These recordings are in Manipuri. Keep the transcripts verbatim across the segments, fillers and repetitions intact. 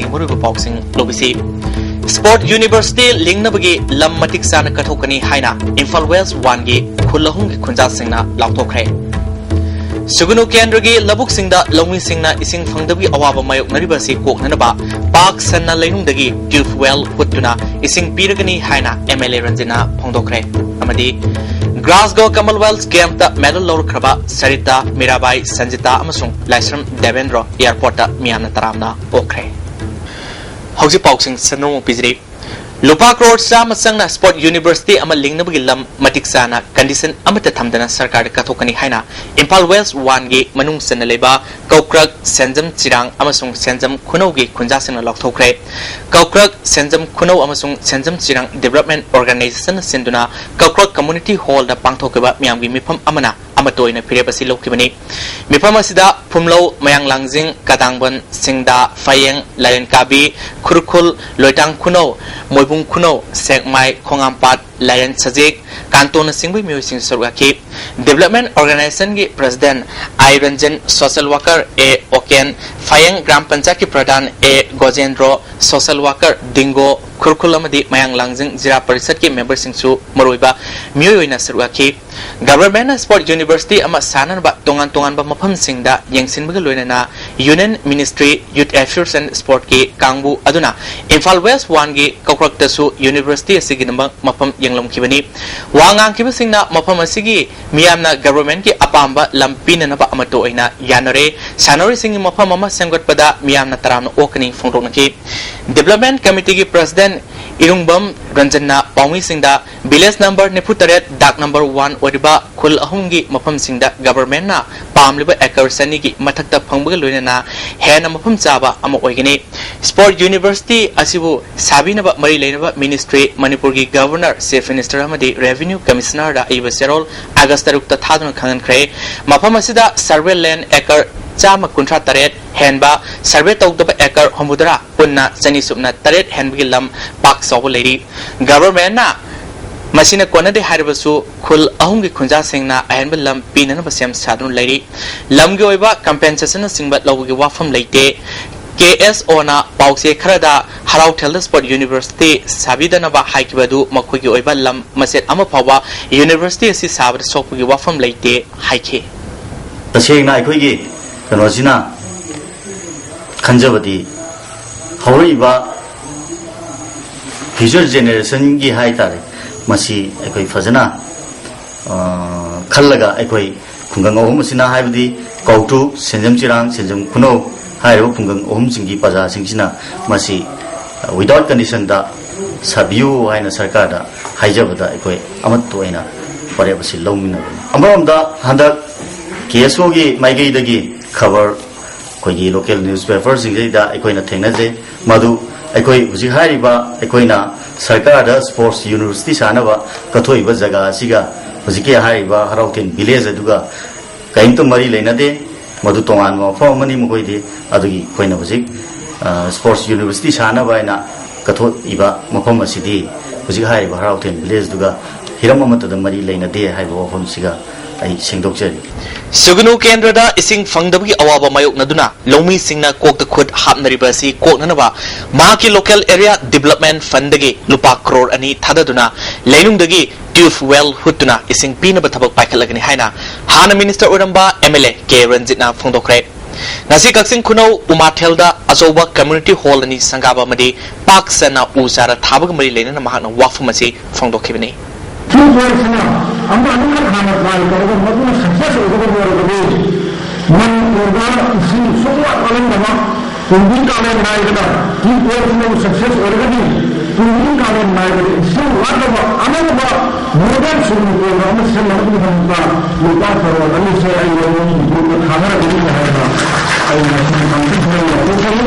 ꯇꯥꯕꯤꯔꯤꯕ ꯄꯥꯎꯁꯤꯡ ꯂꯧꯕꯤꯁꯤ꯫ Sport University ꯂꯤꯡꯅꯕꯒꯤ ꯂꯝ ꯃꯇꯤꯛ ꯆꯥꯅ ꯀꯠꯊꯣꯛꯀꯅꯤ ꯍꯥꯏꯅ ꯏꯝꯐꯥꯜ West One ꯒꯤ ꯈꯨꯜ ꯑꯍꯨꯝꯒꯤ ꯈꯨꯟꯖꯥꯁꯤꯡꯅ ꯂꯥꯎꯊꯣꯛꯈ꯭ꯔꯦ꯫ ꯁꯨꯒꯨꯅꯨ ꯀꯦꯟꯗ꯭ꯔꯒꯤ ꯂꯧꯕꯨꯛꯁꯤꯡꯗ ꯂꯧꯃꯤꯁꯤꯡꯅ ꯏꯁꯤꯡ ꯐꯪꯗꯕꯒꯤ ꯑꯋꯥꯕ ꯃꯥꯌꯣꯛꯅꯔꯤꯕ ꯑꯁꯤ ꯀꯣꯛꯅꯅꯕ ꯄꯥꯛ ꯁꯟꯅ ꯂꯩꯅꯨꯡꯗꯒꯤ tube well ꯍꯨꯠꯇꯨꯅ ꯏꯁꯤꯡ ꯄꯤꯔꯒꯅꯤ ꯍꯥꯏꯅ M L A ꯔꯟꯖꯟꯅ ꯐꯣꯡꯗꯣꯛꯈ꯭ꯔꯦ꯫ ꯑꯃꯗꯤ Glasgow Commonwealth Games ꯇ medal ꯂꯧꯔꯛꯈ꯭ꯔꯕ ꯁꯔꯤꯇꯥ, ꯃꯤꯔꯥꯕꯥꯏ, ꯁꯟꯖꯤꯇꯥ ꯑꯃꯁꯨꯡ ꯂꯥꯏꯁ꯭ꯔꯝ ꯗꯦꯕꯦꯟꯗ꯭ꯔꯣ airport ꯇ ꯃꯤꯌꯥꯝꯅ ꯇꯔꯥꯝꯅ ꯑꯣꯛꯈ꯭ꯔꯦ꯫ ꯍꯧꯖꯤꯛ ꯄꯥꯎꯁꯤꯡ ꯁꯟꯗꯣꯛꯅ ꯄꯤꯖꯔꯤ꯫ ꯂꯨꯄꯥ ꯀ꯭ꯔꯣꯔ ꯆꯥꯝꯃ ꯆꯪꯅ Sport University ꯑꯃ ꯂꯤꯡꯅꯕꯒꯤ ꯂꯝ ꯃꯇꯤꯛ ꯆꯥꯅ condition ꯑꯃꯠꯇ ꯊꯝꯗꯅ ꯁꯔꯀꯥꯔꯗ ꯀꯠꯊꯣꯛꯀꯅꯤ ꯍꯥꯏꯅ ꯏꯝꯐꯥꯜ West One ꯒꯤ ꯃꯅꯨꯡ ꯆꯟꯅ ꯂꯩꯕ ꯀꯧꯀ꯭ꯔꯛ, ꯁꯦꯟꯖꯝ ꯆꯤꯔꯥꯡ ꯑꯃꯁꯨꯡ ꯁꯦꯟꯖꯝ ꯈꯨꯅꯧꯒꯤ ꯈꯨꯟꯖꯥꯁꯤꯡꯅ ꯂꯥꯎꯊꯣꯛꯈ꯭ꯔꯦ꯫ ꯀꯧꯀ꯭ꯔꯛ, ꯁꯦꯟꯖꯝ ꯈꯨꯅꯧ ꯑꯃꯁꯨꯡ ꯁꯦꯟꯖꯝ ꯆꯤꯔꯥꯡ Development Organisation ꯅ ꯁꯤꯟꯗꯨꯅ ꯀꯧꯀ꯭ꯔꯛ Community Hall ꯗ ꯄꯥꯡꯊꯣꯛꯈꯤꯕ ꯃꯤꯌꯥꯝꯒꯤ ꯃꯤꯐꯝ ꯑꯃꯅ ꯑꯃꯠꯇ ꯑꯣꯏꯅ ꯐꯤꯔꯦꯞ ꯑꯁꯤ ꯂꯧꯈꯤꯕꯅꯤ꯫ ꯃꯤꯐꯝ ꯑꯁꯤꯗ ꯐꯨꯝꯂꯧ, ꯃꯌꯥꯡ ꯂꯥꯡꯖꯤꯡ, ꯀꯗꯥꯡꯕꯟ, ꯁꯤꯡꯗꯥ, ꯐꯌꯦꯡ, ꯂꯥꯏꯔꯦꯟ ꯀꯥꯕꯤ, ꯈꯨꯔꯈꯨꯜ, ꯂꯣꯏꯇꯥꯡ ꯈꯨꯅꯧ, ꯃꯣꯏꯕꯨꯡ ꯈꯨꯅꯧ, ꯁꯦꯛꯃꯥꯏ, ꯈꯣꯡꯉꯥꯝꯄꯥꯠ, ꯂꯥꯏꯔꯦꯟ ꯁꯖꯤꯛ, ꯀꯥꯟꯇꯣꯅꯆꯤꯡꯕ ꯃꯤꯑꯣꯏꯁꯤꯡ ꯁꯔꯨꯛ ꯌꯥꯈꯤ꯫ Development Organisation ꯒꯤ President I Ranjan, Social Worker A Oken, Phayeng Gram ꯄꯟꯆꯥꯌꯠꯀꯤ ꯄ꯭ꯔꯙꯥꯟ A ꯒꯣꯖꯦꯟꯗ꯭ꯔꯣ, Social Worker ꯗꯤꯡꯒꯣ, ꯈꯨꯔꯈꯨꯜ ꯑꯃꯗꯤ ꯃꯌꯥꯡ ꯂꯥꯡꯖꯤꯡ ꯖꯤꯂꯥ ꯄꯔꯤꯁꯠꯀꯤ member ꯁꯤꯡꯁꯨ ꯃꯔꯨꯑꯣꯏꯕ ꯃꯤꯑꯣꯏ ꯑꯣꯏꯅ ꯁꯔꯨꯛ ꯌꯥꯈꯤ꯫ Government ꯅ Sport University ꯑꯃ ꯁꯥꯅꯅꯕ ꯇꯣꯉꯥꯟ ꯇꯣꯉꯥꯟꯕ ꯃꯐꯝꯁꯤꯡꯗ ꯌꯦꯡꯁꯤꯟꯕꯒ ꯂꯣꯏꯅꯅ Union Ministry Youth Affairs and Sport ꯀꯤ ꯀꯥꯡꯕꯨ ꯑꯗꯨꯅ ꯏꯝꯐꯥꯜ West One ꯒꯤ ꯀꯧꯀ꯭ꯔꯛꯇꯁꯨ University ꯑꯁꯤꯒꯤꯗꯃꯛ ꯃꯐꯝ ꯌꯦꯡꯂꯝꯈꯤꯕꯅꯤ꯫ ꯋꯥ ꯉꯥꯡꯈꯤꯕꯁꯤꯡꯅ ꯃꯐꯝ ꯑꯁꯤꯒꯤ ꯃꯤꯌꯥꯝꯅ government ꯀꯤ ꯑꯄꯥꯝꯕ ꯂꯝ ꯄꯤꯅꯅꯕ ꯑꯃꯠꯇ ꯑꯣꯏꯅ ꯌꯥꯅꯔꯦ꯫ ꯁꯥꯟꯅꯔꯣꯏꯁꯤꯡꯒꯤ ꯃꯐꯝ ꯑꯃ ꯁꯦꯝꯒꯠꯄꯗ ꯃꯤꯌꯥꯝꯅ ꯇꯔꯥꯝꯅ ꯑꯣꯛꯀꯅꯤ ꯐꯣꯡꯗꯣꯛꯅꯈꯤ꯫ Development Committee ꯒꯤ President ꯏꯔꯨꯡꯕꯝ ꯔꯟꯖꯟꯅ ꯄꯥꯎꯃꯤꯁꯤꯡꯗ village number ꯅꯤꯐꯨ ꯇꯔꯦꯠ, ꯗꯥꯛ number one ꯑꯣꯏꯔꯤꯕ ꯈꯨꯜ ꯑꯍꯨꯝꯒꯤ ꯃꯐꯝꯁꯤꯡꯗ government ꯅ ꯄꯥꯝꯂꯤꯕ acre ꯆꯅꯤꯒꯤ ꯃꯊꯛꯇ ꯐꯪꯕꯒ ꯂꯣꯏꯅꯅ ꯍꯦꯟꯅ ꯃꯐꯝ ꯆꯥꯕ ꯑꯃ ꯑꯣꯏꯒꯅꯤ꯫ Sport University ꯑꯁꯤꯕꯨ ꯁꯥꯕꯤꯅꯕ ꯃꯔꯤ ꯂꯩꯅꯕ ministry, ꯃꯅꯤꯄꯨꯔꯒꯤ Governor, Chief Minister ꯑꯃꯗꯤ Revenue Commissioner ꯗ ꯑꯏꯕ ꯆꯦꯔꯣꯜ August ꯇꯔꯨꯛꯇ ꯊꯥꯗꯨꯅ ꯈꯪꯍꯟꯈ꯭ꯔꯦ꯫ ꯃꯐꯝ ꯑꯁꯤꯗ survey land acre ꯆꯥꯝꯃ ꯀꯨꯟꯊ꯭ꯔꯥ ꯇꯔꯦꯠ ꯍꯦꯟꯕ, survey ꯇꯧꯗꯕ acre ꯍꯨꯝꯐꯨꯇꯔꯥ, ꯄꯨꯟꯅ ꯆꯅꯤ ꯁꯨꯞꯅ ꯇꯔꯦꯠ ꯍꯦꯟꯕꯒꯤ ꯂꯝ ꯄꯥꯛ ꯆꯥꯎꯕ ꯂꯩꯔꯤ꯫ Government ꯅ ꯃꯁꯤꯅ ꯀꯣꯟꯅꯗꯦ ꯍꯥꯏꯔꯕꯁꯨ ꯈꯨꯜ ꯑꯍꯨꯝꯒꯤ ꯈꯨꯟꯖꯥꯁꯤꯡꯅ ꯑꯍꯦꯟꯕ ꯂꯝ ꯄꯤꯅꯅꯕ ꯁꯦꯝ ꯁꯥꯗꯨꯅ ꯂꯩꯔꯤ꯫ ꯂꯝꯒꯤ ꯑꯣꯏꯕ ꯀꯝꯄꯦꯟꯁꯦꯁꯟꯅꯆꯤꯡꯕ ꯂꯧꯕꯒꯤ ꯋꯥꯐꯝ ꯂꯩꯇꯦ꯫ ꯀꯦ ꯑꯦꯁ ꯑꯣꯅ ꯄꯥꯎꯆꯦ ꯈꯔꯗ ꯍꯔꯥꯎꯊꯦꯜꯗ ꯁ꯭ꯄꯣꯔꯠ ꯌꯨꯅꯤꯚꯔꯁꯤꯇꯤ ꯁꯥꯕꯤꯗꯅꯕ ꯍꯥꯏꯈꯤꯕ ꯑꯗꯨ ꯃꯈꯣꯏꯒꯤ ꯑꯣꯏꯕ ꯂꯝ ꯃꯆꯦꯠ ꯑꯃ ꯐꯥꯎꯕ ꯌꯨꯅꯤꯚꯔꯁꯤꯇꯤ ꯑꯁꯤ ꯁꯥꯕꯗ ꯁꯣꯛꯄꯒꯤ ꯋꯥꯐꯝ ꯂꯩꯇꯦ ꯍꯥꯏꯈꯤ꯫ ꯇꯁꯦꯡꯅ ꯑꯩꯈꯣꯏꯒꯤ ꯀꯩꯅꯣꯁꯤꯅ ꯈꯟꯖꯕꯗꯤ ꯍꯧꯔꯛꯏꯕ ꯐ꯭ꯌꯨꯆꯔ ꯖꯦꯅꯦꯔꯦꯁꯟꯒꯤ ꯍꯥꯏ ꯇꯥꯔꯦ, ꯃꯁꯤ ꯑꯩꯈꯣꯏ ꯐꯖꯅ, ꯑ, ꯈꯜꯂꯒ ꯑꯩꯈꯣꯏ ꯈꯨꯡꯒꯪ ꯑꯍꯨꯝ ꯑꯁꯤꯅ, ꯍꯥꯏꯕꯗꯤ ꯀꯧꯇ꯭ꯔꯨꯛ, ꯁꯦꯟꯖꯝ ꯆꯤꯔꯥꯡ, ꯁꯦꯟꯖꯝ ꯈꯨꯅꯧ ꯍꯥꯏꯔꯤꯕ ꯈꯨꯡꯒꯪ ꯑꯍꯨꯝꯁꯤꯡꯒꯤ ꯄ꯭ꯔꯖꯥꯁꯤꯡꯁꯤꯅ ꯃꯁꯤ without conditionꯗ ꯁꯥꯕꯤꯌꯨ ꯍꯥꯏꯅ ꯁꯔꯀꯥꯔꯗ ꯍꯥꯏꯖꯕꯗ ꯑꯩꯈꯣꯏ ꯑꯃꯠꯇ ꯑꯣꯏꯅ ꯋꯥꯔꯦꯞ ꯑꯁꯤ ꯂꯧꯃꯤꯟꯅꯕꯅꯤ꯫ ꯑꯃꯔꯣꯝꯗ ꯍꯟꯗꯛ ꯀꯦ ꯑꯦꯁ ꯑꯣꯒꯤ ꯃꯥꯏꯀꯩꯗꯒꯤ ꯈꯕꯔ ꯑꯩꯈꯣꯏꯒꯤ ꯂꯣꯀꯦꯜ ꯅ꯭ꯌꯨꯁꯄꯦꯄꯔꯁꯤꯡꯁꯤꯗ ꯑꯩꯈꯣꯏꯅ ꯊꯦꯡꯅꯖꯩ꯫ ꯃꯗꯨ ꯑꯩꯈꯣꯏ ꯍꯧꯖꯤꯛ ꯍꯥꯏꯔꯤꯕ, ꯑꯩꯈꯣꯏꯅ ꯁꯔꯀꯥꯔꯗ ꯁ꯭ꯄꯣꯔꯠꯁ ꯌꯨꯅꯤꯚꯔꯁꯤꯇꯤ ꯁꯥꯅꯕ ꯀꯠꯊꯣꯛꯏꯕ ꯖꯒꯥ ꯑꯁꯤꯒ ꯍꯧꯖꯤꯛꯀꯤ ꯍꯥꯏꯔꯤꯕ ꯍꯔꯥꯎꯊꯦꯟ ꯚꯤꯂꯦꯖ ꯑꯗꯨꯒ ꯀꯔꯤꯝꯇ ꯃꯔꯤ ꯂꯩꯅꯗꯦ꯫ ꯃꯗꯨ ꯇꯣꯉꯥꯟꯕ ꯃꯐꯝ ꯑꯃꯅꯤ꯫ ꯃꯈꯣꯏꯗꯤ ꯑꯗꯨꯒꯤ ꯑꯩꯈꯣꯏꯅ ꯍꯧꯖꯤꯛ, ꯑ, ꯁ꯭ꯄꯣꯔꯠꯁ ꯌꯨꯅꯤꯚꯔꯁꯤꯇꯤ ꯁꯥꯅꯕ ꯍꯥꯏꯅ ꯀꯠꯊꯣꯛꯏꯕ ꯃꯐꯝ ꯑꯁꯤꯗꯤ ꯍꯧꯖꯤꯛ ꯍꯥꯏꯔꯤꯕ ꯍꯔꯥꯎꯊꯦꯟ ꯚꯤꯂꯦꯖꯇꯨꯒ ꯍꯤꯔꯝ ꯑꯃꯠꯇꯗ ꯃꯔꯤ ꯂꯩꯅꯗꯦ ꯍꯥꯏꯕ ꯋꯥꯐꯝꯁꯤꯒ ꯑꯩ ꯁꯦꯡꯗꯣꯛꯆꯔꯤ꯫ ꯁꯨꯒꯅꯨ ꯀꯦꯟꯗ꯭ꯔꯗ ꯏꯁꯤꯡ ꯐꯪꯗꯕꯒꯤ ꯑꯋꯥꯕ ꯃꯥꯌꯣꯛꯅꯗꯨꯅ ꯂꯧꯃꯤꯁꯤꯡꯅ ꯀꯣꯛꯇ ꯈꯨꯠ ꯍꯥꯞꯅꯔꯤꯕ ꯑꯁꯤ ꯀꯣꯛꯅꯅꯕ ꯃꯍꯥꯛꯀꯤ ꯂꯣꯀꯦꯜ ꯑꯦꯔꯤꯌꯥ ꯗꯤꯕꯂꯞꯃꯦꯟ ꯐꯟꯗꯒꯤ ꯂꯨꯄꯥ ꯀ꯭ꯔꯣꯔ ꯑꯅꯤ ꯊꯥꯗꯗꯨꯅ ꯂꯩꯅꯨꯡꯗꯒꯤ ꯇ꯭ꯌꯨꯕ ꯋꯦꯜ ꯍꯨꯠꯇꯨꯅ ꯏꯁꯤꯡ ꯄꯤꯅꯕ ꯊꯕꯛ ꯄꯥꯏꯈꯠꯂꯒꯅꯤ ꯍꯥꯏꯅ ꯍꯥꯟꯅ ꯃꯤꯅꯤꯁꯇꯔ ꯑꯣꯏꯔꯝꯕ ꯑꯦꯝ ꯑꯦꯜ ꯑꯦ ꯀꯦ ꯔꯟꯖꯤꯠꯅ ꯐꯣꯡꯗꯣꯛꯈ꯭ꯔꯦ꯫ ꯉꯁꯤ ꯀꯛꯆꯤꯡ ꯈꯨꯅꯧ ꯎꯃꯥꯊꯦꯜꯗ ꯑꯆꯧꯕ ꯀꯝꯃ꯭ꯌꯨꯅꯤꯇꯤ ꯍꯣꯜ ꯑꯅꯤ ꯁꯪꯒꯥꯕ ꯑꯃꯗꯤ ꯄꯥꯛ ꯆꯟꯅ ꯎ ꯆꯥꯔꯥ ꯊꯥꯕꯒ ꯃꯔꯤ ꯂꯩꯅꯅ ꯃꯍꯥꯛꯅ ꯋꯥꯐꯝ ꯑꯁꯤ ꯐꯣꯡꯗꯣꯛꯈꯤꯕꯅꯤ꯫ ꯇ꯭ꯌꯨꯕ ꯋꯦꯜꯁꯤꯅ ꯑꯃꯨꯛ ꯑꯅꯤꯔꯛ ꯍꯥꯟꯅ ꯇ꯭ꯔꯥꯏ ꯇꯧꯔꯒ ꯃꯗꯨꯅ ꯁꯛꯁꯦꯁ ꯑꯣꯏꯒꯗꯕ ꯑꯣꯏꯔꯒꯗꯤ ꯃꯅꯤꯄꯨꯔꯗ ꯏꯁꯤꯡ ꯁꯨꯡꯋꯥꯠ ꯋꯥꯠꯂꯝꯗꯕ, ꯀꯨꯝꯕꯤ ꯀꯥꯂꯦꯟ ꯅꯥꯏꯗꯅ ꯇ꯭ꯌꯨꯕ ꯋꯦꯜꯁꯤꯅ ꯁꯛꯁꯦꯁ ꯑꯣꯏꯔꯒꯗꯤ ꯀꯨꯝꯕꯤ ꯀꯥꯂꯦꯟ ꯅꯥꯏꯗꯅ ꯏꯁꯤꯡ ꯋꯥꯠꯇꯕ ꯑꯅꯧꯕ ꯃꯣꯗꯦꯜ ꯁꯨꯒꯨꯅꯨ ꯀꯦꯟꯗ꯭ꯔ ꯑꯃ ꯁꯦꯝꯅꯕꯒꯤꯗꯃꯛꯇ ꯂꯨꯄꯥ ꯀꯔꯣꯔ ꯑꯅꯤꯁꯦ ꯑꯩ ꯂꯧꯃꯤꯒꯤ ꯒ꯭ꯔꯨꯞꯇ ꯊꯥꯗꯔꯒꯅꯤ ꯍꯥꯏꯅ ꯑꯩ ꯉꯁꯤ ꯀꯥꯎꯟꯁꯤꯜ ꯈꯔ ꯂꯧꯊꯣꯛꯆꯔꯤ꯫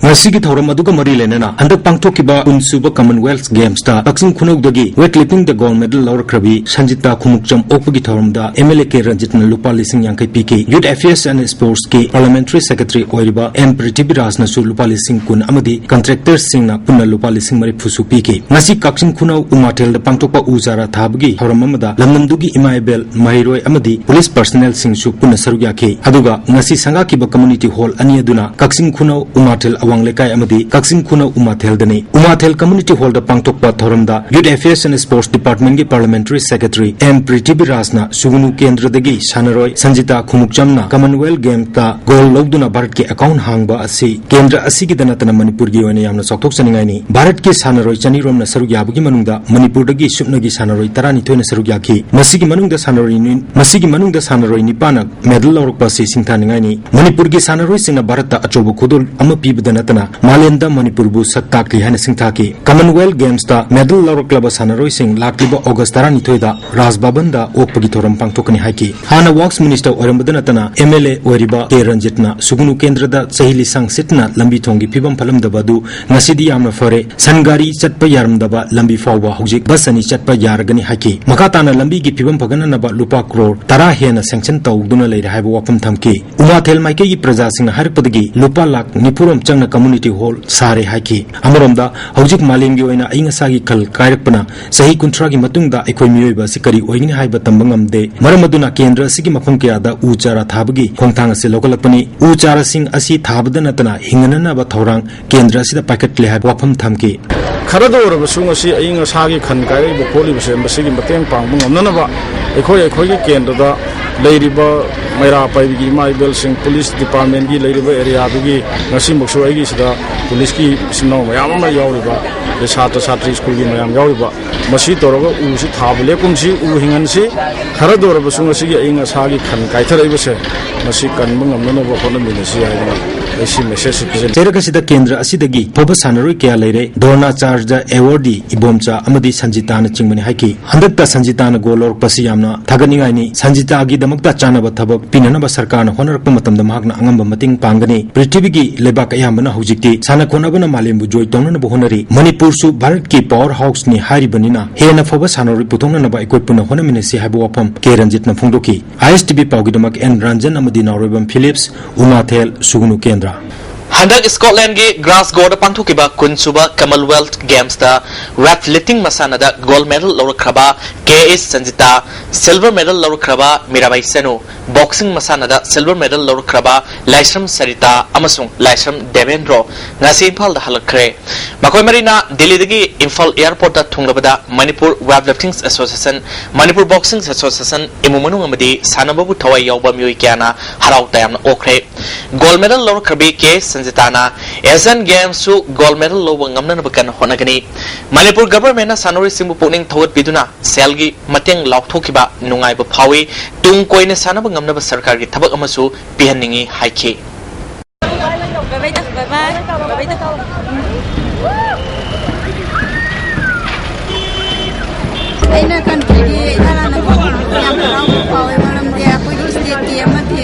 ꯉꯁꯤꯒꯤ ꯊꯧꯔꯝ ꯑꯗꯨꯒ ꯃꯔꯤ ꯂꯩꯅꯅ ꯍꯟꯗꯛ ꯄꯥꯡꯊꯣꯛꯈꯤꯕ ꯀꯨꯟꯁꯨꯕ Commonwealth Gamesꯇ ꯀꯛꯆꯤꯡ ꯈꯨꯅꯧꯗꯒꯤ weight liftingꯗ gold medal ꯂꯧꯔꯛꯈ꯭ꯔꯕꯤ ꯁꯟꯖꯤꯇꯥ ꯈꯨꯃꯨꯛꯆꯝ ꯑꯣꯛꯄꯒꯤ ꯊꯧꯔꯝꯗ MLA ꯀꯦ ꯔꯟꯖꯤꯠꯅ ꯂꯨꯄꯥ ꯂꯤꯁꯤꯡ ꯌꯥꯡꯈꯩ ꯄꯤꯈꯤ꯫ Youth Affairs and Sportsꯀꯤ Parliamentary Secretary ꯑꯣꯏꯔꯤꯕ ꯑꯦꯝ ꯄ꯭ꯔꯤꯊꯤꯕꯤꯔꯥꯖꯅꯁꯨ ꯂꯨꯄꯥ ꯂꯤꯁꯤꯡ ꯀꯨꯟ ꯑꯃꯗꯤ contractorsꯁꯤꯡꯅ ꯄꯨꯟꯅ ꯂꯨꯄꯥ ꯂꯤꯁꯤꯡ ꯃꯔꯤꯐꯨꯁꯨ ꯄꯤꯈꯤ꯫ ꯉꯁꯤ ꯀꯛꯆꯤꯡ ꯈꯨꯅꯧ ꯎꯃꯥꯊꯦꯜꯗ ꯄꯥꯡꯊꯣꯛꯄ ꯎ ꯆꯥꯔꯥ ꯊꯥꯕꯒꯤ ꯊꯧꯔꯝ ꯑꯃꯗ ꯂꯝꯗꯝꯗꯨꯒꯤ ꯏꯃꯥ ꯏꯕꯦꯜ, ꯃꯍꯩꯔꯣꯏ ꯑꯃꯗꯤ police personnelꯁꯤꯡꯁꯨ ꯄꯨꯟꯅ ꯁꯔꯨꯛ ꯌꯥꯈꯤ꯫ ꯑꯗꯨꯒ ꯉꯁꯤ ꯁꯪꯒꯥꯈꯤꯕ community hall ꯑꯅꯤ ꯑꯗꯨꯅ ꯀꯛꯆꯤꯡ ꯈꯨꯅꯧ ꯎꯃꯥꯊꯦꯜ ꯑꯋꯥꯡ ꯂꯩꯀꯥꯏ ꯑꯃꯗꯤ ꯀꯛꯆꯤꯡ ꯈꯨꯅꯧ ꯎꯃꯥꯊꯦꯜꯗꯅꯤ꯫ ꯎꯃꯥꯊꯦꯜ Community Hallꯗ ꯄꯥꯡꯊꯣꯛꯄ ꯊꯧꯔꯝꯗ Youth Affairs and Sports Departmentꯀꯤ Parliamentary Secretary ꯑꯦꯝ ꯄ꯭ꯔꯤꯊꯤꯕꯤꯔꯥꯖꯅ ꯁꯨꯒꯨꯅꯨ ꯀꯦꯟꯗ꯭ꯔꯗꯒꯤ ꯁꯥꯟꯅꯔꯣꯏ ꯁꯟꯖꯤꯇꯥ ꯈꯨꯃꯨꯛꯆꯝꯅ Commonwealth Gamesꯇ gold ꯂꯧꯗꯨꯅ ꯚꯥꯔꯠꯀꯤ account ꯍꯥꯡꯕ ꯑꯁꯤ ꯀꯦꯟꯗ꯭ꯔ ꯑꯁꯤꯒꯤꯗ ꯅꯠꯇꯅ ꯃꯅꯤꯄꯨꯔꯒꯤ ꯑꯣꯏꯅ ꯌꯥꯝꯅ ꯆꯥꯎꯊꯣꯛꯆꯅꯤꯡꯉꯥꯏꯅꯤ꯫ ꯚꯥꯔꯠꯀꯤ ꯁꯥꯟꯅꯔꯣꯏ ꯆꯅꯤ ꯔꯣꯝꯅ ꯁꯔꯨꯛ ꯌꯥꯕꯒꯤ ꯃꯅꯨꯡꯗ ꯃꯅꯤꯄꯨꯔꯗꯒꯤ ꯁꯨꯞꯅꯒꯤ ꯁꯥꯟꯅꯔꯣꯏ ꯇꯔꯥꯅꯤꯊꯣꯏꯅ ꯁꯔꯨꯛ ꯌꯥꯈꯤ꯫ ꯃꯁꯤꯒꯤ ꯃꯅꯨꯡꯗ ꯁꯥꯟꯅꯔꯣꯏ ꯅꯤ-, ꯃꯁꯤꯒꯤ ꯃꯅꯨꯡꯗ ꯁꯥꯟꯅꯔꯣꯏ ꯅꯤꯄꯥꯟꯅ medal ꯂꯧꯔꯛꯄ ꯑꯁꯤ ꯁꯤꯡꯊꯥꯅꯤꯡꯉꯥꯏꯅꯤ꯫ ꯃꯅꯤꯄꯨꯔꯒꯤ ꯁꯥꯟꯅꯔꯣꯏꯁꯤꯡꯅ ꯚꯥꯔꯠꯇ ꯑꯆꯧꯕ ꯈꯨꯗꯣꯜ ꯑꯃ ꯄꯤꯕꯗ ꯅꯠꯇꯅ ꯃꯥꯂꯦꯝꯗ ꯃꯅꯤꯄꯨꯔꯕꯨ ꯁꯛ ꯇꯥꯛꯂꯤ ꯍꯥꯏꯅ ꯁꯤꯡꯊꯥꯈꯤ꯫ Commonwealth Gamesꯇ medal ꯂꯧꯔꯛꯂꯕ ꯁꯥꯟꯅꯔꯣꯏꯁꯤꯡ ꯂꯥꯛꯂꯤꯕ August ꯇꯔꯥꯅꯤꯊꯣꯏꯗ ꯔꯥꯖ ꯚꯕꯟꯗ ꯑꯣꯛꯄꯒꯤ ꯊꯧꯔꯝ ꯄꯥꯡꯊꯣꯛꯀꯅꯤ ꯍꯥꯏꯈꯤ꯫ ꯍꯥꯟꯅ Works Minister ꯑꯣꯏꯔꯝꯕꯗ ꯅꯠꯇꯅ MLA ꯑꯣꯏꯔꯤꯕ ꯀꯦ ꯔꯟꯖꯤꯠꯅ ꯁꯨꯒꯨꯅꯨ ꯀꯦꯟꯗ꯭ꯔꯗ ꯆꯍꯤ ꯂꯤꯁꯥꯡ ꯁꯤꯠꯅ ꯂꯝꯕꯤ ꯊꯣꯡꯒꯤ ꯐꯤꯕꯝ ꯐꯠꯂꯝꯗꯕ ꯑꯗꯨ ꯉꯁꯤꯗꯤ ꯌꯥꯝꯅ ꯐꯔꯦ꯫ ꯁꯟ ꯒꯥꯔꯤ ꯆꯠꯄ ꯌꯥꯔꯝꯗꯕ ꯂꯝꯕꯤ ꯐꯥꯎꯕ ꯍꯧꯖꯤꯛ bus ꯑꯅꯤ ꯆꯠꯄ ꯌꯥꯔꯒꯅꯤ ꯍꯥꯏꯈꯤ꯫ ꯃꯈꯥ ꯇꯥꯅ ꯂꯝꯕꯤꯒꯤ ꯐꯤꯕꯝ ꯐꯒꯠꯅꯅꯕ ꯂꯨꯄꯥ ꯀ꯭ꯔꯣꯔ ꯇꯔꯥ ꯍꯦꯟꯅ sanction ꯇꯧꯗꯨꯅ ꯂꯩꯔꯦ ꯍꯥꯏꯕ ꯋꯥꯐꯝ ꯊꯝꯈꯤ꯫ ꯎꯃꯥꯊꯦꯜ ꯃꯥꯏꯀꯩꯒꯤ ꯄ꯭ꯔꯖꯥꯁꯤꯡꯅ ꯍꯥꯏꯔꯛꯄꯗꯒꯤ ꯂꯨꯄꯥ ꯂꯥꯈ ꯅꯤꯐꯨ ꯔꯣꯝ ꯆꯪꯅ community hall ꯁꯥꯔꯦ ꯍꯥꯏꯈꯤ꯫ ꯑꯃꯔꯣꯝꯗ, ꯍꯧꯖꯤꯛ ꯃꯥꯂꯦꯝꯒꯤ ꯑꯣꯏꯅ ꯑꯏꯪ ꯑꯁꯥꯒꯤ ꯈꯜ ꯀꯥꯏꯔꯛꯄꯅ ꯆꯍꯤ ꯀꯨꯟꯊ꯭ꯔꯥꯒꯤ ꯃꯇꯨꯡꯗ ꯑꯩꯈꯣꯏ ꯃꯤꯑꯣꯏꯕ ꯑꯁꯤ ꯀꯔꯤ ꯑꯣꯏꯒꯅꯤ ꯍꯥꯏꯕ ꯇꯝꯕ ꯉꯝꯗꯦ꯫ ꯃꯔꯝ ꯑꯗꯨꯅ ꯀꯦꯟꯗ꯭ꯔ ꯑꯁꯤꯒꯤ ꯃꯐꯝ ꯀꯌꯥꯗ ꯎ ꯆꯥꯔꯥ ꯊꯥꯕꯒꯤ ꯈꯣꯡꯊꯥꯡ ꯑꯁꯤ ꯂꯧꯈꯠꯂꯛꯄꯅꯤ꯫ ꯎ ꯆꯥꯔꯥꯁꯤꯡ ꯑꯁꯤ ꯊꯥꯕꯗ ꯅꯠꯇꯅ ꯍꯤꯡꯅꯅꯕ ꯊꯧꯔꯥꯡ ꯀꯦꯟꯗ꯭ꯔ ꯑꯁꯤꯗ ꯄꯥꯏꯈꯠꯂꯦ ꯍꯥꯏꯕ ꯋꯥꯐꯝ ꯊꯝꯈꯤ꯫ ꯈꯔꯗ ꯑꯣꯏꯔꯕꯁꯨ ꯉꯁꯤ ꯑꯏꯪ ꯑꯁꯥꯒꯤ ꯈꯟ ꯀꯥꯏꯔꯛꯏꯕ ꯈꯣꯠꯂꯤꯕꯁꯦ ꯃꯁꯤꯒꯤ ꯃꯇꯦꯡ ꯄꯥꯡꯕ ꯉꯝꯅꯅꯕ ꯑꯩꯈꯣꯏ ꯑꯩꯈꯣꯏꯒꯤ ꯀꯦꯟꯗ꯭ꯔꯗ ꯂꯩꯔꯤꯕ ꯃꯩꯔꯥ ꯄꯥꯏꯕꯤꯒꯤ ꯏꯃꯥ ꯏꯕꯦꯜꯁꯤꯡ, police departmentꯀꯤ ꯂꯩꯔꯤꯕ areaꯗꯨꯒꯤ ꯉꯁꯤꯃꯛꯁꯨ ꯑꯩꯒꯤ ꯁꯤꯗ policeꯀꯤ ꯏꯆꯤꯟ ꯏꯅꯥꯎ ꯃꯌꯥꯝ ꯑꯃ ꯌꯥꯎꯔꯤꯕ ꯑꯗꯩ ꯁꯥꯇ꯭ꯔ ꯁꯥꯇ꯭ꯔꯤ ꯁ꯭ꯀꯨꯜꯒꯤ ꯃꯌꯥꯝ ꯌꯥꯎꯔꯤꯕ, ꯃꯁꯤ ꯇꯧꯔꯒ ꯎꯁꯤ ꯊꯥꯕ ꯂꯦꯞꯀꯨꯝꯁꯤ꯫ ꯎ ꯍꯤꯡꯍꯟꯁꯤ꯫ ꯈꯔꯗ ꯑꯣꯏꯔꯕꯁꯨ ꯉꯁꯤꯒꯤ ꯑꯏꯪ ꯑꯁꯥꯒꯤ ꯈꯟ ꯀꯥꯏꯊꯔꯛꯏꯕꯁꯦ, ꯃꯁꯤ ꯀꯟꯕ ꯉꯝꯅꯅꯕ ꯍꯣꯠꯅꯃꯤꯟꯅꯁꯤ ꯍꯥꯏꯗꯅ ꯑꯩ ꯁꯤ ꯃꯦꯁꯦꯖꯁꯤ ꯄꯤꯖꯅꯤꯡꯏ꯫ ꯆꯩꯔꯛ ꯑꯁꯤꯗ ꯀꯦꯟꯗ꯭ꯔ ꯑꯁꯤꯗꯒꯤ ꯑꯐꯥꯎꯕ ꯁꯥꯟꯅꯔꯣꯏ ꯀꯌꯥ ꯂꯩꯔꯦ꯫ ꯗ꯭ꯔꯣꯅꯥꯆꯥꯔꯖ ꯑꯦꯋꯥꯔꯗꯤ ꯏꯕꯣꯝꯆꯥ ꯑꯃꯗꯤ ꯁꯟꯖꯤꯇꯥꯅꯆꯤꯡꯕꯅꯤ ꯍꯥꯏꯈꯤ꯫ ꯍꯟꯗꯛꯇ ꯁꯟꯖꯤꯇꯥꯅ ꯒꯣꯜ ꯂꯧꯔꯛꯄꯁꯤ ꯌꯥꯝꯅ ꯊꯥꯒꯠꯅꯤꯡꯉꯥꯏꯅꯤ꯫ ꯁꯟꯖꯤꯇꯥꯒꯤꯗꯃꯛꯇ ꯆꯥꯅꯕ ꯊꯕꯛ ꯄꯤꯅꯅꯕ ꯁꯔꯀꯥꯔꯅ ꯍꯣꯠꯅꯔꯛꯄ ꯃꯇꯝꯗ ꯃꯍꯥꯛꯅ ꯑꯉꯝꯕ ꯃꯇꯦꯡ ꯄꯥꯡꯒꯅꯤ꯫ ꯄ꯭ꯔꯤꯊꯤꯕꯤꯒꯤ ꯂꯩꯕꯥꯛ ꯑꯌꯥꯝꯕꯅ ꯍꯧꯖꯤꯛꯇꯤ ꯁꯥꯟꯅ ꯈꯣꯠꯅꯕꯅ ꯃꯥꯂꯦꯝꯕꯨ ꯖꯣꯏ ꯇꯧꯅꯅꯕ ꯍꯣꯠꯅꯔꯤ꯫ ꯃꯅꯤꯄꯨꯔꯁꯨ ꯚꯥꯔꯠꯀꯤ ꯄꯥꯋꯔ ꯍꯥꯎꯁꯅꯤ ꯍꯥꯏꯔꯤꯕꯅꯤꯅ ꯍꯦꯟꯅ ꯐꯕ ꯁꯥꯟꯅꯔꯣꯏ ꯄꯨꯊꯣꯛꯅꯅꯕ ꯑꯩꯈꯣꯏ ꯄꯨꯟꯅ ꯍꯣꯠꯅꯃꯤꯟꯅꯁꯤ ꯍꯥꯏꯕ ꯋꯥꯐꯝ ꯀꯦ ꯔꯟꯖꯤꯠꯅ ꯐꯣꯡꯗꯣꯛꯈꯤ꯫ ꯑꯥꯏ ꯑꯦꯁ ꯇꯤ ꯚꯤ ꯄꯥꯎꯒꯤꯗꯃꯛ ꯑꯦꯟ ꯔꯟꯖꯟ ꯑꯃꯗꯤ ꯅꯥꯎꯔꯣꯏꯕꯝ ꯐꯤꯂꯤꯞꯁ, ꯎꯃꯥꯊꯦꯜ, ꯁꯨꯒꯨꯅꯨ ꯀꯦꯟꯗ꯭ꯔ꯫ ꯍꯟꯗꯛ ꯁ꯭ꯀꯣꯠꯂꯦꯟꯒꯤ ꯒ꯭ꯂꯥꯁꯒꯣꯗ ꯄꯥꯡꯊꯣꯛꯈꯤꯕ ꯀꯨꯟꯁꯨꯕ ꯀꯃꯟꯋꯦꯜꯊ ꯒꯦꯝꯁꯇ ꯋꯦꯠ ꯂꯤꯐꯇꯤꯡ ꯃꯁꯥꯟꯅꯗ ꯒꯣꯜꯗ ꯃꯦꯗꯜ ꯂꯧꯔꯛꯈ꯭ꯔꯕ K S Sanjita, silver medal ꯂꯧꯔꯛꯈ꯭ꯔꯕ ꯃꯤꯔꯥꯕꯥꯏ ꯆꯅꯨ, ꯕꯣꯛꯁꯤꯡ ꯃꯁꯥꯟꯅꯗ ꯁꯤꯜꯚꯔ ꯃꯦꯗꯜ ꯂꯧꯔꯛꯈ꯭ꯔꯕ ꯂꯥꯏꯁ꯭ꯔꯝ ꯁꯔꯤꯇꯥ ꯑꯃꯁꯨꯡ ꯂꯥꯏꯁ꯭ꯔꯝ ꯗꯦꯕꯦꯟꯗ꯭ꯔꯣ ꯉꯁꯤ ꯏꯝꯐꯥꯜꯗ ꯍꯜꯂꯛꯈ꯭ꯔꯦ꯫ ꯃꯈꯣꯏ ꯃꯔꯤꯅ ꯗꯤꯜꯂꯤꯗꯒꯤ ꯏꯝꯐꯥꯜ ꯑꯦꯌꯔꯄꯣꯔꯠꯇ ꯊꯨꯡꯂꯕꯗ Manipur weightlifting association, Manipur boxing association ꯏꯃꯨꯡ ꯃꯅꯨꯡ ꯑꯃꯗꯤ ꯁꯥꯟꯅꯕꯕꯨ ꯊꯋꯥꯏ ꯌꯥꯎꯕ ꯃꯤꯑꯣꯏ ꯀꯌꯥꯅ ꯍꯔꯥꯎ ꯇꯌꯥꯝꯅ ꯑꯣꯛꯈ꯭ꯔꯦ꯫ ꯒꯣꯜꯗ ꯃꯦꯗꯜ ꯂꯧꯔꯛꯈ꯭ꯔꯕꯤ ꯀꯦ ꯁꯟꯖꯤꯇꯥꯅ ꯑꯦꯁꯤꯌꯥꯟ ꯒꯦꯝꯁꯁꯨ ꯒꯣꯜꯗ ꯃꯦꯗꯜ ꯂꯧꯕ ꯉꯝꯅꯅꯕ ꯀꯟꯅ ꯍꯣꯠꯅꯒꯅꯤ꯫ ꯃꯅꯤꯄꯨꯔ ꯒꯚꯔꯟꯃꯦꯟꯠꯅ ꯁꯥꯟꯅꯔꯣꯏꯁꯤꯡꯕꯨ ꯄꯨꯛꯅꯤꯡ ꯊꯧꯒꯠꯄꯤꯗꯨꯅ ꯁꯦꯜꯒꯤ ꯃꯇꯦꯡ ꯂꯥꯎꯊꯣꯛꯈꯤꯕ ꯅꯨꯡꯉꯥꯏꯕ ꯐꯥꯎꯏ꯫ ꯇꯨꯡ ꯀꯣꯏꯅ ꯁꯥꯟꯅꯕ ꯉꯝꯅꯕ ꯁꯔꯀꯥꯔꯒꯤ ꯊꯕꯛ ꯑꯃꯁꯨ ꯄꯤꯍꯟꯅꯤꯡꯏ ꯍꯥꯏꯈꯤ꯫ ꯑꯩꯅ ꯀꯟꯇ꯭ꯔꯤꯒꯤ ꯏꯍꯥꯟ ꯍꯥꯟꯅ ꯐꯪꯕꯗꯨ ꯌꯥꯝ ꯍꯔꯥꯎꯕ ꯐꯥꯎꯋꯦ, ꯃꯔꯝꯗꯤ ꯑꯩꯈꯣꯏꯒꯤ ꯁ꯭ꯇꯦꯠꯀꯤ ꯑꯃꯗꯤ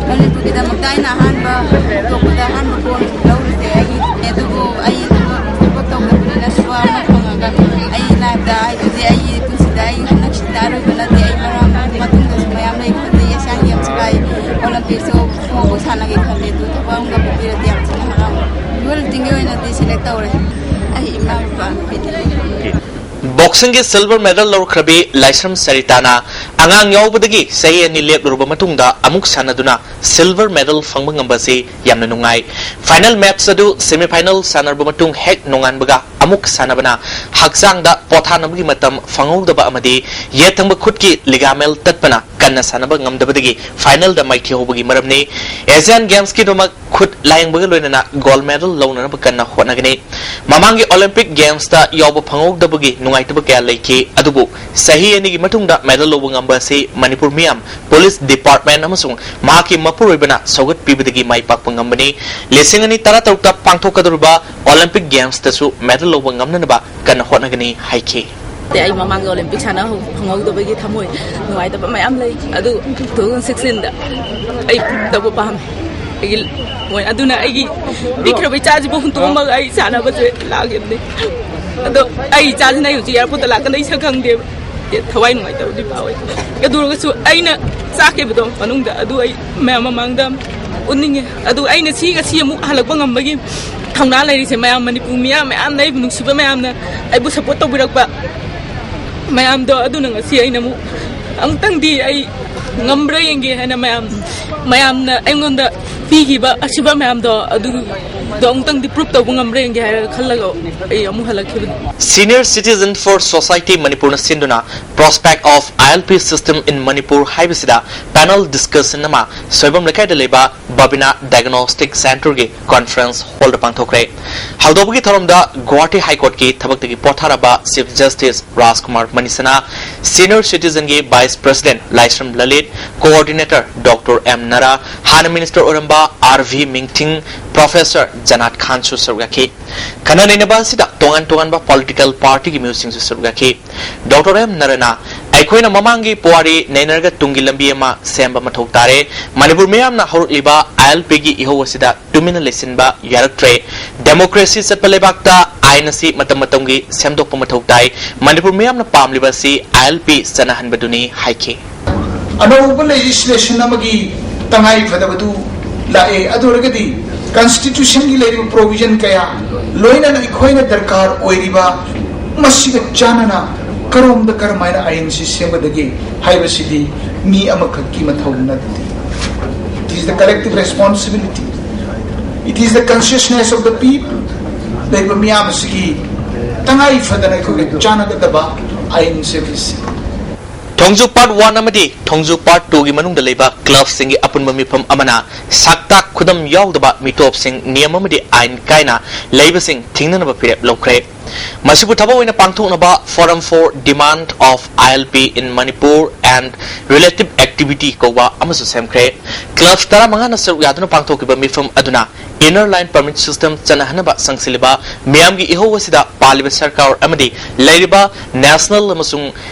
ꯃꯅꯤꯄꯨꯔꯒꯤꯗꯃꯛꯇ ꯑꯩꯅ ꯑꯍꯥꯟꯕ ꯍꯧꯗꯣꯛꯄꯗ ꯑꯍꯥꯟꯕ ꯒꯣꯜ ꯂꯧꯔꯤꯁꯦ ꯑꯩꯒꯤ, ꯑꯗꯨꯕꯨ ꯑꯩ ꯊꯕꯛ ꯇꯧꯗꯕꯅꯤꯅ ꯁꯨꯋꯥ ꯑꯃ ꯐꯪꯉꯒ ꯑꯩ ꯂꯥꯏꯐꯇ ꯍꯥꯏꯕꯗꯤ ꯑꯩꯒꯤ ꯄꯨꯟꯁꯤꯗ ꯑꯩ ꯍꯟꯗꯛꯁꯤꯗ ꯑꯔꯣꯏꯕ ꯅꯠꯇꯦ, ꯑꯩ ꯃꯔꯝ ꯃꯇꯨꯡꯗꯁꯨ ꯃꯌꯥꯝ ꯂꯩ ꯈꯜꯂꯤ꯫ ꯑꯦꯁꯤꯌꯥꯟ ꯒꯦꯝꯁ ꯀꯥꯏ ꯑꯣꯂꯤꯝꯄꯤꯛꯁꯨ ꯐꯥꯎꯕ ꯁꯥꯟꯅꯒꯦ ꯈꯜꯂꯤ꯫ ꯑꯗꯨ ꯊꯕꯛ ꯑꯃꯒ ꯄꯤꯕꯤꯔꯗꯤ ꯌꯥꯝ ꯊꯤꯅ ꯍꯔꯥꯎꯅꯤ꯫ ꯋꯦꯠ ꯂꯤꯐꯇꯤꯡꯒꯤ ꯑꯣꯏꯅꯗꯤ ꯁꯦꯂꯦꯛ ꯇꯧꯔꯦ꯫ ꯑꯩ ꯏꯃꯥ ꯏꯄꯥ ꯅꯨꯄꯤꯗꯤ ꯕꯣꯛꯁꯤꯡꯒꯤ ꯁꯤꯜꯚꯔ ꯃꯦꯗꯜ ꯂꯧꯔꯛꯈ꯭ꯔꯕꯤ ꯂꯥꯏꯁ꯭ꯔꯝ ꯁꯔꯤꯇꯥꯅ ꯑꯉꯥꯡ ꯌꯥꯎꯕꯗꯒꯤ ꯆꯍꯤ ꯑꯅꯤ ꯂꯦꯞꯂꯨꯔꯕ ꯃꯇꯨꯡꯗ ꯑꯃꯨꯛ ꯁꯥꯟꯅꯗꯨꯅ ꯁꯤꯜꯚꯔ ꯃꯦꯗꯜ ꯐꯪꯕ ꯉꯝꯕꯁꯤ ꯌꯥꯝꯅ ꯅꯨꯡꯉꯥꯏ꯫ ꯐꯥꯏꯅꯦꯜ ꯃꯦꯆ ꯑꯗꯨ ꯁꯦꯃꯤꯐꯥꯏꯅꯦꯜ ꯁꯥꯟꯅꯔꯕ ꯃꯇꯨꯡ ꯍꯦꯛ ꯅꯣꯡꯉꯥꯟꯕꯒ ꯑꯃꯨꯛ ꯁꯥꯟꯅꯕꯅ ꯍꯛꯆꯥꯡꯗ ꯄꯣꯊꯥꯅꯕꯒꯤ ꯃꯇꯝ ꯐꯪꯍꯧꯗꯕ ꯑꯃꯗꯤ ꯌꯦꯠ ꯊꯪꯕ ꯈꯨꯠꯀꯤ ꯂꯤꯒꯥꯃꯦꯜ ꯇꯠꯄꯅ ꯀꯟꯅ ꯁꯥꯟꯅꯕ ꯉꯝꯗꯕꯗꯒꯤ ꯐꯥꯏꯅꯦꯜꯗ ꯃꯥꯏꯊꯤꯍꯧꯕꯒꯤ ꯃꯔꯝꯅꯤ꯫ ꯑꯦꯁꯤꯌꯥꯟ ꯒꯦꯝꯁꯀꯤꯗꯃꯛ ꯈꯨꯠ ꯂꯥꯌꯦꯡꯕꯒ ꯂꯣꯏꯅꯅ ꯒꯣꯜꯗ ꯃꯦꯗꯜ ꯂꯧꯅꯅꯕ ꯀꯟꯅ ꯍꯣꯠꯅꯒꯅꯤ꯫ ꯃꯃꯥꯡꯒꯤ ꯑꯣꯂꯤꯝꯄꯤꯛ ꯒꯦꯝꯁꯇ ꯌꯥꯎꯕ ꯐꯪꯍꯧꯗꯕꯒꯤ ꯅꯨꯡꯉꯥꯏꯇꯕ ꯀꯌꯥ ꯂꯩꯈꯤ, ꯑꯗꯨꯕꯨ ꯆꯍꯤ ꯑꯅꯤꯒꯤ ꯃꯇꯨꯡꯗ ꯃꯦꯗꯜ ꯂꯧꯕ ꯉꯝꯕ ꯑꯁꯤ ꯃꯅꯤꯄꯨꯔ ꯃꯤꯌꯥꯝ, ꯄꯨꯂꯤꯁ ꯗꯤꯄꯥꯔꯠꯃꯦꯟ ꯑꯃꯁꯨꯡ ꯃꯍꯥꯛꯀꯤ ꯃꯄꯨꯔꯣꯏꯕꯅ ꯁꯧꯒꯠꯄꯤꯕꯗꯒꯤ ꯃꯥꯏ ꯄꯥꯛꯄ ꯉꯝꯕꯅꯤ꯫ ꯂꯤꯁꯤꯡ ꯑꯅꯤ ꯇꯔꯥꯇꯔꯨꯛꯇ ꯄꯥꯡꯊꯣꯛꯀꯗꯧꯔꯤꯕ ꯑꯣꯂꯤꯝꯄꯤꯛ ꯒꯦꯝꯁꯇꯁꯨ ꯃꯦꯗꯜ ꯂꯧꯕ ꯉꯝꯅꯅꯕ ꯀꯟꯅ ꯍꯣꯠꯅꯒꯅꯤ ꯍꯥꯏꯈꯤ꯫ ꯑꯩ ꯃꯃꯥꯡꯒꯤ ꯑꯣꯂꯤꯝꯄꯤꯛ ꯁꯥꯟꯅ ꯐꯪꯍꯧꯗꯕꯒꯤ ꯊꯃꯣꯏ ꯅꯨꯡꯉꯥꯏꯇꯕ ꯃꯌꯥꯝ ꯂꯩ, ꯑꯗꯨ ꯇꯨ ꯊꯥꯎꯖꯟ ꯁꯤꯛꯁꯇꯤꯟꯗ ꯑꯩ ꯇꯧꯕ ꯄꯥꯝꯃꯤ꯫ ꯑꯩꯒꯤ ꯃꯣꯏ ꯑꯗꯨꯅ ꯑꯩꯒꯤ ꯄꯤꯛꯈ꯭ꯔꯕ ꯏꯆꯥꯁꯤꯕꯨ ꯍꯨꯟꯇꯣꯛꯑꯝꯃꯒ ꯑꯩ ꯁꯥꯟꯅꯕꯁꯦ ꯂꯥꯛꯈꯤꯕꯅꯤ꯫ ꯑꯗꯣ ꯑꯩ ꯏꯆꯥꯁꯤꯅ ꯑꯩ ꯍꯧꯖꯤꯛ ꯑꯦꯌꯥꯔꯄꯣꯔꯠꯇ ꯂꯥꯛꯀꯅꯤ, ꯑꯩ ꯁꯛ ꯈꯪꯗꯦꯕ꯫ ꯊꯋꯥꯏ ꯅꯨꯡꯉꯥꯏꯇꯕꯗꯤ ꯐꯥꯎꯋꯦ꯫ ꯑꯗꯨ ꯑꯣꯏꯔꯒꯁꯨ ꯑꯩꯅ ꯆꯥꯛꯈꯤꯕꯗꯣ ꯃꯅꯨꯡꯗ, ꯑꯗꯨ ꯑꯩ ꯃꯌꯥꯝ ꯃꯃꯥꯡꯗ ꯎꯠꯅꯤꯡꯉꯦ꯫ ꯑꯗꯨ ꯑꯩꯅ ꯁꯤ ꯉꯁꯤ ꯑꯃꯨꯛ ꯍꯜꯂꯛꯄ ꯉꯝꯕꯒꯤ ꯊꯧꯅꯥ ꯂꯩꯔꯤꯁꯦ ꯃꯌꯥꯝ, ꯃꯅꯤꯄꯨꯔ ꯃꯤꯌꯥꯝ ꯃꯌꯥꯝꯅ, ꯑꯩꯕꯨ ꯅꯨꯡꯁꯤꯕ ꯃꯌꯥꯝꯅ ꯑꯩꯕꯨ ꯁꯞꯄꯣꯔꯠ ꯇꯧꯕꯤꯔꯛꯄ ꯃꯌꯥꯝꯗꯣ, ꯑꯗꯨꯅ ꯉꯁꯤ ꯑꯩꯅ ꯑꯃꯨꯛ ꯑꯃꯨꯛꯇꯪꯗꯤ ꯑꯩ ꯉꯝꯕ꯭ꯔꯥ ꯌꯦꯡꯒꯦ ꯍꯥꯏꯅ ꯃꯌꯥꯝ, ꯃꯌꯥꯝꯅ ꯑꯩꯉꯣꯟꯗ ꯄꯤꯈꯤꯕ ꯑꯁꯤꯕ ꯃꯌꯥꯝꯗꯣ, ꯑꯗꯨꯗꯣ ꯑꯃꯨꯛꯇꯪꯗꯤ ꯄ꯭ꯔꯨꯞ ꯇꯧꯕ ꯉꯝꯕ꯭ꯔꯥ ꯌꯦꯡꯒꯦ ꯍꯥꯏꯔꯒ ꯈꯜꯂꯒ ꯑꯩ ꯑꯃꯨꯛ ꯍꯜꯂꯛꯈꯤꯕꯅꯤ꯫ Senior Citizen for Society ꯃꯅꯤꯄꯨꯔꯅ ꯁꯤꯟꯗꯨꯅ Prospect of I L P System in Manipur ꯍꯥꯏꯕꯁꯤꯗ ꯄꯦꯅꯦꯜ ꯗꯤꯁꯀꯁꯟ ꯑꯃ ꯁꯣꯏꯕꯝ ꯂꯩꯀꯥꯏꯗ ꯂꯩꯕ ꯕꯕꯤꯅꯥ ꯗꯥꯏꯒꯅꯣꯁꯇꯤꯛ ꯁꯦꯟꯇꯔꯒꯤ ꯀꯣꯟꯐꯔꯦꯟꯁ ꯍꯣꯜꯗ ꯄꯥꯡꯊꯣꯛꯈ꯭ꯔꯦ꯫ ꯍꯧꯗꯧꯕꯒꯤ ꯊꯧꯔꯝꯗ ꯒꯨꯋꯥꯍꯥꯇꯤ ꯍꯥꯏ ꯀꯣꯔꯠꯀꯤ ꯊꯕꯛꯇꯒꯤ ꯄꯣꯊꯥꯔꯕ ꯆꯤꯐ ꯖꯁꯇꯤꯁ ꯔꯥꯖꯀꯨꯃꯥꯔ ꯃꯅꯤꯁꯅꯥ, ꯁꯤꯅꯤꯌꯔ ꯁꯤꯇꯤꯖꯟꯒꯤ ꯚꯥꯏꯁ ꯄ꯭ꯔꯁꯤꯗꯦꯟ ꯂꯥꯏꯁ꯭ꯔꯝ ꯂꯂꯤꯠ, ꯀꯣꯑꯣꯔꯗꯤꯅꯦꯇꯔ ꯗꯣꯛꯇꯔ ꯑꯦꯝ ꯅꯔꯥ, ꯍꯥꯟꯅ ꯃꯤꯅꯤꯁꯇꯔ ꯑꯣꯏꯔꯝꯕ ꯑꯥꯔ ꯚꯤ ꯃꯤꯡꯊꯤꯡ, ꯄ꯭ꯔꯣꯐꯦꯁꯔ ꯖꯅꯥꯠ ꯈꯥꯟꯁꯨ ꯁꯔꯨꯛ ꯌꯥꯈꯤ꯫ ꯈꯟꯅ ꯅꯩꯅꯕ ꯑꯁꯤꯗ ꯇꯣꯉꯥꯟ ꯇꯣꯉꯥꯟꯕ ꯄꯣꯂꯤꯇꯤꯀꯦꯜ ꯄꯥꯔꯇꯤꯒꯤ ꯃꯤꯑꯣꯏꯁꯤꯡꯁꯨ ꯁꯔꯨꯛ ꯌꯥꯈꯤ꯫ ꯗꯣꯛꯇꯔ ꯑꯦꯝ ꯅꯔꯥꯅ, ꯑꯩꯈꯣꯏꯅ ꯃꯃꯥꯡꯒꯤ ꯄꯨꯋꯥꯔꯤ ꯅꯩꯅꯔꯒ ꯇꯨꯡꯒꯤ ꯂꯝꯕꯤ ꯑꯃ ꯁꯦꯝꯕ ꯃꯊꯧ ꯇꯥꯔꯦ꯫ ꯃꯅꯤꯄꯨꯔ ꯃꯤꯌꯥꯝꯅ ꯍꯧꯔꯛꯂꯤꯕ ꯑꯥꯏ ꯑꯦꯜ ꯄꯤꯒꯤ ꯏꯍꯧ ꯑꯁꯤꯗ ꯇꯨꯃꯤꯟꯅ ꯂꯩꯁꯤꯟꯕ ꯌꯥꯔꯛꯇ꯭ꯔꯦ꯫ ꯗꯦꯃꯣꯀ꯭ꯔꯦꯁꯤ ꯆꯠꯄ ꯂꯩꯕꯥꯛꯇ ꯑꯥꯏꯟ ꯑꯁꯤ ꯃꯇꯝ ꯃꯇꯝꯒꯤ ꯁꯦꯝꯗꯣꯛꯄ ꯃꯊꯧ ꯇꯥꯏ꯫ ꯃꯅꯤꯄꯨꯔ ꯃꯤꯌꯥꯝꯅ ꯄꯥꯝꯂꯤꯕ ꯑꯁꯤ ꯑꯥꯏ ꯑꯦꯜ ꯄꯤ ꯆꯠꯅꯍꯟꯕꯗꯨꯅꯤ ꯍꯥꯏꯈꯤ꯫ ꯑꯅꯧꯕ ꯂꯦꯖꯤꯁꯂꯦꯁꯟ ꯑꯃꯒꯤ ꯇꯉꯥꯏ ꯐꯗꯕꯗꯨ ꯂꯥꯛꯑꯦ꯫ ꯑꯗꯨ ꯑꯣꯏꯔꯒꯗꯤ ꯀꯟꯁꯇꯤꯇ꯭ꯌꯨꯁꯟꯒꯤ ꯂꯩꯔꯤꯕ ꯄ꯭ꯔꯣꯚꯤꯖꯟ ꯀꯌꯥ, ꯂꯣꯏꯅꯅ ꯑꯩꯈꯣꯏꯅ ꯗꯔꯀꯥꯔ ꯑꯣꯏꯔꯤꯕ ꯃꯁꯤꯒ ꯆꯥꯟꯅꯅ ꯀꯔꯣꯝꯗ ꯀꯔꯝꯍꯥꯏꯅ ꯑꯥꯏꯟꯁꯤ ꯁꯦꯝꯒꯗꯒꯦ ꯍꯥꯏꯕꯁꯤꯗꯤ ꯃꯤ ꯑꯃꯈꯛꯀꯤ ꯃꯊꯧ ꯅꯠꯇꯦ꯫ It is the collective responsibility. It is the consciousness of the people. ꯂꯩꯔꯤꯕ ꯃꯤꯌꯥꯝ ꯑꯁꯤꯒꯤ ꯇꯉꯥꯏ ꯐꯗꯅ ꯑꯩꯈꯣꯏꯒꯤ ꯆꯥꯟꯅꯒꯗꯕ ꯑꯥꯏꯟ ꯁꯦꯝꯃꯤꯁꯤ꯫ ꯊꯣꯡꯖꯨ Part One ꯑꯃꯗꯤ ꯊꯣꯡꯖꯨ Part Twoꯒꯤ ꯃꯅꯨꯡꯗ ꯂꯩꯕ clubꯁꯤꯡꯒꯤ ꯑꯄꯨꯟꯕ ꯃꯤꯐꯝ ꯑꯃꯅ ꯁꯛꯇꯥꯛ ꯈꯨꯗꯝ ꯌꯥꯎꯗꯕ ꯃꯤꯇꯣꯞꯁꯤꯡ, ꯅꯤꯌꯝ ꯑꯃꯗꯤ ꯑꯥꯏꯟ ꯀꯥꯏꯅ ꯂꯩꯕꯁꯤꯡ ꯊꯤꯡꯅꯅꯕ ꯐꯤꯔꯦꯞ ꯂꯧꯈ꯭ꯔꯦ꯫ ꯃꯁꯤꯕꯨ ꯊꯕꯛ ꯑꯣꯏꯅ ꯄꯥꯡꯊꯣꯛꯅꯕ Forum for Demand of I L P in Manipur and Related Activity ꯀꯧꯕ ꯑꯃꯁꯨ ꯁꯦꯝꯈ꯭ꯔꯦ꯫ Clubs ꯇꯔꯥꯃꯉꯥꯅ ꯁꯔꯨꯛ ꯌꯥꯗꯨꯅ ꯄꯥꯡꯊꯣꯛꯈꯤꯕ ꯃꯤꯐꯝ ꯑꯗꯨꯅ Inner Line Permit System ꯆꯠꯅꯍꯟꯅꯕ ꯆꯪꯁꯤꯜꯂꯤꯕ ꯃꯤꯌꯥꯝꯒꯤ ꯏꯍꯧ ꯑꯁꯤꯗ ꯄꯥꯜꯂꯤꯕ ꯁꯔꯀꯥꯔ ꯑꯃꯗꯤ ꯂꯩꯔꯤꯕ national ꯑꯃꯁꯨꯡ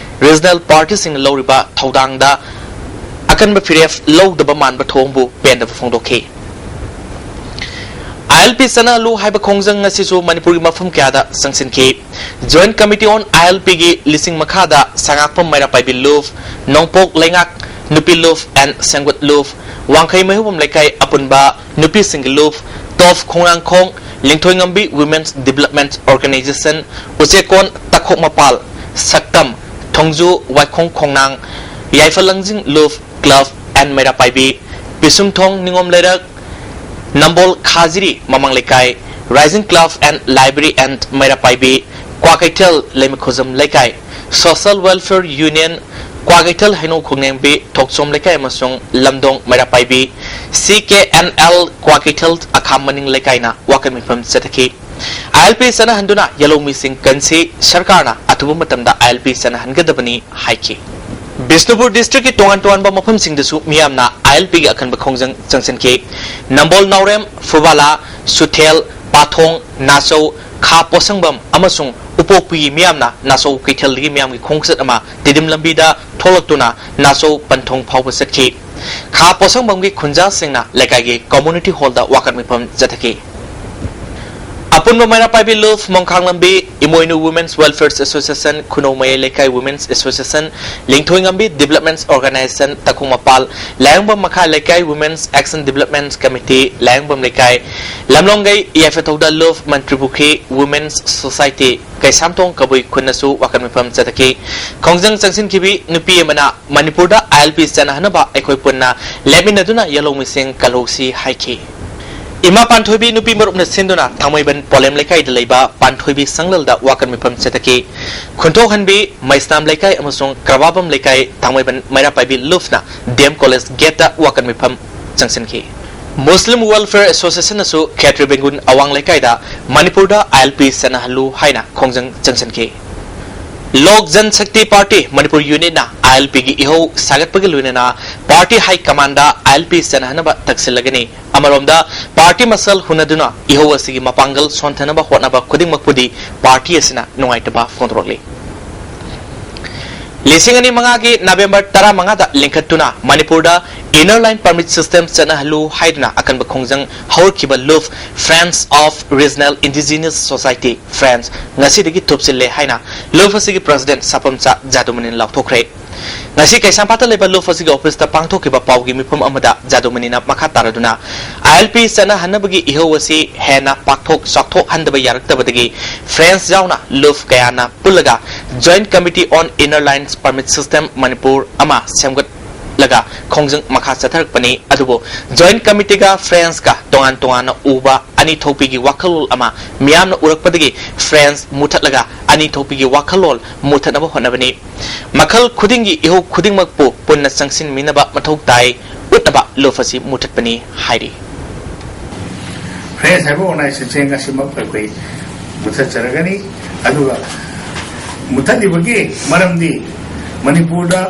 regional partyꯁꯤꯡꯅ ꯂꯧꯔꯤꯕ ꯊꯧꯗꯥꯡꯗ ꯑꯀꯟꯕ ꯐꯤꯔꯦꯞ ꯂꯧꯗꯕ ꯃꯥꯟꯕ ꯊꯧꯑꯣꯡꯕꯨ ꯄꯦꯟꯗꯕ ꯐꯣꯡꯗꯣꯛꯈꯤ꯫ I L P ꯆꯠꯅꯍꯜꯂꯨ ꯍꯥꯏꯕ ꯈꯣꯡꯖꯪ ꯑꯁꯤꯁꯨ ꯃꯅꯤꯄꯨꯔꯒꯤ ꯃꯐꯝ ꯀꯌꯥꯗ ꯆꯪꯁꯤꯟꯈꯤ꯫ Joint Committee on I L Pꯒꯤ ꯂꯤꯁꯤꯡ ꯃꯈꯥꯗ ꯁꯉꯥꯛꯄꯝ ꯃꯩꯔꯥ ꯄꯥꯏꯕꯤ ꯂꯨꯞ, ꯅꯣꯡꯄꯣꯛ ꯂꯩꯉꯥꯛ ꯅꯨꯄꯤ ꯂꯨꯞ and ꯁꯦꯡꯒꯨꯠ ꯂꯨꯞ, ꯋꯥꯡꯈꯩ ꯃꯩꯍꯧꯕꯝ ꯂꯩꯀꯥꯏ ꯑꯄꯨꯟꯕ ꯅꯨꯄꯤꯁꯤꯡꯒꯤ ꯂꯨꯞ, ꯇꯣꯞ ꯈꯣꯡꯅꯥꯡꯈꯣꯡ, ꯂꯤꯡꯊꯣꯏꯉꯝꯕꯤ Women's Development Organization, ꯎꯆꯦꯛꯀꯣꯟ ꯇꯈꯣꯛ ꯃꯄꯥꯜ, ꯁꯛꯇꯝ, ꯊꯣꯡꯖꯨ ꯋꯥꯏꯈꯣꯡ ꯈꯣꯡꯅꯥꯡ, ꯌꯥꯏꯐ ꯂꯪꯖꯤꯡ ꯂꯨꯞ club and ꯃꯩꯔꯥ ꯄꯥꯏꯕꯤ, ꯄꯤꯁꯨꯝꯊꯣꯡ ꯅꯤꯉꯣꯝ ꯂꯩꯔꯛ, ꯅꯝꯕꯣꯜ ꯈꯥꯖꯤꯔꯤ ꯃꯃꯥꯡ ꯂꯩꯀꯥꯏ, Rising Club and Library and ꯃꯩꯔꯥ ꯄꯥꯏꯕꯤ, Kwakeithel ꯂꯩꯃꯈꯨꯖꯝ ꯂꯩꯀꯥꯏ, Social Welfare Union, ꯀ꯭ꯋꯥꯀꯩꯊꯦꯜ ꯍꯩꯅꯧ ꯈꯣꯡꯅꯦꯝꯕꯤ ꯊꯣꯛꯆꯣꯝ ꯂꯩꯀꯥꯏ ꯑꯃꯁꯨꯡ ꯂꯝꯗꯣꯡ ꯃꯩꯔꯥ ꯄꯥꯏꯕꯤ, C K N L Kwakeithel ꯑꯈꯥꯝ ꯃꯅꯤꯡ ꯂꯩꯀꯥꯏꯅ ꯋꯥꯀꯠ ꯃꯤꯐꯝ ꯆꯠꯊꯈꯤ꯫ I L P ꯆꯠꯅꯍꯟꯗꯨꯅ ꯌꯦꯜꯍꯧꯃꯤꯁꯤꯡ ꯀꯟꯁꯤ, ꯁꯔꯀꯥꯔꯅ ꯑꯊꯨꯕ ꯃꯇꯝꯗ I L P ꯆꯠꯅꯍꯟꯒꯗꯕꯅꯤ ꯍꯥꯏꯈꯤ꯫ ꯕꯤꯁꯅꯨꯄꯨꯔ districtꯀꯤ ꯇꯣꯉꯥꯟ ꯇꯣꯉꯥꯟꯕ ꯃꯐꯝꯁꯤꯡꯗꯁꯨ ꯃꯤꯌꯥꯝꯅ I L Pꯒꯤ ꯑꯀꯟꯕ ꯈꯣꯡꯖꯪ ꯆꯪꯁꯤꯟꯈꯤ꯫ ꯅꯝꯕꯣꯜ ꯅꯥꯎꯔꯦꯝ, ꯐꯨꯕꯥꯂꯥ, ꯁꯨꯊꯦꯜ, ꯄꯥꯊꯣꯡ, ꯅꯥꯆꯧ, ꯈꯥ ꯄꯣꯠꯁꯪꯕꯝ ꯑꯃꯁꯨꯡ ꯎꯄꯣꯛꯄꯤꯒꯤ ꯃꯤꯌꯥꯝꯅ ꯅꯥꯆꯧ ꯀꯩꯊꯦꯜꯗꯒꯤ ꯃꯤꯌꯥꯝꯒꯤ ꯈꯣꯡꯆꯠ ꯑꯃ ꯇꯤꯗꯤꯝ ꯂꯝꯕꯤꯗ ꯊꯣꯛꯂꯛꯇꯨꯅ ꯅꯥꯆꯧ ꯄꯟꯊꯨꯡ ꯐꯥꯎꯕ ꯆꯠꯈꯤ꯫ ꯈꯥ ꯄꯣꯠꯁꯪꯕꯝꯒꯤ ꯈꯨꯟꯖꯥꯁꯤꯡꯅ ꯂꯩꯀꯥꯏꯒꯤ community hallꯗ ꯋꯥꯀꯠ ꯃꯤꯐꯝ ꯆꯠꯊꯈꯤ꯫ ꯑꯄꯨꯟꯕ ꯃꯩꯔꯥ ꯄꯥꯏꯕꯤ ꯂꯨꯞ, ꯃꯣꯡꯈꯥꯡ ꯂꯝꯕꯤ, ꯏꯃꯣꯏꯅꯨ Women's Welfare Association, ꯈꯨꯅꯧ ꯃꯌꯥꯏ ꯂꯩꯀꯥꯏ Women's Association, ꯂꯤꯡꯊꯣꯏꯉꯝꯕꯤ Development Organization, ꯇꯈꯣꯡ ꯃꯄꯥꯜ, ꯂꯥꯌꯣꯡꯕꯝ ꯃꯈꯥ ꯂꯩꯀꯥꯏ Women's Action Development Committee, ꯂꯥꯌꯣꯡꯕꯝ ꯂꯩꯀꯥꯏ, ꯂꯝꯂꯣꯡꯒꯩ ꯌꯥꯏꯐꯊꯧꯗ ꯂꯨꯞ, ꯃꯟꯇ꯭ꯔꯤꯄꯨꯈ꯭ꯔꯤ Women's Society, ꯀꯩꯁꯥꯝꯊꯣꯡ ꯀꯕꯨꯏ ꯈꯨꯟꯅꯁꯨ ꯋꯥꯀꯠ ꯃꯤꯐꯝ ꯆꯠꯊꯈꯤ꯫ ꯈꯣꯡꯖꯪ ꯆꯪꯁꯤꯟꯈꯤꯕꯤ ꯅꯨꯄꯤ ꯑꯃꯅ ꯃꯅꯤꯄꯨꯔꯗ I L P ꯆꯠꯅꯍꯟꯅꯕ ꯑꯩꯈꯣꯏ ꯄꯨꯟꯅ ꯂꯦꯞꯃꯤꯟꯅꯗꯨꯅ ꯌꯦꯜꯍꯧꯃꯤꯁꯤꯡ ꯀꯜꯍꯧꯁꯤ ꯍꯥꯏꯈꯤ꯫ ꯏꯃꯥ ꯄꯥꯟꯊꯣꯏꯕꯤ ꯅꯨꯄꯤ ꯃꯔꯨꯞꯅ ꯁꯤꯟꯗꯨꯅ ꯊꯥꯡꯃꯩꯕꯟ ꯄꯣꯂꯦꯝ ꯂꯩꯀꯥꯏꯗ ꯂꯩꯕ ꯄꯥꯟꯊꯣꯏꯕꯤ ꯁꯪꯂꯜꯗ ꯋꯥꯀꯠ ꯃꯤꯐꯝ ꯆꯠꯊꯈꯤ꯫ ꯈꯨꯟꯊꯣꯛꯍꯟꯕꯤ, ꯃꯩꯁꯅꯥꯝ ꯂꯩꯀꯥꯏ ꯑꯃꯁꯨꯡ ꯀ꯭ꯔꯕꯥꯕꯝ ꯂꯩꯀꯥꯏ ꯊꯥꯡꯃꯩꯕꯟ ꯃꯩꯔꯥ ꯄꯥꯏꯕꯤ ꯂꯨꯞꯅ ꯗꯤ ꯑꯦꯝ ꯀꯣꯂꯦꯖ ꯒꯦꯠꯇ ꯋꯥꯀꯠ ꯃꯤꯐꯝ ꯆꯪꯁꯤꯟꯈꯤ꯫ ꯃꯨꯁꯂꯤꯝ ꯋꯦꯜꯐꯤꯌꯔ ꯑꯦꯁꯣꯁꯤꯌꯦꯁꯟꯅꯁꯨ ꯈꯦꯇ꯭ꯔꯤ ꯕꯦꯡꯒꯨꯟ ꯑꯋꯥꯡ ꯂꯩꯀꯥꯏꯗ ꯃꯅꯤꯄꯨꯔꯗ ꯑꯥꯏ ꯑꯦꯜ ꯄꯤ ꯆꯠꯅꯍꯜꯂꯨ ꯍꯥꯏꯅ ꯈꯣꯡꯖꯪ ꯆꯪꯁꯤꯟꯈꯤ꯫ ꯂꯣꯛ ꯖꯟ ꯁꯛꯇꯤ ꯄꯥꯔꯇꯤ ꯃꯅꯤꯄꯨꯔ ꯌꯨꯅꯤꯠꯅ ꯑꯥꯏ ꯑꯦꯜ ꯄꯤꯒꯤ ꯏꯍꯧ ꯁꯥꯒꯠꯄꯒ ꯂꯣꯏꯅꯅ ꯄꯥꯔꯇꯤ ꯍꯥꯏ ꯀꯃꯥꯟꯗ ꯑꯥꯏ ꯑꯦꯜ ꯄꯤ ꯆꯠꯅꯍꯟꯅꯕ ꯇꯛꯁꯤꯜꯂꯒꯅꯤ꯫ ꯑꯃꯔꯣꯝꯗ ꯄꯥꯔꯇꯤ ꯃꯁꯜ ꯍꯨꯟꯅꯗꯨꯅ ꯏꯍꯧ ꯑꯁꯤꯒꯤ ꯃꯄꯥꯡꯒꯜ ꯁꯣꯟꯊꯅꯕ ꯍꯣꯠꯅꯕ ꯈꯨꯗꯤꯡꯃꯛꯄꯨꯗꯤ ꯄꯥꯔꯇꯤ ꯑꯁꯤꯅ ꯅꯨꯡꯉꯥꯏꯇꯕ ꯐꯣꯡꯗꯣꯔꯛꯂꯤ꯫ ꯂꯤꯁꯤꯡ ꯑꯅꯤ ꯃꯉꯥꯒꯤ ꯅꯕꯦꯝꯕꯔ ꯇꯔꯥꯃꯉꯥꯗ ꯂꯤꯡꯈꯠꯇꯨꯅ ꯃꯅꯤꯄꯨꯔꯗ Inner Line Permit System ꯆꯠꯅꯍꯜꯂꯨ ꯍꯥꯏꯗꯨꯅ ꯑꯀꯟꯕ ꯈꯣꯡꯖꯪ ꯍꯧꯔꯛꯈꯤꯕ ꯂꯨꯞ Friends of Regional Indigenous Society, friends, ꯉꯁꯤꯗꯒꯤ ꯊꯨꯞꯆꯤꯜꯂꯦ ꯍꯥꯏꯅ ꯂꯨꯞ ꯑꯁꯤꯒꯤ ꯄ꯭ꯔꯁꯤꯗꯦꯟ ꯁꯥꯄꯝꯆꯥ ꯖꯥꯗꯨꯃꯅꯤꯅ ꯂꯥꯎꯊꯣꯛꯈ꯭ꯔꯦ꯫ ꯉꯁꯤ ꯀꯩꯁꯥꯝꯄꯥꯠꯇ ꯂꯩꯕ ꯂꯨꯞ ꯑꯁꯤꯒꯤ ꯑꯣꯐꯤꯁꯇ ꯄꯥꯡꯊꯣꯛꯈꯤꯕ ꯄꯥꯎꯒꯤ ꯃꯤꯐꯝ ꯑꯃꯗ ꯖꯥꯗꯨꯃꯅꯤꯅ ꯃꯈꯥ ꯇꯥꯔꯗꯨꯅ, ꯑꯥꯏ ꯑꯦꯜ ꯄꯤ ꯆꯠꯅꯍꯟꯅꯕꯒꯤ ꯏꯍꯧ ꯑꯁꯤ ꯍꯦꯟꯅ ꯄꯥꯛꯊꯣꯛ ꯆꯥꯎꯊꯣꯛꯍꯟꯗꯕ ꯌꯥꯔꯛꯇꯕꯗꯒꯤ ꯐ꯭ꯔꯦꯟꯁ ꯌꯥꯎꯅ ꯂꯨꯞ ꯀꯌꯥꯅ ꯄꯨꯜꯂꯒ Joint Committee on Inner Lines Permit System Manipur ꯑꯃ ꯁꯦꯝꯒꯠꯂꯒ ꯈꯣꯡꯖꯪ ꯃꯈꯥ ꯆꯠꯊꯔꯛꯄꯅꯤ꯫ ꯑꯗꯨꯕꯨ Joint Committeeꯒ ꯐ꯭ꯔꯦꯟꯁꯀ ꯇꯣꯉꯥꯟ ꯇꯣꯉꯥꯟꯅ ꯎꯕ ꯑꯅꯤ ꯊꯣꯛꯄꯤꯒꯤ ꯋꯥꯈꯜꯂꯣꯟ ꯑꯃ ꯃꯤꯌꯥꯝꯅ ꯎꯔꯛꯄꯗꯒꯤ ꯐ꯭ꯔꯦꯟꯁ ꯃꯨꯊꯠꯂꯒ ꯑꯅꯤ ꯊꯣꯛꯄꯤꯒꯤ ꯋꯥꯈꯜꯂꯣꯟ ꯃꯨꯊꯠꯅꯕ ꯍꯣꯠꯅꯕꯅꯤ꯫ ꯃꯈꯜ ꯈꯨꯗꯤꯡꯒꯤ ꯏꯍꯧ ꯈꯨꯗꯤꯡꯃꯛꯄꯨ ꯄꯨꯟꯅ ꯆꯪꯁꯤꯟꯃꯤꯟꯅꯕ ꯃꯊꯧ ꯇꯥꯏ ꯎꯠꯅꯕ ꯂꯨꯞ ꯑꯁꯤ ꯃꯨꯊꯠꯄꯅꯤ ꯍꯥꯏꯔꯤ꯫ ꯐ꯭ꯔꯦꯟꯁ ꯍꯥꯏꯕ ꯑꯣꯔꯒꯅꯥꯏꯖꯦꯁꯟꯁꯦ ꯉꯁꯤꯃꯛ ꯑꯩꯈꯣꯏ ꯃꯨꯊꯠꯆꯔꯒꯅꯤ꯫ ꯑꯗꯨꯒ ꯃꯨꯊꯠꯂꯤꯕꯒꯤ ꯃꯔꯝꯗꯤ ꯃꯅꯤꯄꯨꯔꯗ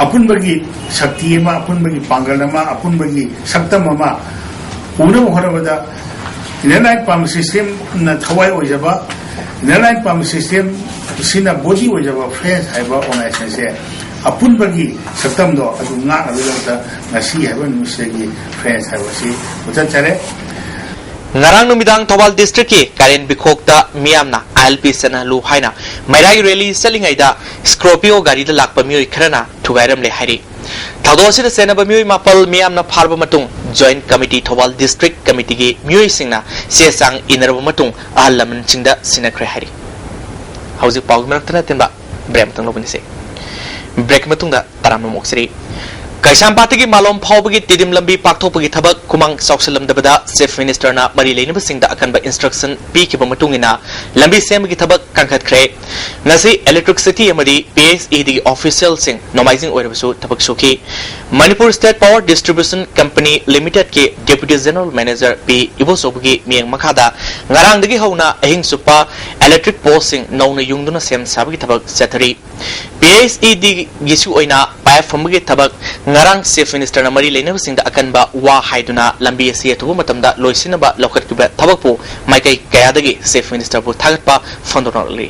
ꯑꯄꯨꯟꯕꯒꯤ ꯁꯛꯇꯤ ꯑꯃ, ꯑꯄꯨꯟꯕꯒꯤ ꯄꯥꯡꯒꯜ ꯑꯃ, ꯑꯄꯨꯟꯕꯒꯤ ꯁꯛꯇꯝ ꯑꯃ ꯎꯅꯕ ꯍꯣꯠꯅꯕꯗ Inner Line Permit Systemꯅ ꯊꯋꯥꯏ ꯑꯣꯏꯖꯕ, Inner Line Permit Systemꯁꯤꯅ ꯕꯣꯗꯤ ꯑꯣꯏꯖꯕ ꯐ꯭ꯔꯦꯟꯁ ꯍꯥꯏꯕ ꯑꯣꯔꯒꯅꯥꯏꯖꯦꯁꯟꯁꯦ ꯑꯄꯨꯟꯕꯒꯤ ꯁꯛꯇꯝꯗꯣ ꯑꯗꯨ ꯉꯥꯛꯅꯕꯒꯤꯗꯃꯛꯇ ꯉꯁꯤ ꯍꯥꯏꯕ ꯅꯨꯃꯤꯠꯁꯤꯗꯒꯤ ꯐ꯭ꯔꯦꯟꯁ ꯍꯥꯏꯕꯁꯤ ꯃꯨꯊꯠꯆꯔꯦ꯫ ꯉꯔꯥꯡ ꯅꯨꯃꯤꯗꯥꯡ ꯊꯧꯕꯥꯜ ꯗꯤꯁꯇ꯭ꯔꯤꯛꯀꯤ ꯀꯥꯔꯦꯟ ꯕꯤꯈꯣꯛꯇ ꯃꯤꯌꯥꯝꯅ ꯑꯥꯏ ꯑꯦꯜ ꯄꯤ ꯆꯠꯅꯍꯜꯂꯨ ꯍꯥꯏꯅ ꯃꯩꯔꯥꯒꯤ ꯔꯦꯂꯤ ꯆꯠꯂꯤꯉꯩꯗ ꯁ꯭ꯀꯣꯔꯄꯤꯌꯣ ꯒꯥꯔꯤꯗ ꯂꯥꯛꯄ ꯃꯤꯑꯣꯏ ꯈꯔꯅ ꯊꯨꯒꯥꯏꯔꯝꯂꯦ ꯍꯥꯏꯔꯤ꯫ ꯊꯧꯗꯣꯛ ꯑꯁꯤꯗ ꯆꯦꯟꯅꯕ ꯃꯤꯑꯣꯏ ꯃꯥꯄꯜ ꯃꯤꯌꯥꯝꯅ ꯐꯥꯔꯕ ꯃꯇꯨꯡ Joint Committee ꯊꯧꯕꯥꯜ ꯗꯤꯁꯇ꯭ꯔꯤꯛ ꯀꯃꯤꯇꯤꯒꯤ ꯃꯤꯑꯣꯏꯁꯤꯡꯅ ꯆꯦ ꯆꯥꯡ ꯏꯅꯔꯕ ꯃꯇꯨꯡ ꯑꯍꯜ ꯂꯃꯟꯁꯤꯡꯗ ꯁꯤꯟꯅꯈ꯭ꯔꯦ ꯍꯥꯏꯔꯤ꯫ ꯍꯧꯖꯤꯛ ꯄꯥꯎꯒꯤ ꯃꯔꯛꯇ ꯅꯠꯇꯦꯟꯕ ꯕ꯭ꯔꯦꯛ ꯑꯃꯇꯪ ꯂꯧꯕꯅꯤꯁꯦ꯫ ꯕ꯭ꯔꯦꯛꯀꯤ ꯃꯇꯨꯡꯗ ꯇꯔꯥꯝꯅ ꯑꯃꯨꯛ ꯑꯣꯛꯆꯔꯤ꯫ ꯀꯩꯁꯥꯝꯄꯥꯠꯇꯒꯤ ꯃꯥꯂꯣꯝ ꯐꯥꯎꯕꯒꯤ ꯇꯤꯗꯤꯝ ꯂꯝꯕꯤ ꯄꯥꯛꯊꯣꯛꯄꯒꯤ ꯊꯕꯛ ꯈꯨꯃꯥꯡ ꯆꯥꯎꯁꯤꯜꯂꯝꯗꯕꯗ Chief Minister ꯅ ꯃꯔꯤ ꯂꯩꯅꯕꯁꯤꯡꯗ ꯑꯀꯟꯕ instruction ꯄꯤꯈꯤꯕ ꯃꯇꯨꯡ ꯏꯟꯅ ꯂꯝꯕꯤ ꯁꯦꯝꯕꯒꯤ ꯊꯕꯛ ꯀꯟꯈꯠꯈ꯭ꯔꯦ꯫ ꯉꯁꯤ electricity ꯑꯃꯗꯤ P H E D ꯒꯤ official ꯁꯤꯡ ꯅꯣꯡꯃꯥꯏꯖꯤꯡ ꯑꯣꯏꯔꯕꯁꯨ ꯊꯕꯛ ꯁꯨꯈꯤ꯫ Manipur State Power Distribution Company Limited ꯀꯤ Deputy General Manager P ꯏꯕꯣꯆꯧꯕꯒꯤ ꯃꯤꯠꯌꯦꯡ ꯃꯈꯥꯗ ꯉꯔꯥꯡꯗꯒꯤ ꯍꯧꯅ ꯑꯍꯤꯡ ꯆꯨꯞꯄ electric post ꯁꯤꯡ ꯅꯧꯅ ꯌꯨꯡꯗꯨꯅ ꯁꯦꯝ ꯁꯥꯕꯒꯤ ꯊꯕꯛ ꯆꯠꯊꯔꯤ꯫ P H E D ꯒꯤꯁꯨ ꯑꯣꯏꯅ pipe ꯐꯨꯝꯕꯒꯤ ꯊꯕꯛ ꯉꯔꯥꯡ Chief Minister ꯅ ꯃꯔꯤ ꯂꯩꯅꯕꯁꯤꯡꯗ ꯑꯀꯟꯕ ꯋꯥ ꯍꯥꯏꯗꯨꯅ ꯂꯝꯕꯤ ꯑꯁꯤ ꯑꯊꯨꯕ ꯃꯇꯝꯗ ꯂꯣꯏꯁꯤꯟꯅꯕ ꯂꯧꯈꯠꯈꯤꯕ ꯊꯕꯛꯄꯨ ꯃꯥꯏꯀꯩ ꯀꯌꯥꯗꯒꯤ Chief Minister ꯕꯨ ꯊꯥꯒꯠꯄ ꯐꯣꯡꯗꯣꯛꯂꯛꯂꯤ꯫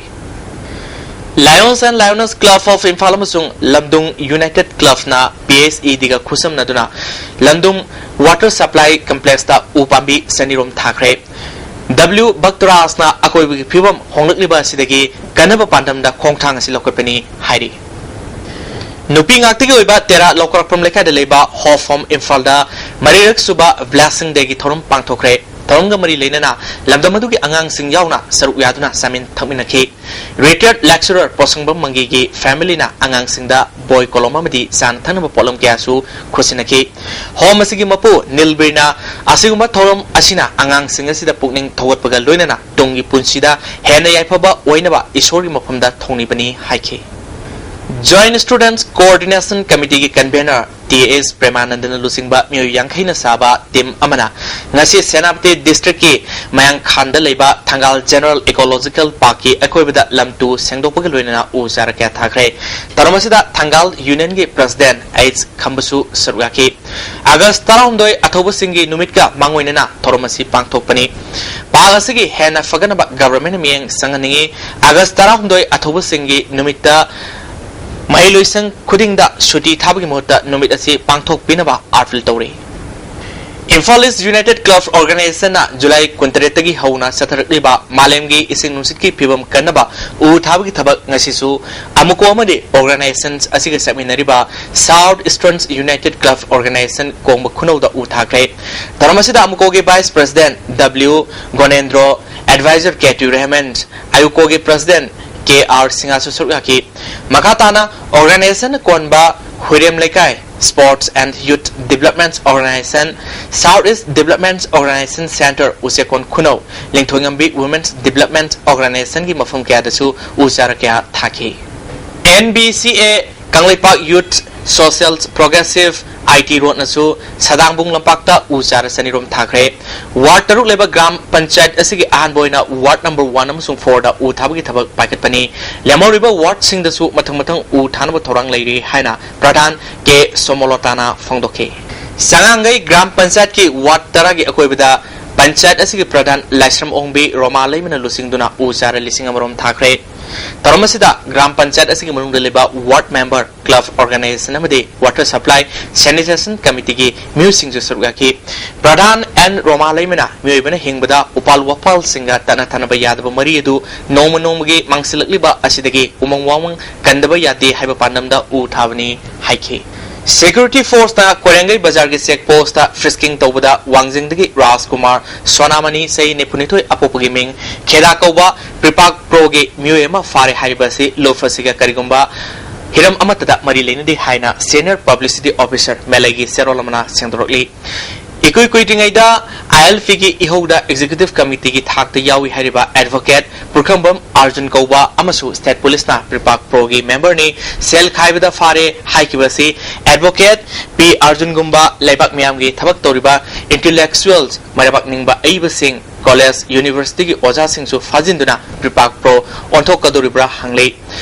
Lions and Lioness Club of Imphal ꯑꯃꯁꯨꯡ ꯂꯝꯗꯨꯡ United Club ꯅ P H E D ꯒ ꯈꯨꯠꯁꯝꯅꯗꯨꯅ ꯂꯝꯗꯨꯡ Water Supply Complex ꯇ ꯎ ꯄꯥꯝꯕꯤ ꯆꯅꯤꯔꯣꯝ ꯊꯥꯈ꯭ꯔꯦ꯫ W ꯚꯛꯇꯔꯥꯖꯅ ꯑꯀꯣꯏꯕꯒꯤ ꯐꯤꯕꯝ ꯍꯣꯡꯂꯛꯂꯤꯕ ꯑꯁꯤꯗꯒꯤ ꯀꯟꯅꯕ ꯄꯥꯟꯗꯝꯗ ꯈꯣꯡꯊꯥꯡ ꯑꯁꯤ ꯂꯧꯈꯠꯄꯅꯤ ꯍꯥꯏꯔꯤ꯫ ꯅꯨꯄꯤ ꯉꯥꯛꯇꯒꯤ ꯑꯣꯏꯕ ꯇꯦꯔꯥ ꯂꯧꯀꯔꯛꯐꯝ ꯂꯩꯀꯥꯏꯗ ꯂꯩꯕ Hope Home ꯏꯝꯐꯥꯜꯗ ꯃꯔꯤꯔꯛ ꯁꯨꯕ Blessing Day ꯒꯤ ꯊꯧꯔꯝ ꯄꯥꯡꯊꯣꯛꯈ꯭ꯔꯦ꯫ ꯊꯧꯔꯝꯒ ꯃꯔꯤ ꯂꯩꯅꯅ ꯂꯝꯗꯝ ꯑꯗꯨꯒꯤ ꯑꯉꯥꯡꯁꯤꯡ ꯌꯥꯎꯅ ꯁꯔꯨꯛ ꯌꯥꯗꯨꯅ ꯆꯥꯃꯤꯟ ꯊꯛꯃꯤꯟꯅꯈꯤ꯫ Retired lecturer ꯄꯣꯠꯁꯪꯕꯝ ꯃꯪꯒꯤꯒꯤ family ꯅ ꯑꯉꯥꯡꯁꯤꯡꯗ ꯕꯣꯏ, ꯀꯣꯂꯣꯝ ꯑꯃꯗꯤ ꯆꯥꯅ ꯊꯛꯅꯕ ꯄꯣꯠꯂꯝ ꯀꯌꯥꯁꯨ ꯈꯨꯠꯁꯤꯟꯅꯈꯤ꯫ Home ꯑꯁꯤꯒꯤ ꯃꯄꯨ ꯅꯤꯜꯕꯤꯔꯅ ꯑꯁꯤꯒꯨꯝꯕ ꯊꯧꯔꯝ ꯑꯁꯤꯅ ꯑꯉꯥꯡꯁꯤꯡ ꯑꯁꯤꯗ ꯄꯨꯛꯅꯤꯡ ꯊꯧꯒꯠꯄꯒ ꯂꯣꯏꯅꯅ ꯇꯨꯡꯒꯤ ꯄꯨꯟꯁꯤꯗ ꯍꯦꯟꯅ ꯌꯥꯏꯐꯕ ꯑꯣꯏꯅꯕ ꯏꯁꯣꯔꯒꯤ ꯃꯐꯝꯗ ꯊꯧꯅꯤꯕꯅꯤ ꯍꯥꯏꯈꯤ꯫ Joint Students Coordination Committee ꯒꯤ convener T S ꯄ꯭ꯔꯦꯃꯥꯅꯟꯗꯅ ꯂꯨꯆꯤꯡꯕ ꯃꯤꯑꯣꯏ ꯌꯥꯡꯈꯩꯅ ꯁꯥꯕ team ꯑꯃꯅ ꯉꯁꯤ ꯁꯦꯅꯥꯄꯇꯤ district ꯀꯤ ꯃꯌꯥꯡꯈꯥꯟꯗ ꯂꯩꯕ ꯊꯪꯒꯥꯜ General Ecological Park ꯀꯤ ꯑꯀꯣꯏꯕꯗ ꯂꯝ ꯇꯨ ꯁꯦꯡꯗꯣꯛꯄꯒ ꯂꯣꯏꯅꯅ ꯎ ꯆꯥꯔ ꯀꯌꯥ ꯊꯥꯈ꯭ꯔꯦ꯫ ꯊꯧꯔꯝ ꯑꯁꯤꯗ ꯊꯪꯒꯥꯜ Union ꯒꯤ President H ꯈꯝꯕꯁꯨ ꯁꯔꯨꯛ ꯌꯥꯈꯤ꯫ ꯑꯥꯒꯁ ꯇꯔꯥꯍꯨꯝꯗꯣꯏ ꯑꯊꯧꯕꯁꯤꯡꯒꯤ ꯅꯨꯃꯤꯠꯀ ꯃꯥꯡꯑꯣꯏꯅꯅ ꯊꯧꯔꯝ ꯑꯁꯤ ꯄꯥꯡꯊꯣꯛꯄꯅꯤ꯫ Park ꯑꯁꯤꯒꯤ ꯍꯦꯟꯅ ꯐꯒꯠꯅꯕ government ꯅ ꯃꯤꯠꯌꯦꯡ ꯆꯪꯍꯟꯅꯤꯡꯏ꯫ ꯑꯥꯒꯁ ꯇꯔꯥꯍꯨꯝꯗꯣꯏ ꯑꯊꯧꯕꯁꯤꯡꯒꯤ ꯅꯨꯃꯤꯠꯇ ꯃꯍꯩꯂꯣꯏꯁꯪ ꯈꯨꯗꯤꯡꯗ ꯁꯨꯇꯤ ꯊꯥꯕꯒꯤ ꯃꯍꯨꯠꯇ ꯅꯨꯃꯤꯠ ꯑꯁꯤ ꯄꯥꯡꯊꯣꯛꯄꯤꯅꯕ appeal ꯇꯧꯔꯤ꯫ Imphal East United Club Organization ꯅ ꯖꯨꯂꯥꯏ ꯀꯨꯟꯇꯔꯦꯠꯇꯒꯤ ꯍꯧꯅ ꯆꯠꯊꯔꯛꯂꯤꯕ ꯃꯥꯂꯦꯝꯒꯤ ꯏꯁꯤꯡ ꯅꯨꯡꯁꯤꯠꯀꯤ ꯐꯤꯕꯝ ꯀꯟꯅꯕ ꯎ ꯊꯥꯕꯒꯤ ꯊꯕꯛ ꯉꯁꯤꯁꯨ ꯑꯃꯨꯀꯣ ꯑꯃꯗꯤ organizations ꯑꯁꯤꯒ ꯆꯠꯃꯤꯟꯅꯔꯤꯕ South Eastern United Club Organization ꯀꯣꯡꯕ ꯈꯨꯅꯧꯗ ꯎ ꯊꯥꯈ꯭ꯔꯦ꯫ ꯊꯧꯔꯝ ꯑꯁꯤꯗ ꯑꯃꯨꯀꯣꯒꯤ Vice President W ꯒꯣꯅꯦꯟꯗ꯭ꯔꯣ, Advisor K T ꯔꯦꯍꯃꯟ, ꯑꯌꯨꯀꯣꯒꯤ President K R ꯁꯤꯡꯍꯁꯨ ꯁꯔꯨꯛ ꯌꯥꯈꯤ꯫ ꯃꯈꯥ ꯇꯥꯅ organization ꯅ ꯀꯣꯟꯕ ꯍꯨꯏꯔꯦꯝ ꯂꯩꯀꯥꯏ Sports and Youth Development Organization, South East Development Organization Center, ꯎꯆꯦꯛꯀꯣꯟ ꯈꯨꯅꯧ, ꯂꯤꯡꯊꯣꯏꯉꯝꯕꯤ Women's Development Organizationꯒꯤ ꯃꯐꯝ ꯀꯌꯥꯗꯁꯨ ꯎ ꯆꯥꯔꯥ ꯀꯌꯥ ꯊꯥꯈꯤ꯫ N B C A Kangleipak Youth Social Progressive I T Roadꯅꯁꯨ ꯁꯗꯥꯡꯕꯨꯡ ꯂꯝꯄꯥꯛꯇ ꯎ ꯆꯥꯔꯥ ꯆꯅꯤꯔꯣꯝ ꯊꯥꯈ꯭ꯔꯦ꯫ Ward ꯇꯔꯨꯛ ꯂꯩꯕ ꯒ꯭ꯔꯥꯝ ꯄꯟꯆꯥꯌꯠ ꯑꯁꯤꯒꯤ ꯑꯍꯥꯟꯕ ꯑꯣꯏꯅ Ward number one ꯑꯃꯁꯨꯡ fourꯗ ꯎ ꯊꯥꯕꯒꯤ ꯊꯕꯛ ꯄꯥꯏꯈꯠꯄꯅꯤ꯫ ꯂꯦꯝꯍꯧꯔꯤꯕ wardꯁꯤꯡꯗꯁꯨ ꯃꯊꯪ ꯃꯊꯪ ꯎ ꯊꯥꯅꯕ ꯊꯧꯔꯥꯡ ꯂꯩꯔꯤ ꯍꯥꯏꯅ ꯄ꯭ꯔꯙꯥꯟ ꯀꯦ ꯁꯣꯃꯣꯂꯣꯇꯥꯅ ꯐꯣꯡꯗꯣꯛꯈꯤ꯫ ꯆꯉꯥꯡꯒꯩ ꯒ꯭ꯔꯥꯝ ꯄꯟꯆꯥꯌꯠꯀꯤ Ward ꯇꯔꯥꯒꯤ ꯑꯀꯣꯏꯕꯗ ꯄꯟꯆꯥꯌꯠ ꯑꯁꯤꯒꯤ ꯄ꯭ꯔꯙꯥꯟ ꯂꯥꯏꯁ꯭ꯔꯝ ꯑꯣꯡꯕꯤ ꯔꯣꯃꯥ ꯂꯩꯃꯅ ꯂꯨꯆꯤꯡꯗꯨꯅ ꯎ ꯆꯥꯔꯥ ꯂꯤꯁꯤꯡ ꯑꯃꯔꯣꯝ ꯊꯥꯈ꯭ꯔꯦ꯫ ꯊꯧꯔꯝ ꯑꯁꯤꯗ ꯒ꯭ꯔꯥꯝ ꯄꯟꯆꯥꯌꯠ ꯑꯁꯤꯒꯤ ꯃꯅꯨꯡꯗ ꯂꯩꯕ ward member, club organization ꯑꯃꯗꯤ water supply sanitation committeeꯒꯤ ꯃꯤꯑꯣꯏꯁꯤꯡꯁꯨ ꯁꯔꯨꯛ ꯌꯥꯈꯤ꯫ ꯄ꯭ꯔꯙꯥꯟ ꯑꯦꯟ ꯔꯣꯃꯥ ꯂꯩꯃꯅ ꯃꯤꯑꯣꯏꯕꯅ ꯍꯤꯡꯕꯗ ꯎꯄꯥꯜ ꯋꯥꯄꯥꯜꯁꯤꯡꯒ ꯇꯠꯅ ꯊꯥꯅꯕ ꯌꯥꯗꯕ ꯃꯔꯤ ꯑꯗꯨ ꯅꯣꯡꯃ ꯅꯣꯡꯃꯒꯤ ꯃꯥꯡꯁꯤꯜꯂꯛꯂꯤꯕ ꯑꯁꯤꯗꯒꯤ ꯎꯃꯪ ꯋꯥꯃꯪ ꯀꯟꯗꯕ ꯌꯥꯗꯦ ꯍꯥꯏꯕ ꯄꯥꯟꯗꯝꯗ ꯎ ꯊꯥꯕꯅꯤ ꯍꯥꯏꯈꯤ꯫ Security forceꯅ ꯀꯣꯏꯔꯦꯡꯒꯩ ꯕꯖꯥꯔꯒꯤ check postꯇ frisking ꯇꯧꯕꯗ ꯋꯥꯡꯖꯤꯡꯗꯒꯤ ꯔꯥꯖꯀꯨꯃꯥꯔ ꯁꯣꯅꯥꯃꯅꯤ, ꯆꯍꯤ ꯅꯤꯐꯨꯅꯤꯊꯣꯏ ꯑꯄꯣꯛꯄꯒꯤ ꯃꯤꯡ, ꯈꯦꯗꯥ ꯀꯧꯕ ꯄ꯭ꯔꯤꯄꯥꯛ ꯄ꯭ꯔꯣꯒꯤ ꯃꯤꯑꯣꯏ ꯑꯃ ꯐꯥꯔꯦ ꯍꯥꯏꯔꯤꯕ ꯑꯁꯤ ꯂꯨꯞ ꯑꯁꯤꯒ ꯀꯔꯤꯒꯨꯝꯕ ꯍꯤꯔꯝ ꯑꯃꯠꯇꯗ ꯃꯔꯤ ꯂꯩꯅꯗꯦ ꯍꯥꯏꯅ senior publicity officer ꯃꯦꯂꯩꯒꯤ ꯆꯦꯔꯣꯜ ꯑꯃꯅ ꯁꯦꯡꯗꯣꯔꯛꯂꯤ꯫ ꯏꯀꯨꯏ ꯀꯨꯏꯗ꯭ꯔꯤꯉꯩꯗ I L Pꯒꯤ ꯏꯍꯧꯗ executive committeeꯒꯤ ꯊꯥꯛꯇ ꯌꯥꯎꯏ ꯍꯥꯏꯔꯤꯕ advocate ꯄꯨꯔꯈꯝꯕꯝ ꯑꯥꯔꯖꯨꯟ ꯀꯧꯕ ꯑꯃꯁꯨ state policeꯅ ꯄ꯭ꯔꯤꯄꯥꯛ ꯄ꯭ꯔꯣꯒꯤ memberꯅꯤ, ꯁꯦꯜ ꯈꯥꯏꯕꯗ ꯐꯥꯔꯦ ꯍꯥꯏꯈꯤꯕ ꯑꯁꯤ advocate ꯄꯤ ꯑꯥꯔꯖꯨꯟꯒꯨꯝꯕ ꯂꯩꯕꯥꯛ ꯃꯤꯌꯥꯝꯒꯤ ꯊꯕꯛ ꯇꯧꯔꯤꯕ intellectuals, ꯃꯔꯩꯕꯥꯛ ꯅꯤꯡꯕ ꯑꯏꯕꯁꯤꯡ, college, universityꯒꯤ ꯑꯣꯖꯥꯁꯤꯡꯁꯨ ꯐꯥꯖꯤꯟꯗꯨꯅ ꯄ꯭ꯔꯤꯄꯥꯛ ꯄ꯭ꯔꯣ ꯑꯣꯟꯊꯣꯛꯀꯗꯧꯔꯤꯕ꯭ꯔꯥ ꯍꯪꯂꯤ꯫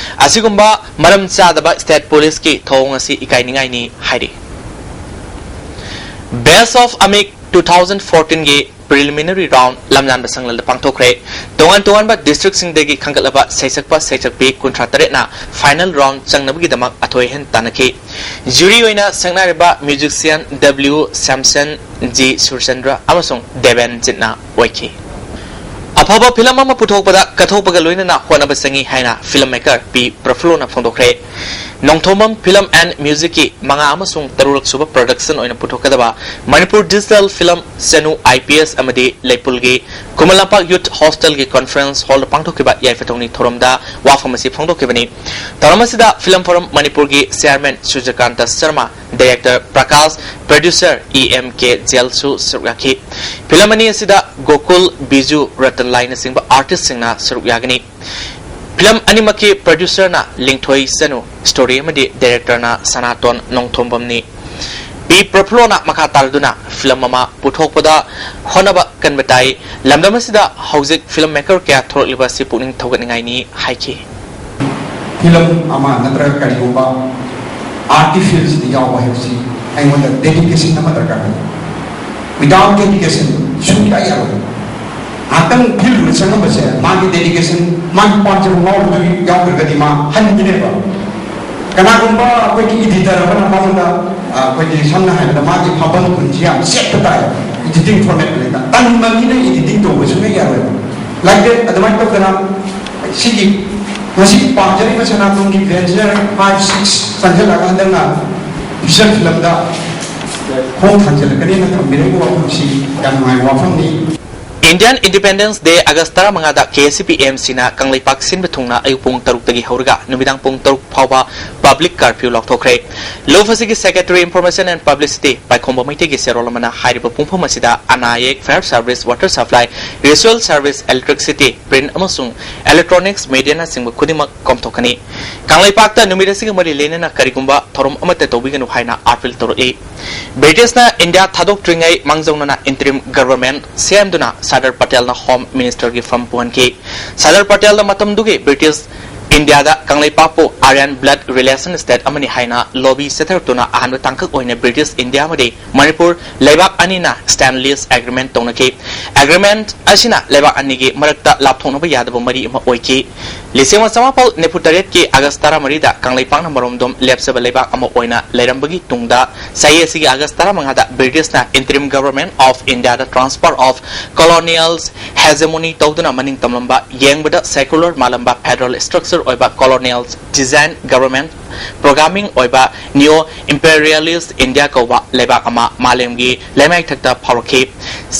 ꯑꯁꯤꯒꯨꯝꯕ ꯃꯔꯝ ꯆꯥꯗꯕ state policeꯀꯤ ꯊꯧꯑꯣꯡ ꯑꯁꯤ ꯏꯀꯥꯏꯅꯤꯡꯉꯥꯏꯅꯤ ꯍꯥꯏꯔꯤ꯫ Best of Amik two thousand fourteenꯒꯤ preliminary round ꯂꯝꯖꯥꯟꯕ ꯁꯪꯂꯦꯜꯗ ꯄꯥꯡꯊꯣꯛꯈ꯭ꯔꯦ꯫ ꯇꯣꯉꯥꯟ ꯇꯣꯉꯥꯟꯕ districtꯁꯤꯡꯗꯒꯤ ꯈꯟꯒꯠꯂꯕ ꯁꯩꯁꯛꯄ ꯁꯩꯁꯛꯄꯤ ꯀꯨꯟꯊ꯭ꯔꯥ ꯇꯔꯦꯠꯅ final round ꯆꯪꯅꯕꯒꯤꯗꯃꯛ ꯑꯊꯣꯏ ꯑꯍꯦꯟ ꯇꯥꯟꯅꯈꯤ꯫ Jury ꯑꯣꯏꯅ ꯁꯛꯅꯥꯏꯔꯕ musician W ꯁ꯭ꯌꯥꯝꯁꯟ, G ꯁꯨꯔꯆꯟꯗ꯭ꯔ ꯑꯃꯁꯨꯡ ꯗꯦꯕꯦꯟ ꯖꯤꯠꯅ ꯑꯣꯏꯈꯤ꯫ ꯑꯐꯕ film ꯑꯃ ꯄꯨꯊꯣꯛꯄꯗ ꯀꯠꯊꯣꯛꯄꯒ ꯂꯣꯏꯅꯅ ꯍꯣꯠꯅꯕ ꯆꯪꯏ ꯍꯥꯏꯅ film maker P ꯄ꯭ꯔꯐꯨꯜꯂꯣꯅ ꯐꯣꯡꯗꯣꯛꯈ꯭ꯔꯦ꯫ Nongthombam Film and Musicꯀꯤ ꯃꯉꯥ ꯑꯃꯁꯨꯡ ꯇꯔꯨꯛꯂꯛ ꯁꯨꯕ production ꯑꯣꯏꯅ ꯄꯨꯊꯣꯛꯀꯗꯕ Manipur Digital Film Chanu I P S ꯑꯃꯗꯤ ꯂꯩꯄꯨꯜꯒꯤ ꯈꯨꯃꯟ ꯂꯝꯄꯥꯛ Youth Hostelꯒꯤ Conference Hallꯗ ꯄꯥꯡꯊꯣꯛꯈꯤꯕ ꯌꯥꯏꯐ ꯊꯧꯅꯤ ꯊꯧꯔꯝꯗ ꯋꯥꯐꯝ ꯑꯁꯤ ꯐꯣꯡꯗꯣꯛꯈꯤꯕꯅꯤ꯫ ꯊꯧꯔꯝ ꯑꯁꯤꯗ Film Forum ꯃꯅꯤꯄꯨꯔꯒꯤ Chairman ꯁꯨꯔꯖꯀꯥꯟꯇ Sharma, Director Prakash, Producer E M K ꯖꯦꯜꯁꯨ ꯁꯔꯨꯛ ꯌꯥꯈꯤ꯫ Film ꯑꯅꯤ ꯑꯁꯤꯗ ꯒꯣꯀꯨꯜ, ꯕꯤꯖꯨ, ꯔꯇꯟꯂꯥꯜꯅꯆꯤꯡꯕ artistꯁꯤꯡꯅ ꯁꯔꯨꯛ ꯌꯥꯒꯅꯤ꯫ Film ꯑꯅꯤꯃꯛꯀꯤ producerꯅ ꯂꯤꯡꯊꯣꯏ ꯆꯅꯨ, story ꯑꯃꯗꯤ directorꯅ ꯁꯅꯥꯇꯣꯟ ꯅꯣꯡꯊꯣꯝꯕꯝꯅꯤ꯫ ꯄꯤ ꯄ꯭ꯔꯐꯨꯜꯂꯣꯅ ꯃꯈꯥ ꯇꯥꯔꯗꯨꯅ film ꯑꯃ ꯄꯨꯊꯣꯛꯄꯗ ꯍꯣꯠꯅꯕ ꯀꯟꯕ ꯇꯥꯏ꯫ ꯂꯝꯗꯝ ꯑꯁꯤꯗ ꯍꯧꯖꯤꯛ film maker ꯀꯌꯥ ꯊꯣꯔꯛꯂꯤꯕ ꯑꯁꯤ ꯄꯨꯛꯅꯤꯡ ꯊꯧꯒꯠꯅꯤꯡꯉꯥꯏꯅꯤ ꯍꯥꯏꯈꯤ꯫ Film ꯑꯃ ꯅꯠꯇ꯭ꯔꯒ ꯀꯔꯤꯒꯨꯝꯕ artistꯁꯤꯡꯗ ꯌꯥꯎꯕ ꯍꯥꯏꯕꯁꯤ ꯑꯩꯉꯣꯟꯗ dedication ꯑꯃ ꯗꯔꯀꯥꯔ ꯑꯣꯏ꯫ Without dedication ꯁꯨꯡꯌꯥ ꯌꯥꯔꯣꯏ꯫ ꯉꯥꯏꯍꯥꯛꯇꯪ fieldꯗ ꯆꯪꯉꯝꯕꯁꯦ ꯃꯥꯒꯤ dedication, ꯃꯥꯒꯤ ꯄꯥꯝꯖꯕ ꯉꯥꯎꯕꯗꯨ ꯌꯥꯎꯗ꯭ꯔꯒꯗꯤ ꯃꯥ ꯍꯟꯈꯤꯅꯦꯕ꯫ ꯀꯅꯥꯒꯨꯝꯕ ꯑꯩꯈꯣꯏꯒꯤ editor ꯑꯃꯅ ꯃꯉꯣꯟꯗ ꯑꯩꯈꯣꯏꯒꯤ ꯁꯝꯅ ꯍꯥꯏꯔꯕꯗ ꯃꯥꯒꯤ ꯐꯥꯕꯝ ꯈꯨꯟꯁꯤ ꯌꯥꯝ ꯆꯦꯠꯄ ꯇꯥꯏ editing formatꯇ꯫ ꯇꯟꯕ ꯃꯤꯅ editing ꯇꯧꯕ ꯁꯨꯡꯌꯥ ꯌꯥꯔꯣꯏꯕ꯫ Like that ꯑꯗꯨꯃꯥꯏꯅ ꯇꯧꯗꯅ ꯁꯤꯒꯤ ꯉꯁꯤ ꯄꯥꯝꯖꯔꯤꯕ ꯁꯅꯥꯇꯣꯟꯒꯤ venture five six ꯆꯪꯁꯤꯜꯂꯒ ꯍꯟꯗꯛꯅ feature filmꯗ ꯈꯣꯡ ꯊꯥꯡꯖꯤꯜꯂꯛꯀꯅꯤꯅ ꯊꯝꯕꯤꯔꯛꯏꯕ ꯋꯥꯐꯝꯁꯤ ꯌꯥꯝ ꯅꯨꯡꯉꯥꯏꯕ ꯋꯥꯐꯝꯅꯤ꯫ Indian Independence Day August ꯇꯔꯥꯃꯉꯥꯗ K S P M Cꯅ Kangleipak ꯁꯤꯟꯕ ꯊꯨꯡꯅ ꯑꯌꯨꯛ ꯄꯨꯡ ꯇꯔꯨꯛꯇꯒꯤ ꯍꯧꯔꯒ ꯅꯨꯃꯤꯗꯥꯡ ꯄꯨꯡ ꯇꯔꯨꯛ ꯐꯥꯎꯕ public curfew ꯂꯥꯎꯊꯣꯛꯈ꯭ꯔꯦ꯫ ꯂꯨꯞ ꯑꯁꯤꯒꯤ Secretary Information and Publicity ꯄꯥꯏꯈꯣꯝꯕ ꯃꯩꯇꯩꯒꯤ ꯆꯦꯔꯣꯜ ꯑꯃꯅ ꯍꯥꯏꯔꯤꯕ ꯄꯨꯡꯐꯝ ꯑꯁꯤꯗ ꯑꯅꯥ ꯑꯌꯦꯛ, fire service, water supply, ritual service, electricity, print ꯑꯃꯁꯨꯡ electronics mediaꯅꯆꯤꯡꯕ ꯈꯨꯗꯤꯡꯃꯛ ꯀꯣꯝꯊꯣꯛꯀꯅꯤ꯫ ꯀꯪꯂꯩꯄꯥꯛꯇ ꯅꯨꯃꯤꯠ ꯑꯁꯤꯒ ꯃꯔꯤ ꯂꯩꯅꯅ ꯀꯔꯤꯒꯨꯝꯕ ꯊꯧꯔꯝ ꯑꯃꯠꯇ ꯇꯧꯕꯤꯒꯅꯨ ꯍꯥꯏꯅ appeal ꯇꯧꯔꯛꯏ꯫ ꯕ꯭ꯔꯤꯇꯤꯁꯅ ꯏꯟꯗꯤꯌꯥ ꯊꯥꯗꯣꯛꯇ꯭ꯔꯤꯉꯩ ꯃꯥꯡꯖꯧꯅꯅ interim government ꯁꯦꯝꯗꯨꯅ ꯁꯔꯗꯥꯔ ꯄꯇꯦꯜꯅ Home Ministerꯒꯤ ꯐꯝ ꯄꯨꯍꯟꯈꯤ꯫ ꯁꯔꯗꯥꯔ ꯄꯇꯦꯜꯅ ꯃꯇꯝꯗꯨꯒꯤ ꯕ꯭ꯔꯤꯇꯤꯁ ꯏꯟꯗꯤꯌꯥꯗ ꯀꯪꯂꯩꯄꯥꯛꯄꯨ Aryan blood relation state ꯑꯃꯅꯤ ꯍꯥꯏꯅ lobby ꯆꯠꯊꯔꯛꯇꯨꯅ ꯑꯍꯥꯟꯕ ꯇꯥꯡꯀꯛ ꯑꯣꯏꯅ ꯕ꯭ꯔꯤꯇꯤꯁ ꯏꯟꯗꯤꯌꯥ ꯑꯃꯗꯤ ꯃꯅꯤꯄꯨꯔ ꯂꯩꯕꯥꯛ ꯑꯅꯤꯅ Stand Lease Agreement ꯇꯧꯅꯈꯤ꯫ Agreement ꯑꯁꯤꯅ ꯂꯩꯕꯥꯛ ꯑꯅꯤꯒꯤ ꯃꯔꯛꯇ ꯂꯥꯞꯊꯣꯛꯅꯕ ꯌꯥꯗꯕ ꯃꯔꯤ ꯑꯃ ꯑꯣꯏꯈꯤ꯫ ꯂꯤꯁꯤꯡ ꯑꯃ ꯆꯃꯥꯄꯜ ꯅꯤꯐꯨ ꯇꯔꯦꯠꯀꯤ August ꯇꯔꯥꯃꯔꯤꯗ ꯀꯪꯂꯩꯄꯥꯛꯅ ꯃꯔꯣꯝꯗꯣꯝ ꯂꯦꯞꯆꯕ ꯂꯩꯕꯥꯛ ꯑꯃ ꯑꯣꯏꯅ ꯂꯩꯔꯝꯕꯒꯤ ꯇꯨꯡꯗ, ꯆꯍꯤ ꯑꯁꯤꯒꯤ August ꯇꯔꯥꯃꯉꯥꯗ ꯕ꯭ꯔꯤꯇꯤꯁꯅ Interim Government of Indiaꯗ Transfer of Colonial Hegemony ꯇꯧꯗꯨꯅ ꯃꯅꯤꯡ ꯇꯝꯂꯝꯕ, ꯌꯦꯡꯕꯗ secular ꯃꯥꯜꯂꯝꯕ federal structure ꯑꯣꯏꯕ colonial design government, programming ꯑꯣꯏꯕ neo imperialist India ꯀꯧꯕ ꯂꯩꯕꯥꯛ ꯑꯃ ꯃꯥꯂꯦꯝꯒꯤ ꯂꯩꯃꯥꯏꯊꯛꯇ ꯐꯥꯎꯔꯛꯈꯤ꯫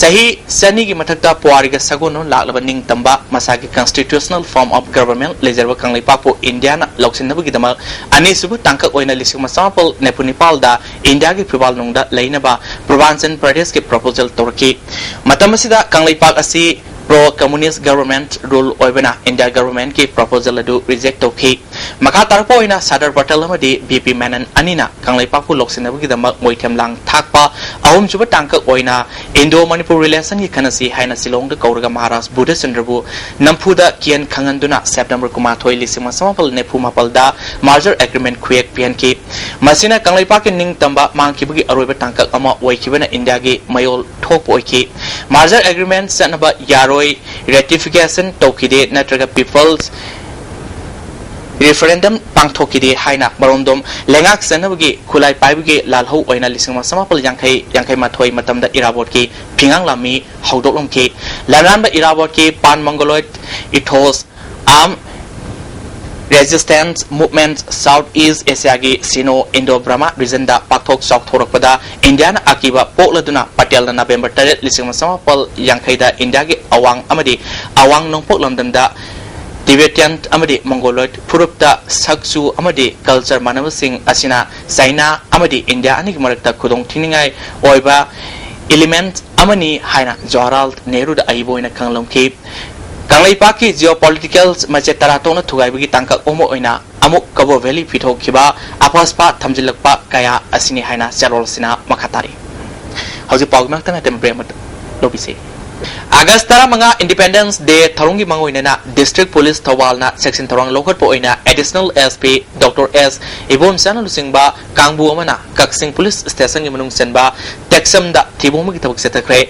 ꯆꯍꯤ ꯆꯅꯤꯒꯤ ꯃꯊꯛꯇ ꯄꯨꯋꯥꯔꯤꯒ ꯁꯥꯒꯣꯟꯅꯅ ꯂꯥꯛꯂꯕ ꯅꯤꯡꯇꯝꯕ ꯃꯁꯥꯒꯤ constitutional form of government ꯂꯩꯖꯔꯕ ꯀꯪꯂꯩꯄꯥꯛꯄꯨ ꯏꯟꯗꯤꯌꯥꯅ ꯂꯧꯁꯤꯟꯅꯕꯒꯤꯗꯃꯛ ꯑꯅꯤꯁꯨꯕ ꯇꯥꯡꯀꯛ ꯑꯣꯏꯅ ꯂꯤꯁꯤꯡ ꯑꯃ ꯆꯃꯥꯄꯜ ꯅꯤꯐꯨ ꯅꯤꯄꯥꯜꯗ ꯏꯟꯗꯤꯌꯥꯒꯤ ꯐꯤꯕꯥꯜꯅꯨꯡꯗ ꯂꯩꯅꯕ ꯄꯨꯔꯕꯥꯟꯆꯜ ꯄ꯭ꯔꯗꯦꯁꯀꯤ proposal ꯇꯧꯔꯛꯈꯤ꯫ ꯃꯇꯝ ꯑꯁꯤꯗ ꯀꯪꯂꯩꯄꯥꯛ ꯑꯁꯤ pro communist government rule ꯑꯣꯏꯕꯅ ꯏꯟꯗꯤꯌꯥ governmentꯀꯤ proposal ꯑꯗꯨ reject ꯇꯧꯈꯤ꯫ ꯃꯈꯥ ꯇꯥꯔꯛꯄ ꯑꯣꯏꯅ ꯁꯔꯗꯥꯔ ꯄꯇꯦꯜ ꯑꯃꯗꯤ ꯕꯤ ꯄꯤ ꯃꯦꯅꯟ ꯑꯅꯤꯅ ꯀꯪꯂꯩꯄꯥꯛꯄꯨ ꯂꯧꯁꯤꯟꯅꯕꯒꯤꯗꯃꯛ ꯃꯣꯏꯊꯦꯝ ꯂꯥꯡ ꯊꯥꯛꯄ ꯑꯍꯨꯝꯁꯨꯕ ꯇꯥꯡꯀꯛ ꯑꯣꯏꯅ Indo Manipur relationꯒꯤ ꯈꯟꯅꯁꯤ ꯍꯥꯏꯅ ꯁꯤꯂꯣꯡꯗ ꯀꯧꯔꯒ ꯃꯍꯥꯔꯥꯖ ꯕꯨꯙꯆꯟꯗ꯭ꯔꯕꯨ ꯅꯝꯐꯨꯗ ꯀꯤꯌꯦꯟ ꯈꯪꯍꯟꯗꯨꯅ ꯁꯦꯞꯇꯦꯝꯕꯔ ꯀꯨꯟꯃꯥꯊꯣꯏ, ꯂꯤꯁꯤꯡ ꯑꯃ ꯆꯃꯥꯄꯜ ꯅꯤꯐꯨ ꯃꯥꯄꯜꯗ merger agreement ꯈꯨꯌꯦꯛ ꯄꯤꯍꯟꯈꯤ꯫ ꯃꯁꯤꯅ ꯀꯪꯂꯩꯄꯥꯛꯀꯤ ꯅꯤꯡꯇꯝꯕ ꯃꯥꯡꯈꯤꯕꯒꯤ ꯑꯔꯣꯏꯕ ꯇꯥꯡꯀꯛ ꯑꯃ ꯑꯣꯏꯈꯤꯕꯅ ꯏꯟꯗꯤꯌꯥꯒꯤ ꯃꯌꯣꯜ ꯊꯣꯛꯄ ꯑꯣꯏꯈꯤ꯫ Merger agreement ꯆꯠꯅꯕ ꯌꯥꯔꯣꯏ, ratification ꯇꯧꯈꯤꯗꯦ ꯅꯠꯇ꯭ꯔꯒ people's referendum ꯄꯥꯡꯊꯣꯛꯈꯤꯗꯦ ꯍꯥꯏꯅ ꯃꯔꯣꯝꯗꯣꯝ ꯂꯩꯉꯥꯛ ꯆꯠꯅꯕꯒꯤ ꯈꯨꯠꯂꯥꯏ ꯄꯥꯏꯕꯒꯤ ꯂꯥꯜꯍꯧ ꯑꯣꯏꯅ ꯂꯤꯁꯤꯡ ꯑꯃ ꯆꯃꯥꯄꯜ ꯌꯥꯡꯈꯩ ꯌꯥꯡꯈꯩ ꯃꯥꯊꯣꯏ ꯃꯇꯝꯗ ꯏꯔꯥꯕꯣꯠꯀꯤ ꯐꯤꯉꯥꯡ ꯂꯥꯟꯃꯤ ꯍꯧꯗꯣꯛꯂꯝꯈꯤ꯫ ꯂꯝꯂꯥꯟꯕ ꯏꯔꯥꯕꯣꯠꯀꯤ pan Mongoloid ethos, arm resistance movement South East Asiaꯒꯤ Sino Indo Burma regionꯗ ꯄꯥꯛꯊꯣꯛ ꯆꯥꯎꯊꯣꯔꯛꯄꯗ ꯏꯟꯗꯤꯌꯥꯅ ꯑꯀꯤꯕ ꯄꯣꯛꯂꯗꯨꯅ ꯄꯇꯦꯜꯅ ꯅꯕꯦꯝꯕꯔ ꯇꯔꯦꯠ, ꯂꯤꯁꯤꯡ ꯑꯃ ꯆꯃꯥꯄꯜ ꯌꯥꯡꯈꯩꯗ ꯏꯟꯗꯤꯌꯥꯒꯤ ꯑꯋꯥꯡ ꯑꯃꯗꯤ ꯑꯋꯥꯡ ꯅꯣꯡꯄꯣꯛ ꯂꯝꯗꯝꯗ Tibetan ꯑꯃꯗꯤ Mongoloid ꯐꯨꯔꯨꯞꯇ ꯁꯛꯆꯨ ꯑꯃꯗꯤ culture ꯃꯥꯟꯅꯕꯁꯤꯡ ꯑꯁꯤꯅ ꯆꯥꯏꯅꯥ ꯑꯃꯗꯤ ꯏꯟꯗꯤꯌꯥ ꯑꯅꯤꯒꯤ ꯃꯔꯛꯇ ꯈꯨꯗꯣꯡ ꯊꯤꯅꯤꯡꯉꯥꯏ ꯑꯣꯏꯕ element ꯑꯃꯅꯤ ꯍꯥꯏꯅ ꯖꯋꯥꯍꯔꯂꯥꯜ ꯅꯦꯍꯔꯨꯗ ꯑꯏꯕ ꯑꯣꯏꯅ ꯈꯪꯍꯜꯂꯝꯈꯤ꯫ ꯀꯪꯂꯩꯄꯥꯛꯀꯤ geopolitical ꯃꯆꯦꯠ ꯇꯔꯥ ꯇꯣꯛꯅ ꯊꯨꯒꯥꯏꯕꯒꯤ ꯇꯥꯡꯀꯛ ꯑꯃ ꯑꯣꯏꯅ ꯑꯃꯨꯛ ꯀꯕꯣ ꯚꯦꯂꯤ ꯄꯤꯊꯣꯛꯈꯤꯕ ꯑꯐꯁꯄꯥ ꯊꯝꯖꯤꯜꯂꯛꯄ ꯀꯌꯥ ꯑꯁꯤꯅꯤ ꯍꯥꯏꯅ ꯆꯦꯔꯣꯜ ꯑꯁꯤꯅ ꯃꯈꯥ ꯇꯥꯔꯤ꯫ ꯍꯧꯖꯤꯛ ꯄꯥꯎꯒꯤ ꯃꯔꯛꯇ ꯅꯠꯇꯦ, break ꯑꯃ ꯂꯧꯕꯤꯁꯤ꯫ ꯑꯥꯒꯁ ꯇꯔꯥꯃꯉꯥ Independence Day ꯊꯧꯔꯝꯒꯤ ꯃꯥꯡꯑꯣꯏꯅꯅ District Police ꯊꯧꯕꯥꯜꯅ section ꯊꯧꯔꯥꯡ ꯂꯧꯈꯠꯄ ꯑꯣꯏꯅ Additional S P Doctor S ꯏꯕꯣꯝꯆꯥꯅ ꯂꯨꯆꯤꯡꯕ ꯀꯥꯡꯕꯨ ꯑꯃꯅ ꯀꯛꯆꯤꯡ Police Stationꯒꯤ ꯃꯅꯨꯡ ꯆꯟꯕ ꯇꯦꯛꯁꯝꯗ ꯊꯤꯕꯣꯡꯕꯒꯤ ꯊꯕꯛ ꯆꯠꯊꯈ꯭ꯔꯦ꯫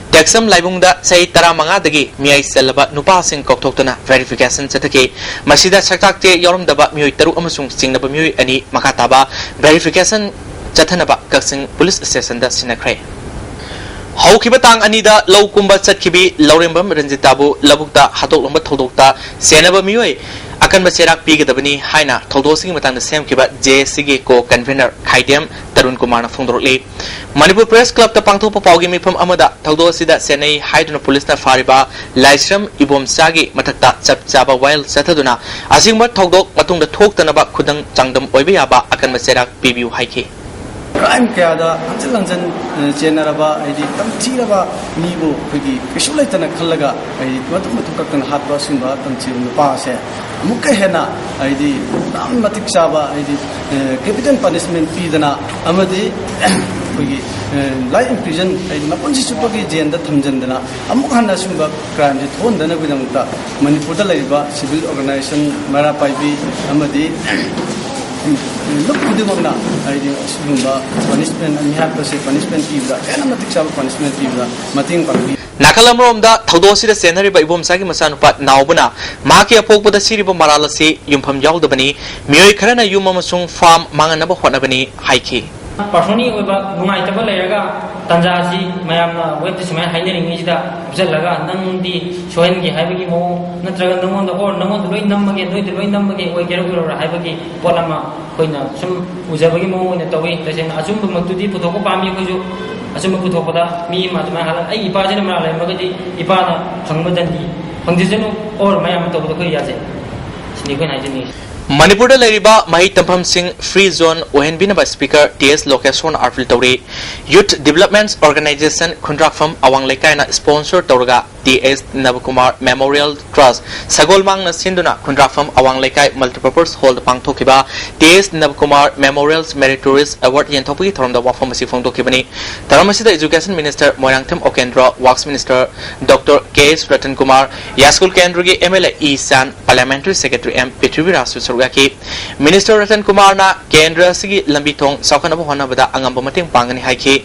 ꯇꯦꯛꯁꯝ ꯂꯥꯏꯕꯨꯡꯗ ꯆꯍꯤ ꯇꯔꯥꯃꯉꯥꯗꯒꯤ ꯃꯤꯌꯥꯏ ꯆꯜꯂꯕ ꯅꯨꯄꯥꯁꯤꯡ ꯀꯧꯊꯣꯛꯇꯨꯅ verification ꯆꯠꯊꯈꯤ꯫ ꯃꯁꯤꯗ ꯁꯛꯇꯥꯛ ꯆꯦ ꯌꯥꯎꯔꯝꯗꯕ ꯃꯤꯑꯣꯏ ꯇꯔꯨꯛ ꯑꯃꯁꯨꯡ ꯆꯤꯡꯅꯕ ꯃꯤꯑꯣꯏ ꯑꯅꯤ ꯃꯈꯥ ꯇꯥꯕ verification ꯆꯠꯊꯅꯕ ꯀꯛꯆꯤꯡ Police Stationꯗ ꯁꯤꯟꯅꯈ꯭ꯔꯦ꯫ ꯍꯧꯈꯤꯕ ꯇꯥꯡ ꯑꯅꯤꯗ ꯂꯧ ꯀꯨꯝꯕ ꯆꯠꯈꯤꯕꯤ ꯂꯧꯔꯦꯝꯕꯝ ꯔꯟꯖꯤꯇꯥꯕꯨ ꯂꯧꯕꯨꯛꯇ ꯍꯥꯠꯇꯣꯛꯂꯝꯕ ꯊꯧꯗꯣꯛꯇ ꯆꯦꯟꯅꯕ ꯃꯤꯑꯣꯏ ꯑꯀꯟꯕ ꯆꯩꯔꯥꯛ ꯄꯤꯒꯗꯕꯅꯤ ꯍꯥꯏꯅ ꯊꯧꯗꯣꯛ ꯑꯁꯤꯒꯤ ꯃꯇꯥꯡꯗ ꯁꯦꯝꯈꯤꯕ ꯖꯦ ꯑꯦꯁ ꯁꯤꯒꯤ ꯀꯣ ꯀꯟꯚꯦꯅꯔ ꯈꯥꯏꯗꯦꯝ ꯇꯔꯨꯟ ꯀꯨꯃꯥꯔꯅ ꯐꯣꯡꯗꯣꯔꯛꯂꯤ꯫ ꯃꯅꯤꯄꯨꯔ ꯄ꯭ꯔꯦꯁ ꯀ꯭ꯂꯕꯇ ꯄꯥꯡꯊꯣꯛꯄ ꯄꯥꯎꯒꯤ ꯃꯤꯐꯝ ꯑꯃꯗ ꯊꯧꯗꯣꯛ ꯑꯁꯤꯗ ꯆꯦꯟꯅꯩ ꯍꯥꯏꯗꯨꯅ ꯄꯨꯂꯤꯁꯅ ꯐꯥꯔꯤꯕ ꯂꯥꯏꯁ꯭ꯔꯝ ꯏꯕꯣꯝꯆꯥꯒꯤ ꯃꯊꯛꯇ ꯆꯞ ꯆꯥꯕ ꯋꯥꯌꯦꯜ ꯆꯠꯊꯗꯨꯅ ꯑꯁꯤꯒꯨꯝꯕ ꯊꯧꯗꯣꯛ ꯃꯇꯨꯡꯗ ꯊꯣꯛꯇꯅꯕ ꯈꯨꯗꯝ ꯆꯥꯡꯗꯝ ꯑꯣꯏꯕ ꯌꯥꯕ ꯑꯀꯟꯕ ꯆꯩꯔꯥꯛ ꯄꯤꯕꯤꯌꯨ ꯍꯥꯏꯈꯤ꯫ ꯀ꯭ꯔꯥꯏꯝ ꯀꯌꯥꯗ ꯍꯟꯖꯤꯟ ꯍꯟꯖꯤꯟ, ꯑ, ꯆꯦꯟꯅꯔꯕ, ꯍꯥꯏꯗꯤ ꯇꯝꯊꯤꯔꯕ ꯃꯤꯕꯨ ꯑꯩꯈꯣꯏꯒꯤ ꯀꯩꯁꯨ ꯂꯩꯇꯅ ꯈꯜꯂꯒ, ꯍꯥꯏꯗꯤ ꯃꯇꯨꯡ ꯃꯇꯨꯡ ꯀꯛꯇꯅ ꯍꯥꯠꯄ ꯑꯁꯤꯒꯨꯝꯕ ꯇꯝꯊꯤꯕ ꯅꯨꯄꯥ ꯑꯁꯦ ꯑꯃꯨꯛꯀ ꯍꯦꯟꯅ, ꯍꯥꯏꯗꯤ ꯌꯥꯝ ꯃꯇꯤꯛ ꯆꯥꯕ, ꯍꯥꯏꯗꯤ, ꯑ, capital punishment ꯄꯤꯗꯅ ꯑꯃꯗꯤ ꯑꯩꯈꯣꯏꯒꯤ, ꯑ, life imprisonment, ꯍꯥꯏꯗꯤ ꯃꯄꯨꯟꯁꯤ ꯆꯨꯞꯄꯒꯤ ꯖꯦꯜꯗ ꯊꯝꯖꯤꯟꯗꯅ ꯑꯃꯨꯛ ꯍꯟꯅ ꯑꯁꯤꯒꯨꯝꯕ ꯀ꯭ꯔꯥꯏꯝꯁꯦ ꯊꯣꯛꯍꯟꯗꯅꯕꯒꯤꯗꯃꯛꯇ ꯃꯅꯤꯄꯨꯔꯗ ꯂꯩꯔꯤꯕ civil organization, ꯃꯩꯔꯥ ꯄꯥꯏꯕꯤ ꯑꯃꯗꯤ ꯂꯨꯞ ꯈꯨꯗꯤꯡꯃꯛꯅ, ꯍꯥꯏꯗꯤ ꯑꯁꯤꯒꯨꯝꯕ punishment, ꯃꯤꯍꯥꯠꯄꯁꯦ punishment ꯄꯤꯕꯗ, ꯍꯦꯟꯅ ꯃꯇꯤꯛ ꯆꯥꯕ punishment ꯄꯤꯕꯗ ꯃꯇꯦꯡ ꯄꯥꯡꯕꯤ꯫ ꯅꯥꯀꯜ ꯑꯃꯔꯣꯝꯗ ꯊꯧꯗꯣꯛ ꯑꯁꯤꯗ ꯆꯦꯟꯅꯔꯤꯕ ꯏꯕꯣꯝꯆꯥꯒꯤ ꯃꯆꯥꯅꯨꯄꯥ ꯅꯥꯎꯕꯅ ꯃꯍꯥꯛꯀꯤ ꯑꯄꯣꯛꯄꯗ ꯁꯤꯔꯤꯕ ꯃꯔꯥꯜ ꯑꯁꯤ ꯌꯨꯝꯐꯝ ꯌꯥꯎꯗꯕꯅꯤ, ꯃꯤꯑꯣꯏ ꯈꯔꯅ ꯌꯨꯝ ꯑꯃꯁꯨꯡ ꯐꯥꯔꯝ ꯃꯥꯡꯍꯟꯅꯕ ꯍꯣꯠꯅꯕꯅꯤ ꯍꯥꯏꯈꯤ꯫ Personally ꯑꯣꯏꯕ ꯅꯨꯡꯉꯥꯏꯇꯕ ꯂꯩꯔꯒ ꯇꯥꯟꯖꯥ ꯑꯁꯤ ꯃꯌꯥꯝꯅ ꯋꯦꯕꯇ ꯁꯨꯃꯥꯏꯅ ꯍꯥꯏꯅꯔꯤꯉꯩꯁꯤꯗ ꯍꯥꯞꯆꯜꯂꯒ ꯅꯪꯗꯤ ꯁꯣꯏꯍꯟꯒꯦ ꯍꯥꯏꯕꯒꯤ ꯃꯑꯣꯡ ꯅꯠꯇ꯭ꯔꯒ ꯅꯪꯉꯣꯟꯗ, or ꯅꯪꯉꯣꯟꯗ ꯂꯣꯏ ꯅꯝꯃꯒꯦ, ꯅꯣꯏꯗ ꯂꯣꯏ ꯅꯝꯃꯒꯦ, ꯑꯣꯏꯒꯦꯔꯥ ꯑꯣꯏꯔꯣꯏꯔꯥ ꯍꯥꯏꯕꯒꯤ ꯄꯣꯠ ꯑꯃ ꯑꯩꯈꯣꯏꯅ ꯁꯨꯝ ꯎꯖꯕꯒꯤ ꯃꯑꯣꯡ ꯑꯣꯏꯅ ꯇꯧꯏ꯫ ꯇꯁꯦꯡꯅ ꯑꯆꯨꯝꯕꯃꯛꯇꯨꯗꯤ ꯄꯨꯊꯣꯛꯄ ꯄꯥꯝꯃꯤ ꯑꯩꯈꯣꯏꯁꯨ꯫ ꯑꯆꯨꯝꯕ ꯄꯨꯊꯣꯛꯄꯗ ꯃꯤ ꯑꯃ ꯑꯗꯨꯃꯥꯏꯅ ꯍꯥꯠꯂ-, ꯑꯩ ꯏꯄꯥꯁꯤꯅ ꯃꯔꯥꯜ ꯂꯩꯔꯝꯃꯒꯗꯤ ꯏꯄꯥꯅ ꯐꯪꯕ ꯗꯟꯗꯤ ꯐꯪꯖꯁꯅꯨ, or ꯃꯌꯥꯝ ꯇꯧꯕꯗ ꯑꯩꯈꯣꯏ ꯌꯥꯖꯩ꯫ ꯁꯤꯅꯤ ꯑꯩꯈꯣꯏꯅ ꯍꯥꯏꯖꯅꯤꯡꯉꯤꯁꯦ꯫ ꯃꯅꯤꯄꯨꯔꯗ ꯂꯩꯔꯤꯕ ꯃꯍꯩ ꯇꯝꯐꯝꯁꯤꯡ free zone ꯑꯣꯏꯍꯟꯕꯤꯅꯕ Speaker ꯇꯤ ꯑꯦꯁ ꯂꯣꯀꯦꯁꯣꯔꯅ appeal ꯇꯧꯔꯤ꯫ Youth Development Organization ꯈꯨꯟꯗ꯭ꯔꯥꯛꯐꯝ ꯑꯋꯥꯡ ꯂꯩꯀꯥꯏꯅ sponsor ꯇꯧꯔꯒ T S Nabakumar Memorial Trust ꯁꯒꯣꯜꯃꯥꯡꯅ ꯁꯤꯟꯗꯨꯅ ꯈꯨꯟꯗ꯭ꯔꯥꯛꯐꯝ ꯑꯋꯥꯡ ꯂꯩꯀꯥꯏ Multipurpose Hallꯗ ꯄꯥꯡꯊꯣꯛꯈꯤꯕ T S Nabakumar Memorial Meritorious Award ꯌꯦꯟꯊꯣꯛꯄꯒꯤ ꯊꯧꯔꯝꯗ ꯋꯥꯐꯝ ꯑꯁꯤ ꯐꯣꯡꯗꯣꯛꯈꯤꯕꯅꯤ꯫ ꯊꯧꯔꯝ ꯑꯁꯤꯗ Education Minister Moirangthem Okendro, Works Minister doctor K S Ratan Kumar, Yaiskul ꯀꯦꯟꯗ꯭ꯔꯒꯤ M L A E Chan, Parliamentary Secretary M ꯄ꯭ꯔꯤꯊꯤꯕꯤꯔꯥꯖꯁꯨ ꯁꯔꯨꯛ ꯌꯥꯈꯤ꯫ Minister ꯔꯇꯟ ꯀꯨꯃꯥꯔꯅ ꯀꯦꯟꯗ꯭ꯔ ꯑꯁꯤꯒꯤ ꯂꯝꯕꯤ ꯊꯣꯡ ꯆꯥꯎꯈꯠꯅꯕ ꯍꯣꯠꯅꯕꯗ ꯑꯉꯝꯕ ꯃꯇꯦꯡ ꯄꯥꯡꯒꯅꯤ ꯍꯥꯏꯈꯤ꯫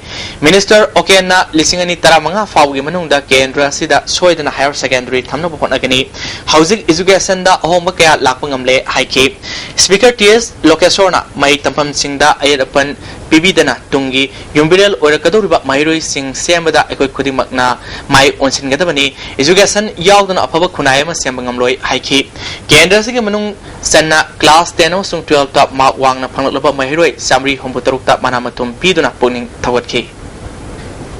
Minister ꯎꯀꯦꯟꯅ ꯂꯤꯁꯤꯡ ꯑꯅꯤ ꯇꯔꯥꯃꯉꯥ ꯐꯥꯎꯕꯒꯤ ꯃꯅꯨꯡꯗ ꯀꯦꯟꯗ꯭ꯔ ꯑꯁꯤꯗ ꯁꯣꯏꯗꯅ higher secondary ꯊꯝꯅꯕ ꯍꯣꯠꯅꯒꯅꯤ꯫ ꯍꯧꯖꯤꯛ educationꯗ ꯑꯍꯣꯡꯕ ꯀꯌꯥ ꯂꯥꯛꯄ ꯉꯝꯂꯦ ꯍꯥꯏꯈꯤ꯫ Speaker ꯇꯤ ꯑꯦꯁ ꯂꯣꯀꯦꯁꯣꯔꯅ ꯃꯍꯩ ꯇꯝꯐꯝꯁꯤꯡꯗ ꯑꯌꯦꯠ ꯑꯄꯟ ꯄꯤꯕꯤꯗꯅ ꯇꯨꯡꯒꯤ ꯌꯨꯝꯕꯤꯔꯦꯜ ꯑꯣꯏꯔꯛꯀꯗꯧꯔꯤꯕ ꯃꯍꯩꯔꯣꯏꯁꯤꯡ ꯁꯦꯝꯕꯗ ꯑꯩꯈꯣꯏ ꯈꯨꯗꯤꯡꯃꯛꯅ ꯃꯥꯏ ꯑꯣꯟꯁꯤꯟꯒꯗꯕꯅꯤ꯫ Education ꯌꯥꯎꯗꯅ ꯑꯐꯕ ꯈꯨꯟꯅꯥꯏ ꯑꯃ ꯁꯦꯝꯕ ꯉꯝꯂꯣꯏ ꯍꯥꯏꯈꯤ꯫ ꯀꯦꯟꯗ꯭ꯔ ꯑꯁꯤꯒꯤ ꯃꯅꯨꯡ ꯆꯟꯅ class ten ꯑꯃꯁꯨꯡ twelve ꯇ mark ꯋꯥꯡꯅ ꯐꯪꯂꯛꯂꯕ ꯃꯍꯩꯔꯣꯏ ꯆꯥꯃꯔꯤ ꯍꯨꯝꯐꯨ ꯇꯔꯨꯛꯇ ꯃꯅꯥ ꯃꯊꯨꯝ ꯄꯤꯗꯨꯅ ꯄꯨꯛꯅꯤꯡ ꯊꯧꯒꯠꯈꯤ꯫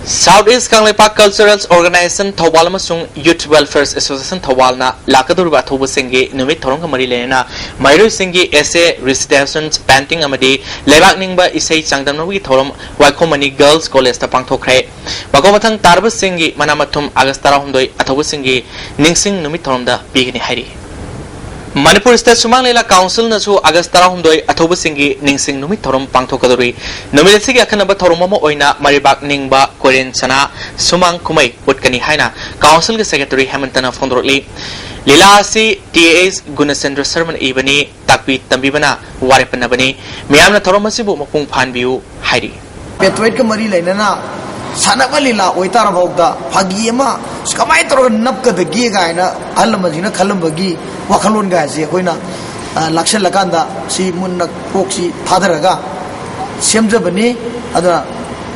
South East Kangleipak Cultural Organization Thoubal ꯑꯃꯁꯨꯡ Youth Welfare Association ꯊꯧꯕꯥꯜꯅ ꯂꯥꯛꯀꯗꯧꯔꯤꯕ ꯑꯊꯧꯕꯁꯤꯡꯒꯤ ꯅꯨꯃꯤꯠ ꯊꯧꯔꯝꯒ ꯃꯔꯤ ꯂꯩꯅꯅ ꯃꯍꯩꯔꯣꯏꯁꯤꯡꯒꯤ essay, recitation, painting ꯑꯃꯗꯤ ꯂꯩꯕꯥꯛ ꯅꯤꯡꯕ ꯏꯁꯩ ꯆꯥꯡꯗꯝꯅꯕꯒꯤ ꯊꯧꯔꯝ ꯋꯥꯏꯈꯣꯝ ꯃꯅꯤ Girls College ꯇ ꯄꯥꯡꯊꯣꯛꯈ꯭ꯔꯦ꯫ ꯃꯀꯣꯛ ꯃꯊꯪ ꯇꯥꯔꯕꯁꯤꯡꯒꯤ ꯃꯅꯥ ꯃꯊꯨꯝ August ꯇꯔꯥꯍꯨꯝꯗꯣꯏ ꯑꯊꯧꯕꯁꯤꯡꯒꯤ ꯅꯤꯡꯁꯤꯡ ꯅꯨꯃꯤꯠ ꯊꯧꯔꯝꯗ ꯄꯤꯒꯅꯤ ꯍꯥꯏꯔꯤ꯫ ꯃꯅꯤꯄꯨꯔ State ꯁꯨꯃꯥꯡ ꯂꯤꯂꯥ Council ꯅꯁꯨ August ꯇꯔꯥꯍꯨꯝꯗꯣꯏ ꯑꯊꯧꯕꯁꯤꯡꯒꯤ ꯅꯤꯡꯁꯤꯡ ꯅꯨꯃꯤꯠ ꯊꯧꯔꯝ ꯄꯥꯡꯊꯣꯛꯀꯗꯧꯔꯤ꯫ ꯅꯨꯃꯤꯠ ꯑꯁꯤꯒꯤ ꯑꯈꯟꯅꯕ ꯊꯧꯔꯝ ꯑꯃ ꯑꯣꯏꯅ ꯃꯔꯩꯕꯥꯛ ꯅꯤꯡꯕ ꯀꯣꯏꯔꯦꯟ ꯁꯅꯥ ꯁꯨꯃꯥꯡ ꯀꯨꯝꯍꯩ ꯎꯠꯀꯅꯤ ꯍꯥꯏꯅ Council ꯒꯤ Secretary ꯍꯦꯃꯟꯇꯅ ꯐꯣꯡꯗꯣꯔꯛꯂꯤ꯫ ꯂꯤꯂꯥ ꯑꯁꯤ ꯇꯤ ꯑꯦꯁ ꯒꯨꯅꯆꯟꯗ꯭ꯔ ꯁꯔꯃꯅ ꯏꯕꯅꯤ, ꯇꯥꯛꯄꯤ ꯇꯝꯕꯤꯕꯅ ꯋꯥꯔꯦꯞ ꯄꯟꯅꯕꯅꯤ꯫ ꯃꯤꯌꯥꯝꯅ ꯊꯧꯔꯝ ꯑꯁꯤꯕꯨ ꯃꯄꯨꯡ ꯐꯥꯍꯟꯕꯤꯌꯨ ꯍꯥꯏꯔꯤ꯫ Patriotic ꯀ ꯃꯔꯤ ꯂꯩꯅꯅ ꯁꯥꯟꯅꯕ ꯂꯤꯂꯥ ꯑꯣꯏꯇꯥꯔꯐꯥꯎꯗ ꯐꯥꯒꯤ ꯑꯃ ꯀꯃꯥꯏꯅ ꯇꯧꯔꯒ ꯅꯞꯀꯗꯒꯦ ꯀꯥꯏꯅ ꯑꯍꯜ ꯂꯃꯟꯁꯤꯡꯅ ꯈꯜꯂꯝꯕꯒꯤ ꯋꯥꯈꯜꯂꯣꯟ ꯀꯥꯏꯁꯦ ꯑꯩꯈꯣꯏꯅ, ꯑ, ꯂꯥꯛꯁꯜꯂꯀꯥꯟꯗ ꯁꯤ ꯃꯨꯟꯅ ꯀꯣꯛꯁꯤ ꯊꯥꯗꯔꯒ ꯁꯦꯝꯖꯕꯅꯤ꯫ ꯑꯗꯨꯅ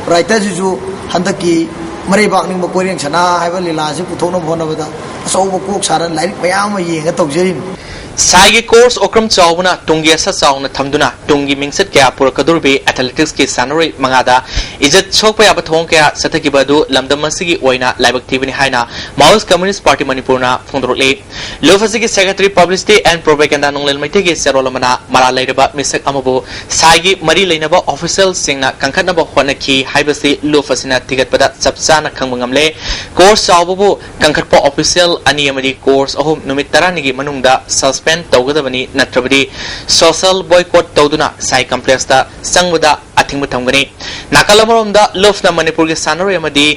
writer ꯁꯤꯁꯨ ꯍꯟꯗꯛꯀꯤ ꯃꯔꯩꯕꯥꯛ ꯅꯤꯡꯕ ꯀꯣꯏꯔꯦꯡ ꯁꯅꯥ ꯍꯥꯏꯕ ꯂꯤꯂꯥ ꯑꯁꯤ ꯄꯨꯊꯣꯛꯅꯕ ꯍꯣꯠꯅꯕꯗ ꯑꯆꯧꯕ ꯀꯣꯛ ꯁꯥꯗꯅ ꯂꯥꯏꯔꯤꯛ ꯃꯌꯥꯝ ꯑꯃ ꯌꯦꯡꯉ ꯇꯧꯖꯔꯤꯕꯅꯤ꯫ ꯁꯥꯏꯒꯤ ꯀꯣꯔꯁ ꯑꯣꯀ꯭ꯔꯝ ꯆꯥꯎꯕꯅ ꯇꯨꯡꯒꯤ ꯑꯁꯥ ꯆꯥꯎꯅ ꯊꯝꯗꯨꯅ ꯇꯨꯡꯒꯤ ꯃꯤꯡꯆꯠ ꯀꯌꯥ ꯄꯨꯔꯛꯀꯗꯧꯔꯤꯕꯤ athletics ꯀꯤ ꯁꯥꯟꯅꯔꯣꯏ ꯃꯉꯥꯗ ꯏꯖꯠ ꯁꯣꯛꯄ ꯌꯥꯕ ꯊꯧꯑꯣꯡ ꯀꯌꯥ ꯆꯠꯊꯈꯤꯕ ꯑꯗꯨ ꯂꯝꯗꯝ ꯑꯁꯤꯒꯤ ꯑꯣꯏꯅ ꯂꯥꯏꯕꯛ ꯊꯤꯕꯅꯤ ꯍꯥꯏꯅ Maoist Communist Party ꯃꯅꯤꯄꯨꯔꯅ ꯐꯣꯡꯗꯣꯔꯛꯂꯤ꯫ ꯂꯨꯞ ꯑꯁꯤꯒꯤ Secretary Publicity and Propaganda ꯅꯣꯡꯂꯦꯜ ꯃꯩꯇꯩꯒꯤ ꯆꯦꯔꯣꯜ ꯑꯃꯅ ꯃꯔꯥꯜ ꯂꯩꯔꯕ ꯃꯤꯁꯛ ꯑꯃꯕꯨ ꯁꯥꯏꯒꯤ ꯃꯔꯤ ꯂꯩꯅꯕ official ꯁꯤꯡꯅ ꯀꯟꯈꯠꯅꯕ ꯍꯣꯠꯅꯈꯤ ꯍꯥꯏꯕꯁꯤ ꯂꯨꯞ ꯑꯁꯤꯅ ꯊꯤꯒꯠꯄꯗ ꯆꯞ ꯆꯥꯅ ꯈꯪꯕ ꯉꯝꯂꯦ꯫ ꯀꯣꯔꯁ ꯆꯥꯎꯕꯕꯨ ꯀꯟꯈꯠꯄ official ꯑꯅꯤ ꯑꯃꯗꯤ ꯀꯣꯔꯁ ꯑꯍꯨꯝ ꯅꯨꯃꯤꯠ ꯇꯔꯥꯅꯤꯒꯤ ꯃꯅꯨꯡꯗ suspend ꯇꯧꯒꯗꯕꯅꯤ, ꯅꯠꯇ꯭ꯔꯕꯗꯤ social boycott ꯇꯧꯗꯨꯅ ꯁꯥꯏ complex ꯇ ꯆꯪꯕꯗ ꯑꯊꯤꯡꯕ ꯊꯝꯒꯅꯤ꯫ ꯅꯥꯀꯜ ꯑꯃꯔꯣꯝꯗ ꯂꯨꯞꯅ ꯃꯅꯤꯄꯨꯔꯒꯤ ꯁꯥꯟꯅꯔꯣꯏ ꯑꯃꯗꯤ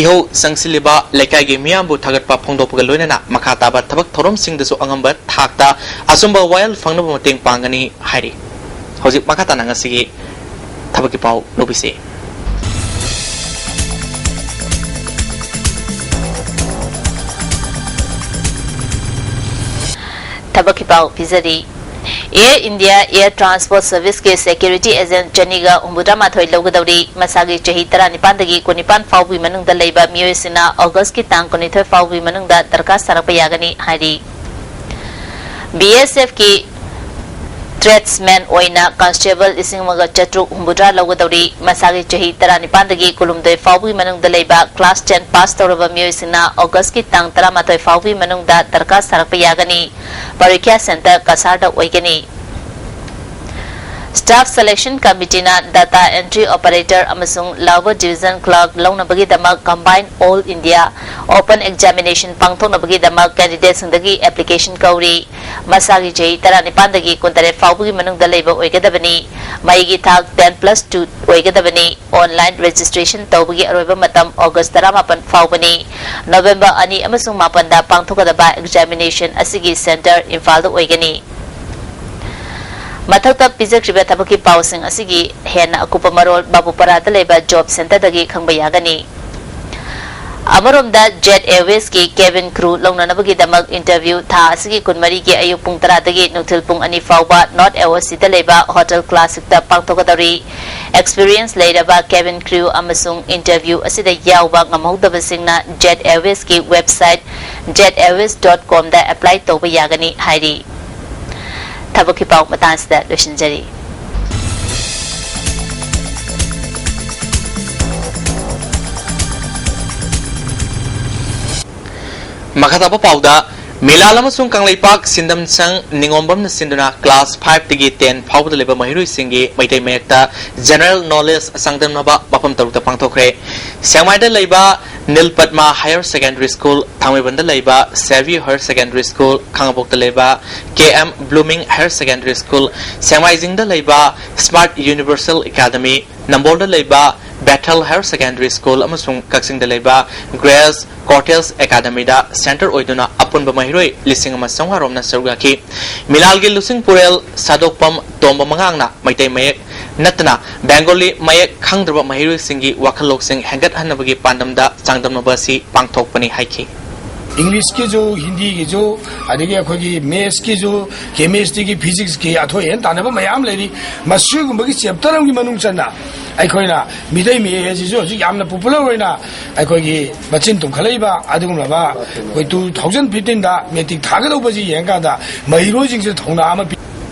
ꯏꯍꯧ ꯆꯪꯁꯤꯜꯂꯤꯕ ꯂꯩꯀꯥꯏꯒꯤ ꯃꯤꯌꯥꯝꯕꯨ ꯊꯥꯒꯠꯄ ꯐꯣꯡꯗꯣꯛꯄꯒ ꯂꯣꯏꯅꯅ ꯃꯈꯥ ꯇꯥꯕ ꯊꯕꯛ ꯊꯧꯔꯝꯁꯤꯡꯗꯁꯨ ꯑꯉꯝꯕ ꯊꯥꯛꯇ ꯑꯆꯨꯝꯕ ꯋꯥꯌꯦꯜ ꯐꯪꯅꯕ ꯃꯇꯦꯡ ꯄꯥꯡꯒꯅꯤ ꯍꯥꯏꯔꯤ꯫ ꯍꯧꯖꯤꯛ ꯃꯈꯥ ꯇꯥꯅ ꯉꯁꯤꯒꯤ ꯊꯕꯛꯀꯤ ꯄꯥꯎ ꯂꯧꯕꯤꯁꯤ꯫ ꯊꯕꯛꯀꯤ ꯄꯥꯎ ꯄꯤꯖꯔꯤ꯫ Air India Air Transport Service ꯀꯤ security agent ꯆꯅꯤꯒ ꯍꯨꯝꯐꯨꯇꯔꯥ ꯃꯥꯊꯣꯏ ꯂꯧꯒꯗꯧꯔꯤ꯫ ꯃꯁꯥꯒꯤ ꯆꯍꯤ ꯇꯔꯥꯅꯤꯄꯥꯟꯗꯒꯤ ꯀꯨꯟꯅꯤꯄꯥꯟ ꯐꯥꯎꯕꯒꯤ ꯃꯅꯨꯡꯗ ꯂꯩꯕ ꯃꯤꯑꯣꯏꯁꯤꯡꯅ August ꯀꯤ ꯇꯥꯡ ꯀꯨꯟꯅꯤꯊꯣꯏ ꯐꯥꯎꯕꯒꯤ ꯃꯅꯨꯡꯗ ꯗꯔꯀꯥꯔ ꯁꯥꯔꯛꯄ ꯌꯥꯒꯅꯤ ꯍꯥꯏꯔꯤ꯫ B S F ꯀꯤ tradesman ꯑꯣꯏꯅ constable ꯂꯤꯁꯤꯡ ꯑꯃꯒ ꯆꯥꯇ꯭ꯔꯨꯛ ꯍꯨꯝꯐꯨꯇꯔꯥ ꯂꯧꯒꯗꯧꯔꯤ꯫ ꯃꯁꯥꯒꯤ ꯆꯍꯤ ꯇꯔꯥꯅꯤꯄꯥꯟꯗꯒꯤ ꯀꯨꯟꯍꯨꯝꯗꯣꯏ ꯐꯥꯎꯕꯒꯤ ꯃꯅꯨꯡꯗ ꯂꯩꯕ class ten pass ꯇꯧꯔꯕ ꯃꯤꯑꯣꯏꯁꯤꯡꯅ August ꯀꯤ ꯇꯥꯡ ꯇꯔꯥꯃꯥꯊꯣꯏ ꯐꯥꯎꯕꯒꯤ ꯃꯅꯨꯡꯗ ꯗꯔꯀꯥꯔ ꯁꯥꯔꯛꯄ ꯌꯥꯒꯅꯤ꯫ ꯄꯔꯤꯈ꯭ꯌꯥ center ꯀꯁꯥꯔꯗ ꯑꯣꯏꯒꯅꯤ꯫ Staff Selection Committee ꯅ data entry operator ꯑꯃꯁꯨꯡ Labour Division clerk ꯂꯧꯅꯕꯒꯤꯗꯃꯛ Combined All India Open Examination ꯄꯥꯡꯊꯣꯛꯅꯕꯒꯤꯗꯃꯛ candidate ꯁꯤꯡꯗꯒꯤ application ꯀꯧꯔꯤ꯫ ꯃꯁꯥꯒꯤ ꯆꯍꯤ ꯇꯔꯥꯅꯤꯄꯥꯟꯗꯒꯤ ꯀꯨꯟꯇꯔꯦꯠ ꯐꯥꯎꯕꯒꯤ ꯃꯅꯨꯡꯗ ꯂꯩꯕ ꯑꯣꯏꯒꯗꯕꯅꯤ꯫ ꯃꯍꯩꯒꯤ ꯊꯥꯛ ten plus two ꯑꯣꯏꯒꯗꯕꯅꯤ꯫ Online registration ꯇꯧꯕꯒꯤ ꯑꯔꯣꯏꯕ ꯃꯇꯝ August ꯇꯔꯥꯃꯥꯄꯟ ꯐꯥꯎꯕꯅꯤ꯫ November ꯑꯅꯤ ꯑꯃꯁꯨꯡ ꯃꯥꯄꯟꯗ ꯄꯥꯡꯊꯣꯛꯀꯗꯕ examination ꯑꯁꯤꯒꯤ center ꯏꯝꯐꯥꯜꯗ ꯑꯣꯏꯒꯅꯤ꯫ ꯃꯊꯛꯇ ꯄꯤꯖꯈ꯭ꯔꯤꯕ ꯊꯕꯛꯀꯤ ꯄꯥꯎꯁꯤꯡ ꯑꯁꯤꯒꯤ ꯍꯦꯟꯅ ꯑꯀꯨꯞꯄ ꯃꯔꯣꯜ ꯕꯥꯕꯨꯄꯥꯔꯥꯗ ꯂꯩꯕ job centre ꯗꯒꯤ ꯈꯪꯕ ꯌꯥꯒꯅꯤ꯫ ꯑꯃꯔꯣꯝꯗ, Jet Airways ꯀꯤ cabin crew ꯂꯧꯅꯅꯕꯒꯤꯗꯃꯛ interview ꯊꯥ ꯑꯁꯤꯒꯤ ꯀꯨꯟꯃꯔꯤꯒꯤ ꯑꯌꯨꯛ ꯄꯨꯡ ꯇꯔꯥꯗꯒꯤ ꯅꯨꯡꯊꯤꯜ ꯄꯨꯡ ꯑꯅꯤ ꯐꯥꯎꯕ North Aoc ꯗ ꯂꯩꯕ Hotel Classic ꯇ ꯄꯥꯡꯊꯣꯛꯀꯗꯧꯔꯤ꯫ Experience ꯂꯩꯔꯕ cabin crew ꯑꯃꯁꯨꯡ interview ꯑꯁꯤꯗ ꯌꯥꯎꯕ ꯉꯝꯍꯧꯗꯕꯁꯤꯡꯅ Jet Airways ꯀꯤ website jet airways dot com ꯗ apply ꯇꯧꯕ ꯌꯥꯒꯅꯤ ꯍꯥꯏꯔꯤ꯫ ꯊꯕꯛꯀꯤ ꯄꯥꯎ ꯃꯇꯥꯡꯁꯤꯗ ꯂꯣꯏꯁꯤꯟꯖꯔꯤ꯫ ꯃꯈꯥ ꯇꯥꯕ ꯄꯥꯎꯗ, ꯃꯤꯂꯥꯜ ꯑꯃꯁꯨꯡ ꯀꯪꯂꯩꯄꯥꯛ ꯁꯤꯟꯗꯝꯁꯪ ꯅꯤꯉꯣꯝꯕꯝꯅ ꯁꯤꯟꯗꯨꯅ class five ꯇꯒꯤ ten ꯐꯥꯎꯕꯗ ꯂꯩꯕ ꯃꯍꯩꯔꯣꯏꯁꯤꯡꯒꯤ ꯃꯩꯇꯩ ꯃꯌꯦꯛꯇ general knowledge ꯆꯥꯡꯗꯝꯅꯕ ꯃꯐꯝ ꯇꯔꯨꯛꯇ ꯄꯥꯡꯊꯣꯛꯈ꯭ꯔꯦ꯫ ꯁꯦꯛꯃꯥꯏꯗ ꯂꯩꯕ ꯅꯤꯜ ꯄꯗꯃꯥ Higher Secondary School, ꯊꯥꯡꯃꯩꯕꯟꯗ ꯂꯩꯕ ꯁꯦꯚꯤ Higher Secondary School, ꯈꯥꯉꯕꯣꯛꯇ ꯂꯩꯕ K M Blooming Higher Secondary School, ꯁꯦꯛꯃꯥꯏꯖꯤꯡꯗ ꯂꯩꯕ Smart Universal Academy, ꯅꯝꯕꯣꯜꯗ ꯂꯩꯕ Bethel Higher Secondary School ꯑꯃꯁꯨꯡ ꯀꯛꯆꯤꯡꯗ ꯂꯩꯕ Grace Cottage Academy ꯗ center ꯑꯣꯏꯗꯨꯅ ꯑꯄꯨꯟꯕ ꯃꯍꯩꯔꯣꯏ ꯂꯤꯁꯤꯡ ꯑꯃ ꯆꯥꯝꯃꯉꯥ ꯔꯣꯝꯅ ꯁꯔꯨꯛ ꯌꯥꯈꯤ꯫ ꯃꯤꯂꯥꯜꯒꯤ ꯂꯨꯆꯤꯡ ꯄꯨꯔꯦꯜ ꯁꯥꯗꯣꯛꯄꯝ ꯇꯣꯝꯕ ꯃꯉꯥꯡꯅ ꯃꯩꯇꯩ ꯃꯌꯦꯛ ꯅꯠꯇꯅ Bengali ꯃꯌꯦꯛ ꯈꯪꯗ꯭ꯔꯕ ꯃꯍꯩꯔꯣꯏꯁꯤꯡꯒꯤ ꯋꯥꯈꯜ ꯂꯧꯁꯤꯡ ꯍꯦꯟꯒꯠꯍꯟꯅꯕꯒꯤ ꯄꯥꯟꯗꯝꯗ ꯆꯥꯡꯗꯝꯅꯕ ꯑꯁꯤ ꯄꯥꯡꯊꯣꯛꯄꯅꯤ ꯍꯥꯏꯈꯤ꯫ ꯏꯪꯂꯤꯁꯀꯤꯁꯨ, ꯍꯤꯟꯗꯤꯒꯤꯁꯨ, ꯑꯗꯒꯤ ꯑꯩꯈꯣꯏꯒꯤ ꯃꯦꯠꯁꯀꯤꯁꯨ, ꯀꯦꯃꯦꯁꯇ꯭ꯔꯤꯒꯤ, ꯐꯤꯖꯤꯛꯁꯀꯤ ꯑꯊꯣꯏ ꯑꯍꯦꯟ ꯇꯥꯟꯅꯕ ꯃꯌꯥꯝ ꯂꯩꯔꯤ꯫ ꯃꯁꯤꯒꯨꯝꯕꯒꯤ ꯆꯦꯞꯇꯔ ꯑꯃꯒꯤ ꯃꯅꯨꯡ ꯆꯟꯅ ꯑꯩꯈꯣꯏꯅ ꯃꯤꯇꯩ ꯃꯌꯦꯛ ꯑꯁꯤꯁꯨ ꯍꯧꯖꯤꯛ ꯌꯥꯝꯅ ꯄꯣꯄꯨꯂꯔ ꯑꯣꯏꯅ ꯑꯩꯈꯣꯏꯒꯤ ꯃꯆꯤꯟ ꯇꯨꯝꯈꯠꯂꯛꯏꯕ ꯑꯗꯨꯒꯨꯝꯂꯕ ꯑꯩꯈꯣꯏ ꯇꯨ ꯊꯥꯎꯖꯟ ꯐꯤꯐꯇꯤꯟꯗ ꯃꯦꯇ꯭ꯔꯤꯛ ꯊꯥꯒꯗꯧꯕꯁꯤ ꯌꯦꯡꯀꯥꯟꯗ ꯃꯍꯩꯔꯣꯏꯁꯤꯡꯁꯤꯗ ꯊꯧꯅꯥ ꯑꯃ ꯄꯤ꯫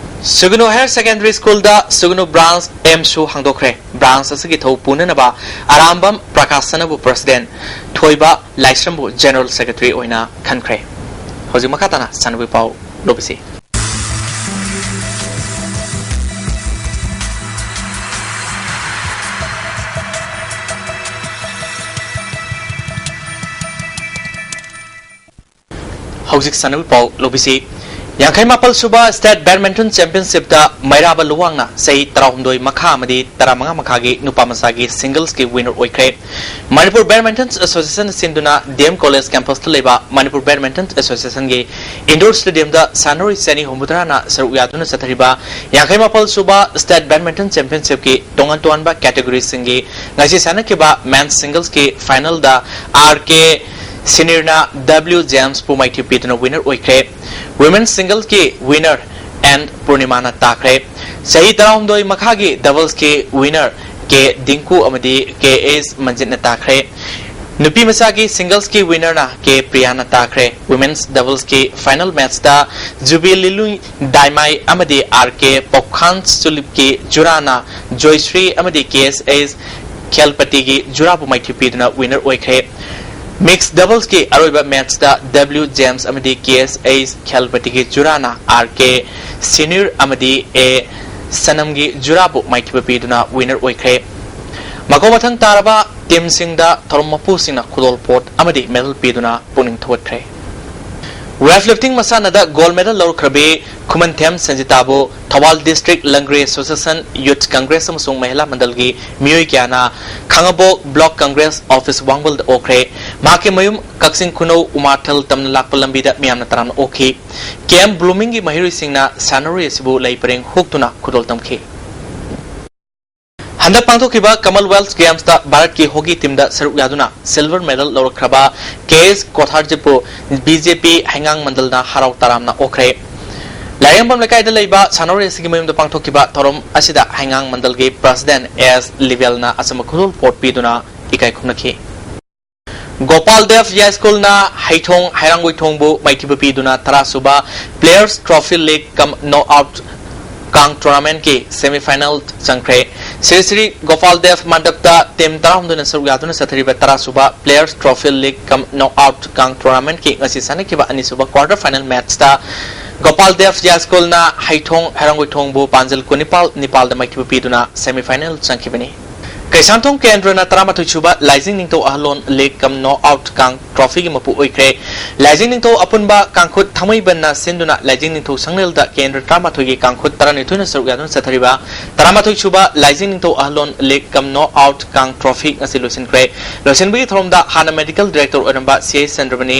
ꯁꯨꯒꯅꯨ ꯍꯥꯌꯔ ꯁꯦꯀꯦꯟꯗꯔꯤ ꯁ꯭ꯀꯨꯜꯗ ꯁꯨꯒꯅꯨ ꯕ꯭ꯔꯥꯟꯁ ꯑꯦꯝꯁꯨ ꯍꯥꯡꯗꯣꯛꯈ꯭ꯔꯦ꯫ ꯕ꯭ꯔꯥꯟꯁ ꯑꯁꯤꯒꯤ ꯊꯧ ꯄꯨꯅꯅꯕ ꯑꯔꯥꯝꯕꯝ ꯄ꯭ꯔꯀꯥꯁꯅꯕꯨ ꯄ꯭ꯔꯁꯤꯗꯦꯟꯠ, ꯊꯣꯏꯕ ꯂꯥꯏꯁ꯭ꯔꯝꯕꯨ ꯖꯦꯅꯔꯦꯜ ꯁꯦꯀ꯭ꯔꯦꯇꯔꯤ ꯑꯣꯏꯅ ꯈꯟꯈ꯭ꯔꯦ꯫ ꯍꯧꯖꯤꯛ ꯃꯈꯥ ꯇꯥꯅ ꯁꯥꯟꯅꯕꯒꯤ ꯄꯥꯎ ꯂꯧꯕꯤꯁꯤ꯫ ꯍꯧꯖꯤꯛ ꯁꯥꯟꯅꯕꯒꯤ ꯄꯥꯎ ꯂꯧꯕꯤꯁꯤ꯫ ꯌꯥꯡꯈꯩ ꯃꯥꯄꯜ ꯁꯨꯕ ꯁ꯭ꯇꯦꯠ ꯕꯦꯗꯃꯤꯟꯇꯟ ꯆꯦꯝꯄꯤꯌꯟꯁꯤꯞꯇ ꯃꯩꯔꯥꯕ ꯂꯨꯋꯥꯡꯅ ꯆꯍꯤ ꯇꯔꯥꯍꯨꯝꯗꯣꯏ ꯃꯈꯥ ꯑꯃꯗꯤ ꯇꯔꯥꯃꯉꯥ ꯃꯈꯥꯒꯤ ꯅꯨꯄꯥ ꯃꯆꯥꯒꯤ ꯁꯤꯡꯒꯜꯁꯀꯤ ꯋꯤꯅꯔ ꯑꯣꯏꯈ꯭ꯔꯦ꯫ ꯃꯅꯤꯄꯨꯔ ꯕꯦꯗꯃꯤꯟꯇꯟ ꯑꯦꯁꯣꯁꯤꯌꯦꯁꯟꯅ ꯁꯤꯟꯗꯨꯅ ꯗꯤ ꯑꯦꯝ ꯀꯣꯂꯦꯖ ꯀꯦꯝꯄꯁꯇ ꯂꯩꯕ ꯃꯅꯤꯄꯨꯔ ꯕꯦꯗꯃꯤꯟꯇꯟ ꯑꯦꯁꯣꯁꯤꯌꯦꯁꯟꯒꯤ ꯏꯟꯗꯣꯔ ꯁ꯭ꯇꯦꯗꯤꯌꯝꯗ ꯁꯥꯟꯅꯔꯣꯏ ꯆꯅꯤ ꯍꯨꯝꯐꯨꯇꯔꯥꯅ ꯁꯔꯨꯛ ꯌꯥꯗꯨꯅ ꯆꯠꯊꯔꯤꯕ ꯌꯥꯡꯈꯩ ꯃꯥꯄꯜ ꯁꯨꯕ ꯁ꯭ꯇꯦꯠ ꯕꯦꯗꯃꯤꯟꯇꯟ ꯆꯦꯝꯄꯤꯌꯟꯁꯤꯞꯀꯤ ꯇꯣꯉꯥꯟ ꯇꯣꯉꯥꯟꯕ ꯀꯦꯇꯦꯒꯣꯔꯤꯁꯤꯡꯒꯤ ꯉꯁꯤ ꯁꯥꯟꯅꯈꯤꯕ ꯃꯦꯟꯁ ꯁꯤꯡꯒꯜꯁꯀꯤ ꯐꯥꯏꯅꯦꯜꯗ ꯑꯥꯔ ꯀꯦ ꯁꯤꯅꯤꯔꯅ ꯗꯕ꯭ꯂꯤꯌꯨ ꯖꯦꯝꯁꯄꯨ ꯃꯥꯏꯊꯤꯕ ꯄꯤꯗꯨꯅ ꯋꯤꯅꯔ ꯑꯣꯏꯈ꯭ꯔꯦ꯫ ꯋꯤꯃꯦꯟꯁ ꯁꯤꯡꯒꯜꯁꯀꯤ ꯋꯤꯅꯔ ꯑꯦꯟ ꯄꯨꯔꯅꯤꯃꯥꯅ ꯇꯥꯈ꯭ꯔꯦ꯫ ꯆꯍꯤ ꯇꯔꯥꯍꯨꯝꯗꯣꯏ ꯃꯈꯥꯒꯤ ꯗꯕꯜꯁꯀꯤ ꯋꯤꯅꯔ ꯀꯦ ꯗꯤꯡꯀꯨ ꯑꯃꯗꯤ ꯀꯦ ꯑꯦꯁ ꯃꯟꯖꯤꯠꯅ ꯇꯥꯈ꯭ꯔꯦ꯫ ꯅꯨꯄꯤ ꯃꯆꯥꯒꯤ ꯁꯤꯡꯒꯜꯁꯀꯤ ꯋꯤꯅꯔꯅ ꯀꯦ ꯄ꯭ꯔꯤꯌꯥꯅ ꯇꯥꯈ꯭ꯔꯦ꯫ ꯋꯤꯃꯦꯟꯁ ꯗꯕꯜꯁꯀꯤ ꯐꯥꯏꯅꯦꯜ ꯃꯦꯠꯆꯇ ꯖꯨꯕꯤ ꯂꯤꯂꯨꯏ ꯗꯥꯏꯃꯥꯏ ꯑꯃꯗꯤ ꯑꯥꯔ ꯀꯦ ꯄꯣꯛꯈꯥꯟ ꯆꯨꯂꯤꯞꯀꯤ ꯖꯨꯔꯥꯅ ꯖꯣꯏꯁ꯭ꯔꯤ ꯑꯃꯗꯤ ꯀꯦ ꯑꯦꯁ ꯑꯦꯁ ꯈꯦꯜꯄꯇꯤꯒꯤ ꯖꯨꯔꯥꯕꯨ ꯃꯥꯏꯊꯤꯕ ꯄꯤꯗꯨꯅ ꯋꯤꯅꯔ ꯑꯣꯏꯈ꯭ꯔꯦ꯫ ꯃꯤꯛꯁ ꯗꯕꯜꯁꯀꯤ ꯑꯔꯣꯏꯕ ꯃꯦꯠꯆꯇ ꯗꯕ꯭ꯂꯤꯌꯨ ꯖꯦꯝꯁ ꯑꯃꯗꯤ ꯀꯦ ꯑꯦꯁ ꯑꯦꯁ ꯈꯦꯜꯄꯇꯤꯒꯤ ꯖꯨꯔꯥꯅ ꯑꯥꯔ ꯀꯦ ꯁꯤꯅꯤꯔ ꯑꯃꯗꯤ ꯑꯦ ꯁꯅꯝꯒꯤ ꯖꯨꯔꯥꯕꯨ ꯃꯥꯏꯊꯤꯕ ꯄꯤꯗꯨꯅ ꯋꯤꯅꯔ ꯑꯣꯏꯈ꯭ꯔꯦ꯫ ꯃꯈꯣꯡ ꯃꯊꯪ ꯇꯥꯔꯕ ꯇꯤꯝꯁꯤꯡꯗ ꯊꯧꯔꯝ ꯃꯄꯨꯁꯤꯡꯅ ꯈꯨꯗꯣꯜꯄꯣꯠ ꯑꯃꯗꯤ ꯃꯦꯗꯜ ꯄꯤꯗꯨꯅ ꯄꯨꯛꯅꯤꯡ ꯊꯧꯒꯠꯈ꯭ꯔꯦ꯫ ꯋꯦꯠ ꯂꯤꯐꯇꯤꯡ ꯃꯁꯥꯟꯅꯗ ꯒꯣꯜ ꯃꯦꯗꯜ ꯂꯧꯔꯛꯈ꯭ꯔꯕꯤ ꯈꯨꯃꯟꯊꯦꯝ ꯁꯟꯖꯤꯇꯥꯕꯨ ꯊꯧꯕꯥꯜ ꯗꯤꯁꯇ꯭ꯔꯤꯛ ꯂꯪꯒ꯭ꯔꯤ ꯑꯦꯁꯣꯁꯤꯌꯦꯁꯟ, ꯌꯨꯊ ꯀꯪꯒ꯭ꯔꯦꯁ ꯑꯃꯁꯨꯡ ꯃꯍꯤꯂꯥ ꯃꯟꯗꯜꯒꯤ ꯃꯤꯑꯣꯏ ꯀꯌꯥꯅ ꯈꯥꯡꯉꯕꯣꯛ ꯕ꯭ꯂꯣꯛ ꯀꯪꯒ꯭ꯔꯦꯁ ꯑꯣꯐꯤꯁ ꯋꯥꯡꯕꯜꯗ ꯑꯣꯛꯈ꯭ꯔꯦ꯫ ꯃꯍꯥꯛꯀꯤ ꯃꯌꯨꯝ ꯀꯛꯆꯤꯡ ꯈꯨꯅꯧ ꯎꯃꯥꯊꯦꯜ ꯇꯝꯅ ꯂꯥꯛꯄ ꯂꯝꯕꯤꯗ ꯃꯤꯌꯥꯝꯅ ꯇꯔꯥꯝꯅ ꯑꯣꯛꯈꯤ꯫ ꯀꯦ ꯑꯦꯝ ꯕ꯭ꯂꯨꯃꯤꯡꯒꯤ ꯃꯍꯩꯔꯣꯏꯁꯤꯡꯅ ꯁꯥꯟꯅꯔꯣꯏ ꯑꯁꯤꯕꯨ ꯂꯩ ꯄꯔꯦꯡ ꯍꯨꯛꯇꯨꯅ ꯈꯨꯗꯣꯜ ꯇꯝꯈꯤ꯫ ꯍꯟꯗꯛ ꯄꯥꯡꯊꯣꯛꯈꯤꯕ Commonwealth Gamesꯇ ꯚꯥꯔꯠꯀꯤ ꯍꯣꯀꯤ ꯇꯤꯝꯗ ꯁꯔꯨꯛ ꯌꯥꯗꯨꯅ ꯁꯤꯜꯚꯔ ꯃꯦꯗꯜ ꯂꯧꯔꯛꯈ꯭ꯔꯕ ꯀꯦ ꯑꯦꯁ ꯀꯣꯊꯥꯔꯖꯤꯠꯄꯨ ꯕꯤ ꯖꯦ ꯄꯤ ꯍꯩꯉꯥꯡ ꯃꯟꯗꯜꯅ ꯍꯔꯥꯎ ꯇꯔꯥꯝꯅ ꯑꯣꯛꯈ꯭ꯔꯦ꯫ ꯂꯥꯏꯔꯦꯝꯕꯝ ꯂꯩꯀꯥꯏꯗ ꯂꯩꯕ ꯁꯥꯟꯅꯔꯣꯏ ꯑꯁꯤꯒꯤ ꯃꯌꯨꯝꯗ ꯄꯥꯡꯊꯣꯛꯈꯤꯕ ꯊꯧꯔꯝ ꯑꯁꯤꯗ ꯍꯩꯉꯥꯡ ꯃꯟꯗꯜꯒꯤ ꯄ꯭ꯔꯁꯤꯗꯦꯟ ꯑꯦꯁ ꯂꯤꯕꯦꯜꯅ ꯑꯆꯝꯕ ꯈꯨꯗꯣꯜꯄꯣꯠ ꯄꯤꯗꯨꯅ ꯏꯀꯥꯏ ꯈꯨꯝꯅꯈꯤ꯫ ꯒꯣꯄꯥꯜ ꯗꯦꯕ ꯌꯥꯏꯁ꯭ꯀꯨꯜꯅ ꯍꯩꯊꯣꯡ ꯍꯩꯔꯥꯡꯒꯣꯏꯊꯣꯡꯕꯨ ꯃꯥꯏꯊꯤꯕ ꯄꯤꯗꯨꯅ ꯇꯔꯥ ꯁꯨꯕ Players Trophy League cum Knockout ꯀꯥꯡ tournamentꯀꯤ semifinal ꯆꯪꯈ꯭ꯔꯦ꯫ ꯁ꯭ꯔꯤ ꯁ꯭ꯔꯤ ꯒꯣꯄꯥꯜ ꯗꯦꯕ ꯃꯟꯗꯞꯇ ꯇꯤꯝ ꯇꯔꯥꯍꯨꯝꯗꯣꯏꯅ ꯁꯔꯨꯛ ꯌꯥꯗꯨꯅ ꯆꯠꯊꯔꯤꯕ ꯇꯔꯥ ꯁꯨꯕ Players Trophy League cum Knockout ꯀꯥꯡ tournamentꯀꯤ ꯉꯁꯤ ꯁꯥꯟꯅꯈꯤꯕ ꯑꯅꯤꯁꯨꯕ quarter final matchꯇ ꯒꯣꯄꯥꯜ ꯗꯦꯕ ꯌꯥꯏꯁ꯭ꯀꯨꯜꯅ ꯍꯩꯊꯣꯡ ꯍꯩꯔꯥꯡꯒꯣꯏꯊꯣꯡꯕꯨ ꯄꯥꯟꯖꯜ ꯀꯨꯟꯅꯤꯄꯥꯜ ꯅꯤꯄꯥꯜꯗ ꯃꯥꯏꯊꯤꯕ ꯄꯤꯗꯨꯅ semifinal ꯆꯪꯈꯤꯕꯅꯤ꯫ ꯀꯩꯁꯥꯝꯊꯣꯡ ꯀꯦꯟꯗ꯭ꯔꯅ ꯇꯔꯥꯃꯥꯊꯣꯏ ꯁꯨꯕ ꯂꯥꯏꯖꯤꯡ ꯅꯤꯡꯊꯧ ꯑꯍꯜꯂꯣꯟ League cum Knockout ꯀꯥꯡ trophyꯒꯤ ꯃꯄꯨ ꯑꯣꯏꯈ꯭ꯔꯦ꯫ ꯂꯥꯏꯖꯤꯡ ꯅꯤꯡꯊꯧ ꯑꯄꯨꯟꯕ ꯀꯥꯡꯈꯨꯠ ꯊꯥꯡꯃꯩꯕꯟꯅ ꯁꯤꯟꯗꯨꯅ ꯂꯥꯏꯖꯤꯡ ꯅꯤꯡꯊꯧ ꯁꯪꯂꯦꯜꯗ ꯀꯦꯟꯗ꯭ꯔ ꯇꯔꯥꯃꯥꯊꯣꯏꯒꯤ ꯀꯥꯡꯈꯨꯠ ꯇꯔꯥꯅꯤꯊꯣꯏꯅ ꯁꯔꯨꯛ ꯌꯥꯗꯨꯅ ꯆꯠꯊꯔꯤꯕ ꯇꯔꯥꯃꯥꯊꯣꯏ ꯁꯨꯕ ꯂꯥꯏꯖꯤꯡ ꯅꯤꯡꯊꯧ ꯑꯍꯜꯂꯣꯟ League cum Knockout ꯀꯥꯡ trophy ꯉꯁꯤ ꯂꯣꯏꯁꯤꯟꯈ꯭ꯔꯦ꯫ ꯂꯣꯏꯁꯤꯟꯕꯒꯤ ꯊꯧꯔꯝꯗ ꯍꯥꯟꯅ medical director ꯑꯣꯏꯔꯝꯕ ꯁꯤ ꯑꯩꯆ ꯆꯟꯗ꯭ꯔꯃꯅꯤ,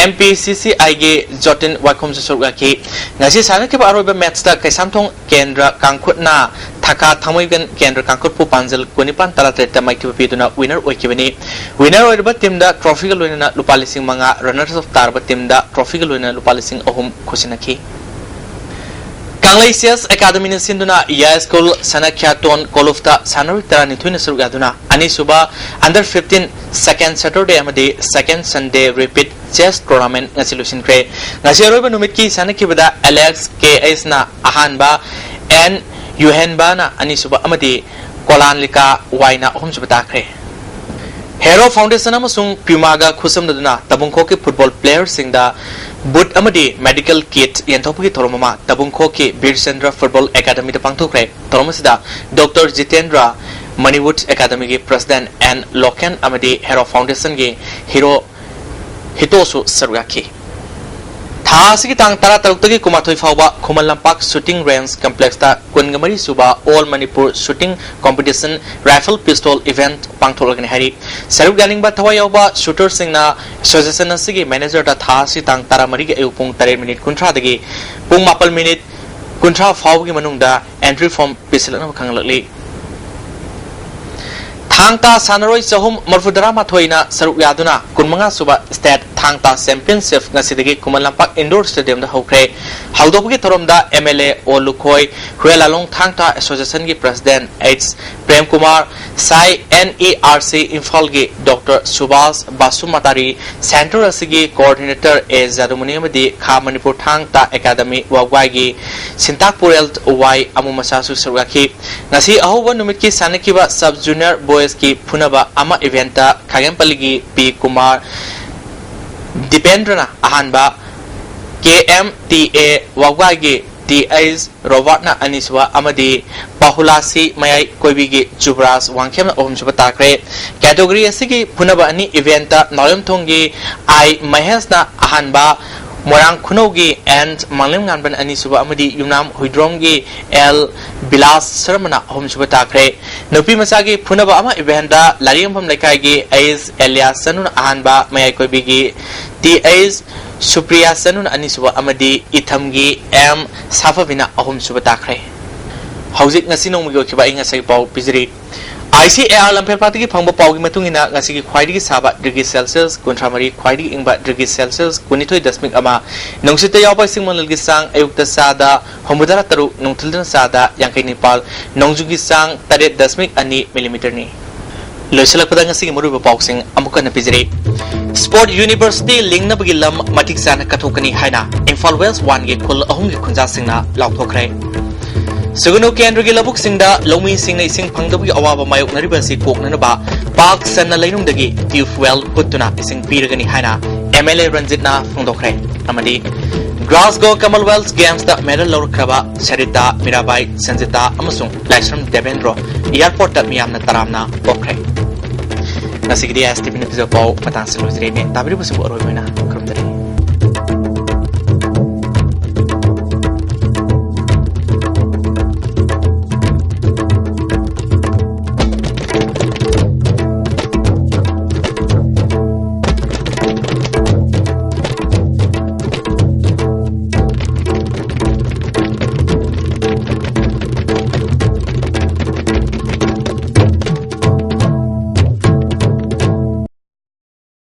ꯑꯦꯝ ꯄꯤ ꯁꯤ ꯁꯤ ꯑꯥꯏꯒꯤ ꯖꯣꯇꯤꯟ ꯋꯥꯏꯈꯣꯝꯁꯨ ꯁꯔꯨꯛ ꯌꯥꯈꯤ꯫ ꯉꯁꯤ ꯁꯥꯟꯅꯈꯤꯕ ꯑꯔꯣꯏꯕ matchꯇ ꯀꯩꯁꯥꯝꯊꯣꯡ ꯀꯦꯟꯗ꯭ꯔ ꯀꯥꯡꯈꯨꯠꯅ ꯊꯀꯥ ꯊꯥꯡꯃꯩꯕꯟ ꯀꯦꯟꯗ꯭ꯔ ꯀꯥꯡꯈꯨꯠꯄꯨ ꯄꯥꯟꯖꯜ ꯀꯨꯟꯅꯤꯄꯥꯟ ꯇꯔꯥꯇꯔꯦꯠꯇ ꯃꯥꯏꯊꯤꯕ ꯄꯤꯗꯨꯅ winner ꯑꯣꯏꯈꯤꯕꯅꯤ꯫ Winner ꯑꯣꯏꯔꯤꯕ ꯇꯤꯝꯗ trophyꯒ ꯂꯣꯏꯅꯅ ꯂꯨꯄꯥ ꯂꯤꯁꯤꯡ ꯃꯉꯥ, runners up ꯇꯥꯔꯕ ꯇꯤꯝꯗ trophyꯒ ꯂꯣꯏꯅꯅ ꯂꯨꯄꯥ ꯂꯤꯁꯤꯡ ꯑꯍꯨꯝ ꯈꯨꯠꯁꯤꯟꯅꯈꯤ꯫ ꯀꯪꯂꯩ ꯆꯦꯁ ꯑꯦꯀꯥꯗꯃꯤꯅ ꯁꯤꯟꯗꯨꯅ ꯌꯥꯏꯁ꯭ꯀꯨꯜ ꯁꯅꯈ꯭ꯌꯥꯇꯣꯟ ꯀꯣꯂꯨꯐꯇ ꯁꯥꯟꯅꯔꯣꯏ ꯇꯔꯥꯅꯤꯊꯣꯏꯅ ꯁꯔꯨꯛ ꯌꯥꯗꯨꯅ ꯑꯅꯤꯁꯨꯕ under fifteen second Saturday ꯑꯃꯗꯤ second Sunday repeat chess tournament ꯉꯁꯤ ꯂꯣꯏꯁꯤꯟꯈ꯭ꯔꯦ꯫ ꯉꯁꯤ ꯑꯔꯣꯏꯕ ꯅꯨꯃꯤꯠꯀꯤ ꯁꯥꯟꯅꯈꯤꯕꯗ ꯑꯦꯂꯦꯛꯁ ꯀꯦ ꯑꯩꯆꯅ ꯑꯍꯥꯟꯕ, ꯑꯦꯟ ꯌꯨꯍꯦꯟꯕꯥꯅ ꯑꯅꯤꯁꯨꯕ ꯑꯃꯗꯤ ꯀꯣꯂꯥꯟꯂꯤꯀꯥ ꯋꯥꯏꯅ ꯑꯍꯨꯝꯁꯨꯕ ꯇꯥꯈ꯭ꯔꯦ꯫ Hero Foundation ꯑꯃꯁꯨꯡ Pumaꯒ ꯈꯨꯠꯁꯝꯅꯗꯨꯅ ꯇꯕꯨꯡꯈꯣꯛꯀꯤ football playerꯁꯤꯡꯗ boot ꯑꯃꯗꯤ medical kit ꯌꯦꯟꯊꯣꯛꯄꯒꯤ ꯊꯧꯔꯝ ꯑꯃ ꯇꯕꯨꯡꯈꯣꯛꯀꯤ ꯕꯤꯔꯆꯟꯗ꯭ꯔ Football Academyꯗ ꯄꯥꯡꯊꯣꯛꯈ꯭ꯔꯦ꯫ ꯊꯧꯔꯝ ꯑꯁꯤꯗ ꯗꯣꯛꯇꯔ ꯖꯤꯇꯦꯟꯗ꯭ꯔ, Manipur Academyꯒꯤ president ꯑꯦꯟ ꯂꯣꯀꯦꯟ ꯑꯃꯗꯤ Hero Foundationꯒꯤ hero ꯍꯤꯇꯣꯁꯨ ꯁꯔꯨꯛ ꯌꯥꯈꯤ꯫ ꯊꯥ ꯑꯁꯤꯒꯤ ꯇꯥꯡ ꯇꯔꯥꯇꯔꯨꯛꯇꯒꯤ ꯀꯨꯟꯃꯥꯊꯣꯏ ꯐꯥꯎꯕ ꯈꯨꯃꯟ ꯂꯝꯄꯥꯛ shooting range complexꯇ ꯀꯨꯟꯒ ꯃꯔꯤ ꯁꯨꯕ All Manipur Shooting Competition Rifle Pistol event ꯄꯥꯡꯊꯣꯛꯂꯒꯅꯤ ꯍꯥꯏꯔꯤ꯫ ꯁꯔꯨꯛ ꯌꯥꯅꯤꯡꯕ ꯊꯋꯥꯏ ꯌꯥꯎꯕ shooterꯁꯤꯡꯅ association ꯑꯁꯤꯒꯤ managerꯗ ꯊꯥ ꯑꯁꯤ ꯇꯥꯡ ꯇꯔꯥꯃꯔꯤꯒꯤ ꯑꯌꯨꯛ ꯄꯨꯡ ꯇꯔꯦꯠ minute ꯀꯨꯟꯊ꯭ꯔꯥꯗꯒꯤ ꯄꯨꯡ ꯃꯥꯄꯜ minute ꯀꯨꯟꯊ꯭ꯔꯥ ꯐꯥꯎꯕꯒꯤ ꯃꯅꯨꯡꯗ entry form ꯄꯤꯁꯤꯜꯂꯛꯅꯕ ꯈꯪꯍꯜꯂꯛꯂꯤ꯫ ꯊꯥꯡ ꯇꯥ ꯁꯥꯟꯅꯔꯣꯏ ꯆꯍꯨꯝ ꯃꯔꯤꯐꯨ ꯇꯔꯥ ꯃꯥꯊꯣꯏꯅ ꯁꯔꯨꯛ ꯌꯥꯗꯨꯅ ꯀꯨꯟꯃꯉꯥ ꯁꯨꯕ ꯁ꯭ꯇꯦꯠ ꯊꯥꯡ ꯇꯥ ꯆꯦꯝꯄꯤꯌꯟꯁꯤꯞ ꯉꯁꯤꯗꯒꯤ ꯈꯨꯃꯟ ꯂꯝꯄꯥꯛ ꯏꯟꯗꯣꯔ ꯁ꯭ꯇꯦꯗꯤꯌꯝꯗ ꯍꯧꯈ꯭ꯔꯦ꯫ ꯍꯧꯗꯣꯛꯄꯒꯤ ꯊꯧꯔꯝꯗ ꯑꯦꯝ ꯑꯦꯜ ꯑꯦ ꯑꯣ ꯂꯨꯈꯣꯏ, ꯍꯨꯌꯦꯂꯥꯂꯣꯡ ꯊꯥꯡ ꯇꯥ ꯑꯦꯁꯣꯁꯤꯌꯦꯁꯟꯒꯤ ꯄ꯭ꯔꯁꯤꯗꯦꯟꯠ ꯑꯩꯆ ꯄ꯭ꯔꯦꯝꯀꯨꯃꯥꯔ, ꯁꯥꯏ ꯑꯦꯟ ꯏ ꯑꯥꯔ ꯁꯤ ꯏꯝꯐꯥꯜꯒꯤ ꯗꯣꯛꯇꯔ ꯁꯨꯕꯥꯁ ꯕꯥꯁꯨꯃꯇꯥꯔꯤ, ꯁꯦꯟꯇꯔ ꯑꯁꯤꯒꯤ ꯀꯣꯑꯣꯔꯗꯤꯅꯦꯇꯔ ꯑꯦ ꯖꯥꯗꯨꯃꯨꯅꯤ ꯑꯃꯗꯤ ꯈꯥ ꯃꯅꯤꯄꯨꯔ ꯊꯥꯡ ꯇꯥ ꯑꯦꯀꯥꯗꯃꯤ ꯋꯥꯕꯒꯥꯏꯒꯤ ꯁꯤꯟꯇꯥꯛ ꯄꯨꯔꯦꯜ ꯋꯥꯏ ꯑꯃꯨ ꯃꯁꯥꯁꯨ ꯁꯔꯨꯛ ꯌꯥꯈꯤ꯫ ꯉꯁꯤ ꯑꯍꯧꯕ ꯅꯨꯃꯤꯠꯀꯤ ꯁꯥꯟꯅꯈꯤꯕ ꯁꯕ ꯖꯨꯅꯤꯌꯔ ꯕꯣꯏꯁꯀꯤ ꯐꯨꯅꯕ ꯑꯃ ꯏꯚꯦꯟꯠꯇ ꯈꯥꯒꯦꯝꯄꯜꯂꯤꯒꯤ ꯄꯤ ꯀꯨꯃꯥꯔ ꯗꯤꯄꯦꯟꯗ꯭ꯔꯅ ꯑꯍꯥꯟꯕ, ꯀꯦ ꯑꯦꯝ ꯇꯤ ꯑꯦ ꯋꯥꯕꯒꯥꯏꯒꯤ ꯇꯤ ꯑꯩꯆ ꯔꯣꯕꯥꯔꯠꯅ ꯑꯅꯤꯁꯨꯕ ꯑꯃꯗꯤ ꯄꯥꯍꯨꯂꯥꯁꯤ ꯃꯌꯥꯏ ꯀꯣꯏꯕꯤꯒꯤ ꯖꯨꯕꯔꯥꯖ ꯋꯥꯡꯈꯦꯝꯅ ꯑꯍꯨꯝꯁꯨꯕ ꯇꯥꯈ꯭ꯔꯦ꯫ ꯀꯦꯇꯦꯒꯣꯔꯤ ꯑꯁꯤꯒꯤ ꯐꯨꯅꯕ ꯑꯅꯤ ꯏꯚꯦꯟꯠꯇ ꯅꯥꯎꯔꯦꯝꯊꯣꯡꯒꯤ ꯑꯥꯏ ꯃꯍꯦꯁꯅ ꯑꯍꯥꯟꯕ, ꯃꯣꯏꯔꯥꯡ ꯈꯨꯅꯧꯒꯤ ꯑꯦꯟ ꯃꯥꯡꯂꯦꯝꯉꯥꯟꯕꯅ ꯑꯅꯤꯁꯨꯕ ꯑꯃꯗꯤ ꯌꯨꯝꯅꯥꯝ ꯍꯨꯏꯗ꯭ꯔꯣꯝꯒꯤ ꯑꯦꯜ ꯕꯤꯂꯥꯁ ꯁꯔꯃꯅ ꯑꯍꯨꯝꯁꯨꯕ ꯇꯥꯈ꯭ꯔꯦ꯫ ꯅꯨꯄꯤ ꯃꯆꯥꯒꯤ ꯐꯨꯅꯕ ꯑꯃ ꯏꯚꯦꯟꯠꯇ ꯂꯥꯏꯔꯦꯝꯐꯝ ꯂꯩꯀꯥꯏꯒꯤ ꯑꯩꯆ ꯑꯦꯂꯤꯌꯥꯁ ꯆꯅꯨꯅ ꯑꯍꯥꯟꯕ, ꯃꯌꯥꯏ ꯀꯣꯏꯕꯤꯒꯤ ꯇꯤ ꯑꯩꯆ ꯁꯨꯄ꯭ꯔꯤꯌꯥ ꯆꯅꯨꯅ ꯑꯅꯤꯁꯨꯕ ꯑꯃꯗꯤ ꯏꯊꯝꯒꯤ ꯑꯦꯝ ꯁꯥꯐꯕꯤꯅ ꯑꯍꯨꯝꯁꯨꯕ ꯇꯥꯈ꯭ꯔꯦ꯫ ꯍꯧꯖꯤꯛ ꯉꯁꯤ ꯅꯣꯡꯃꯒꯤ ꯑꯣꯏꯈꯤꯕ ꯑꯏꯪ ꯑꯁꯥꯒꯤ ꯄꯥꯎ ꯄꯤꯖꯔꯤ꯫ ꯑꯥꯏ ꯁꯤ ꯑꯦ ꯑꯥꯔ ꯂꯝꯐꯦꯜꯄꯥꯠꯇꯒꯤ ꯐꯪꯕ ꯄꯥꯎꯒꯤ ꯃꯇꯨꯡ ꯏꯟꯅ, ꯉꯁꯤꯒꯤ ꯈ꯭ꯋꯥꯏꯗꯒꯤ ꯁꯥꯕ ꯗꯤꯒ꯭ꯔꯤ ꯁꯦꯜꯁꯤꯌꯁ ꯀꯨꯟꯊ꯭ꯔꯥ ꯃꯔꯤ, ꯈ꯭ꯋꯥꯏꯗꯒꯤ ꯏꯪꯕ ꯗꯤꯒ꯭ꯔꯤ ꯁꯦꯜꯁꯤꯌꯁ ꯀꯨꯟꯅꯤꯊꯣꯏ ꯗꯁꯃꯤꯛ ꯑꯃ, ꯅꯨꯡꯁꯤꯠꯇ ꯌꯥꯎꯕ ꯏꯁꯤꯡ ꯃꯅꯤꯜꯒꯤ ꯆꯥꯡ ꯑꯌꯨꯛꯇ ꯆꯥꯗ ꯍꯨꯝꯐꯨꯇꯔꯥ ꯇꯔꯨꯛ, ꯅꯨꯡꯊꯤꯜꯗꯅ ꯆꯥꯗ ꯌꯥꯡꯈꯩ ꯅꯤꯄꯥꯜ, ꯅꯣꯡꯖꯨꯒꯤ ꯆꯥꯡ ꯇꯔꯦꯠ ꯗꯁꯃꯤꯛ ꯑꯅꯤ ꯃꯤꯂꯤꯃꯤꯇꯔꯅꯤ꯫ ꯂꯣꯏꯁꯤꯜꯂꯛꯄꯗ ꯉꯁꯤꯒꯤ ꯃꯔꯨꯑꯣꯏꯕ ꯄꯥꯎꯁꯤꯡ ꯑꯃꯨꯛ ꯍꯟꯅ ꯄꯤꯖꯔꯤ꯫ ꯁ꯭ꯄꯣꯔꯠ ꯌꯨꯅꯤꯚꯔꯁꯤꯇꯤ ꯂꯤꯡꯅꯕꯒꯤ ꯂꯝ ꯃꯇꯤꯛ ꯆꯥꯅ ꯀꯠꯊꯣꯛꯀꯅꯤ ꯍꯥꯏꯅ ꯏꯝꯐꯥꯜ ꯋꯦꯁ ꯋꯥꯟꯒꯤ ꯈꯨꯜ ꯑꯍꯨꯝꯒꯤ ꯈꯨꯟꯖꯥꯁꯤꯡꯅ ꯂꯥꯎꯊꯣꯛꯈ꯭ꯔꯦ꯫ ꯁꯨꯒꯅꯨ ꯀꯦꯟꯗ꯭ꯔꯒꯤ ꯂꯧꯕꯨꯛꯁꯤꯡꯗ ꯂꯧꯃꯤꯁꯤꯡꯅ ꯏꯁꯤꯡ ꯐꯪꯗꯕꯒꯤ ꯑꯋꯥꯕ ꯃꯥꯌꯣꯛꯅꯔꯤꯕ ꯑꯁꯤ ꯀꯣꯛꯅꯅꯕ ꯄꯥꯛ ꯁꯟꯅ ꯂꯩꯅꯨꯡꯗꯒꯤ ꯇ꯭ꯌꯨꯕꯋꯦꯜ ꯍꯨꯠꯇꯨꯅ ꯏꯁꯤꯡ ꯄꯤꯔꯒꯅꯤ ꯍꯥꯏꯅ ꯑꯦꯝ ꯑꯦꯜ ꯑꯦ ꯔꯟꯖꯤꯠꯅ ꯐꯣꯡꯗꯣꯛꯈ꯭ꯔꯦ꯫ ꯑꯃꯗꯤ ꯒ꯭ꯂꯥꯁꯒꯣ ꯀꯃꯟꯋꯦꯜꯊ ꯒꯦꯝꯁꯇ ꯃꯦꯗꯜ ꯂꯧꯔꯛꯈ꯭ꯔꯕ ꯁꯔꯤꯇꯥ, ꯃꯤꯔꯥꯕꯥꯏ, ꯁꯟꯖꯤꯇꯥ ꯑꯃꯁꯨꯡ ꯂꯥꯏꯁ꯭ꯔꯝ ꯗꯦꯕꯦꯟꯗ꯭ꯔꯣ ꯑꯦꯌꯥꯔꯄꯣꯔꯠꯇ ꯃꯤꯌꯥꯝꯅ ꯇꯔꯥꯝꯅ ꯑꯣꯛꯈ꯭ꯔꯦ꯫ ꯉꯁꯤꯒꯤꯗꯤ ꯑꯦꯁ ꯇꯤ ꯚꯤꯅ ꯄꯤꯖꯕ ꯄꯥꯎ ꯃꯇꯥꯡꯁꯤꯗ ꯂꯣꯏꯖꯔꯦ꯫ ꯇꯥꯕꯤꯔꯤꯕꯁꯤꯡꯕꯨ ꯑꯔꯣꯏꯕ ꯑꯣꯏꯅ ꯈꯨꯔꯨꯝꯖꯔꯤ꯫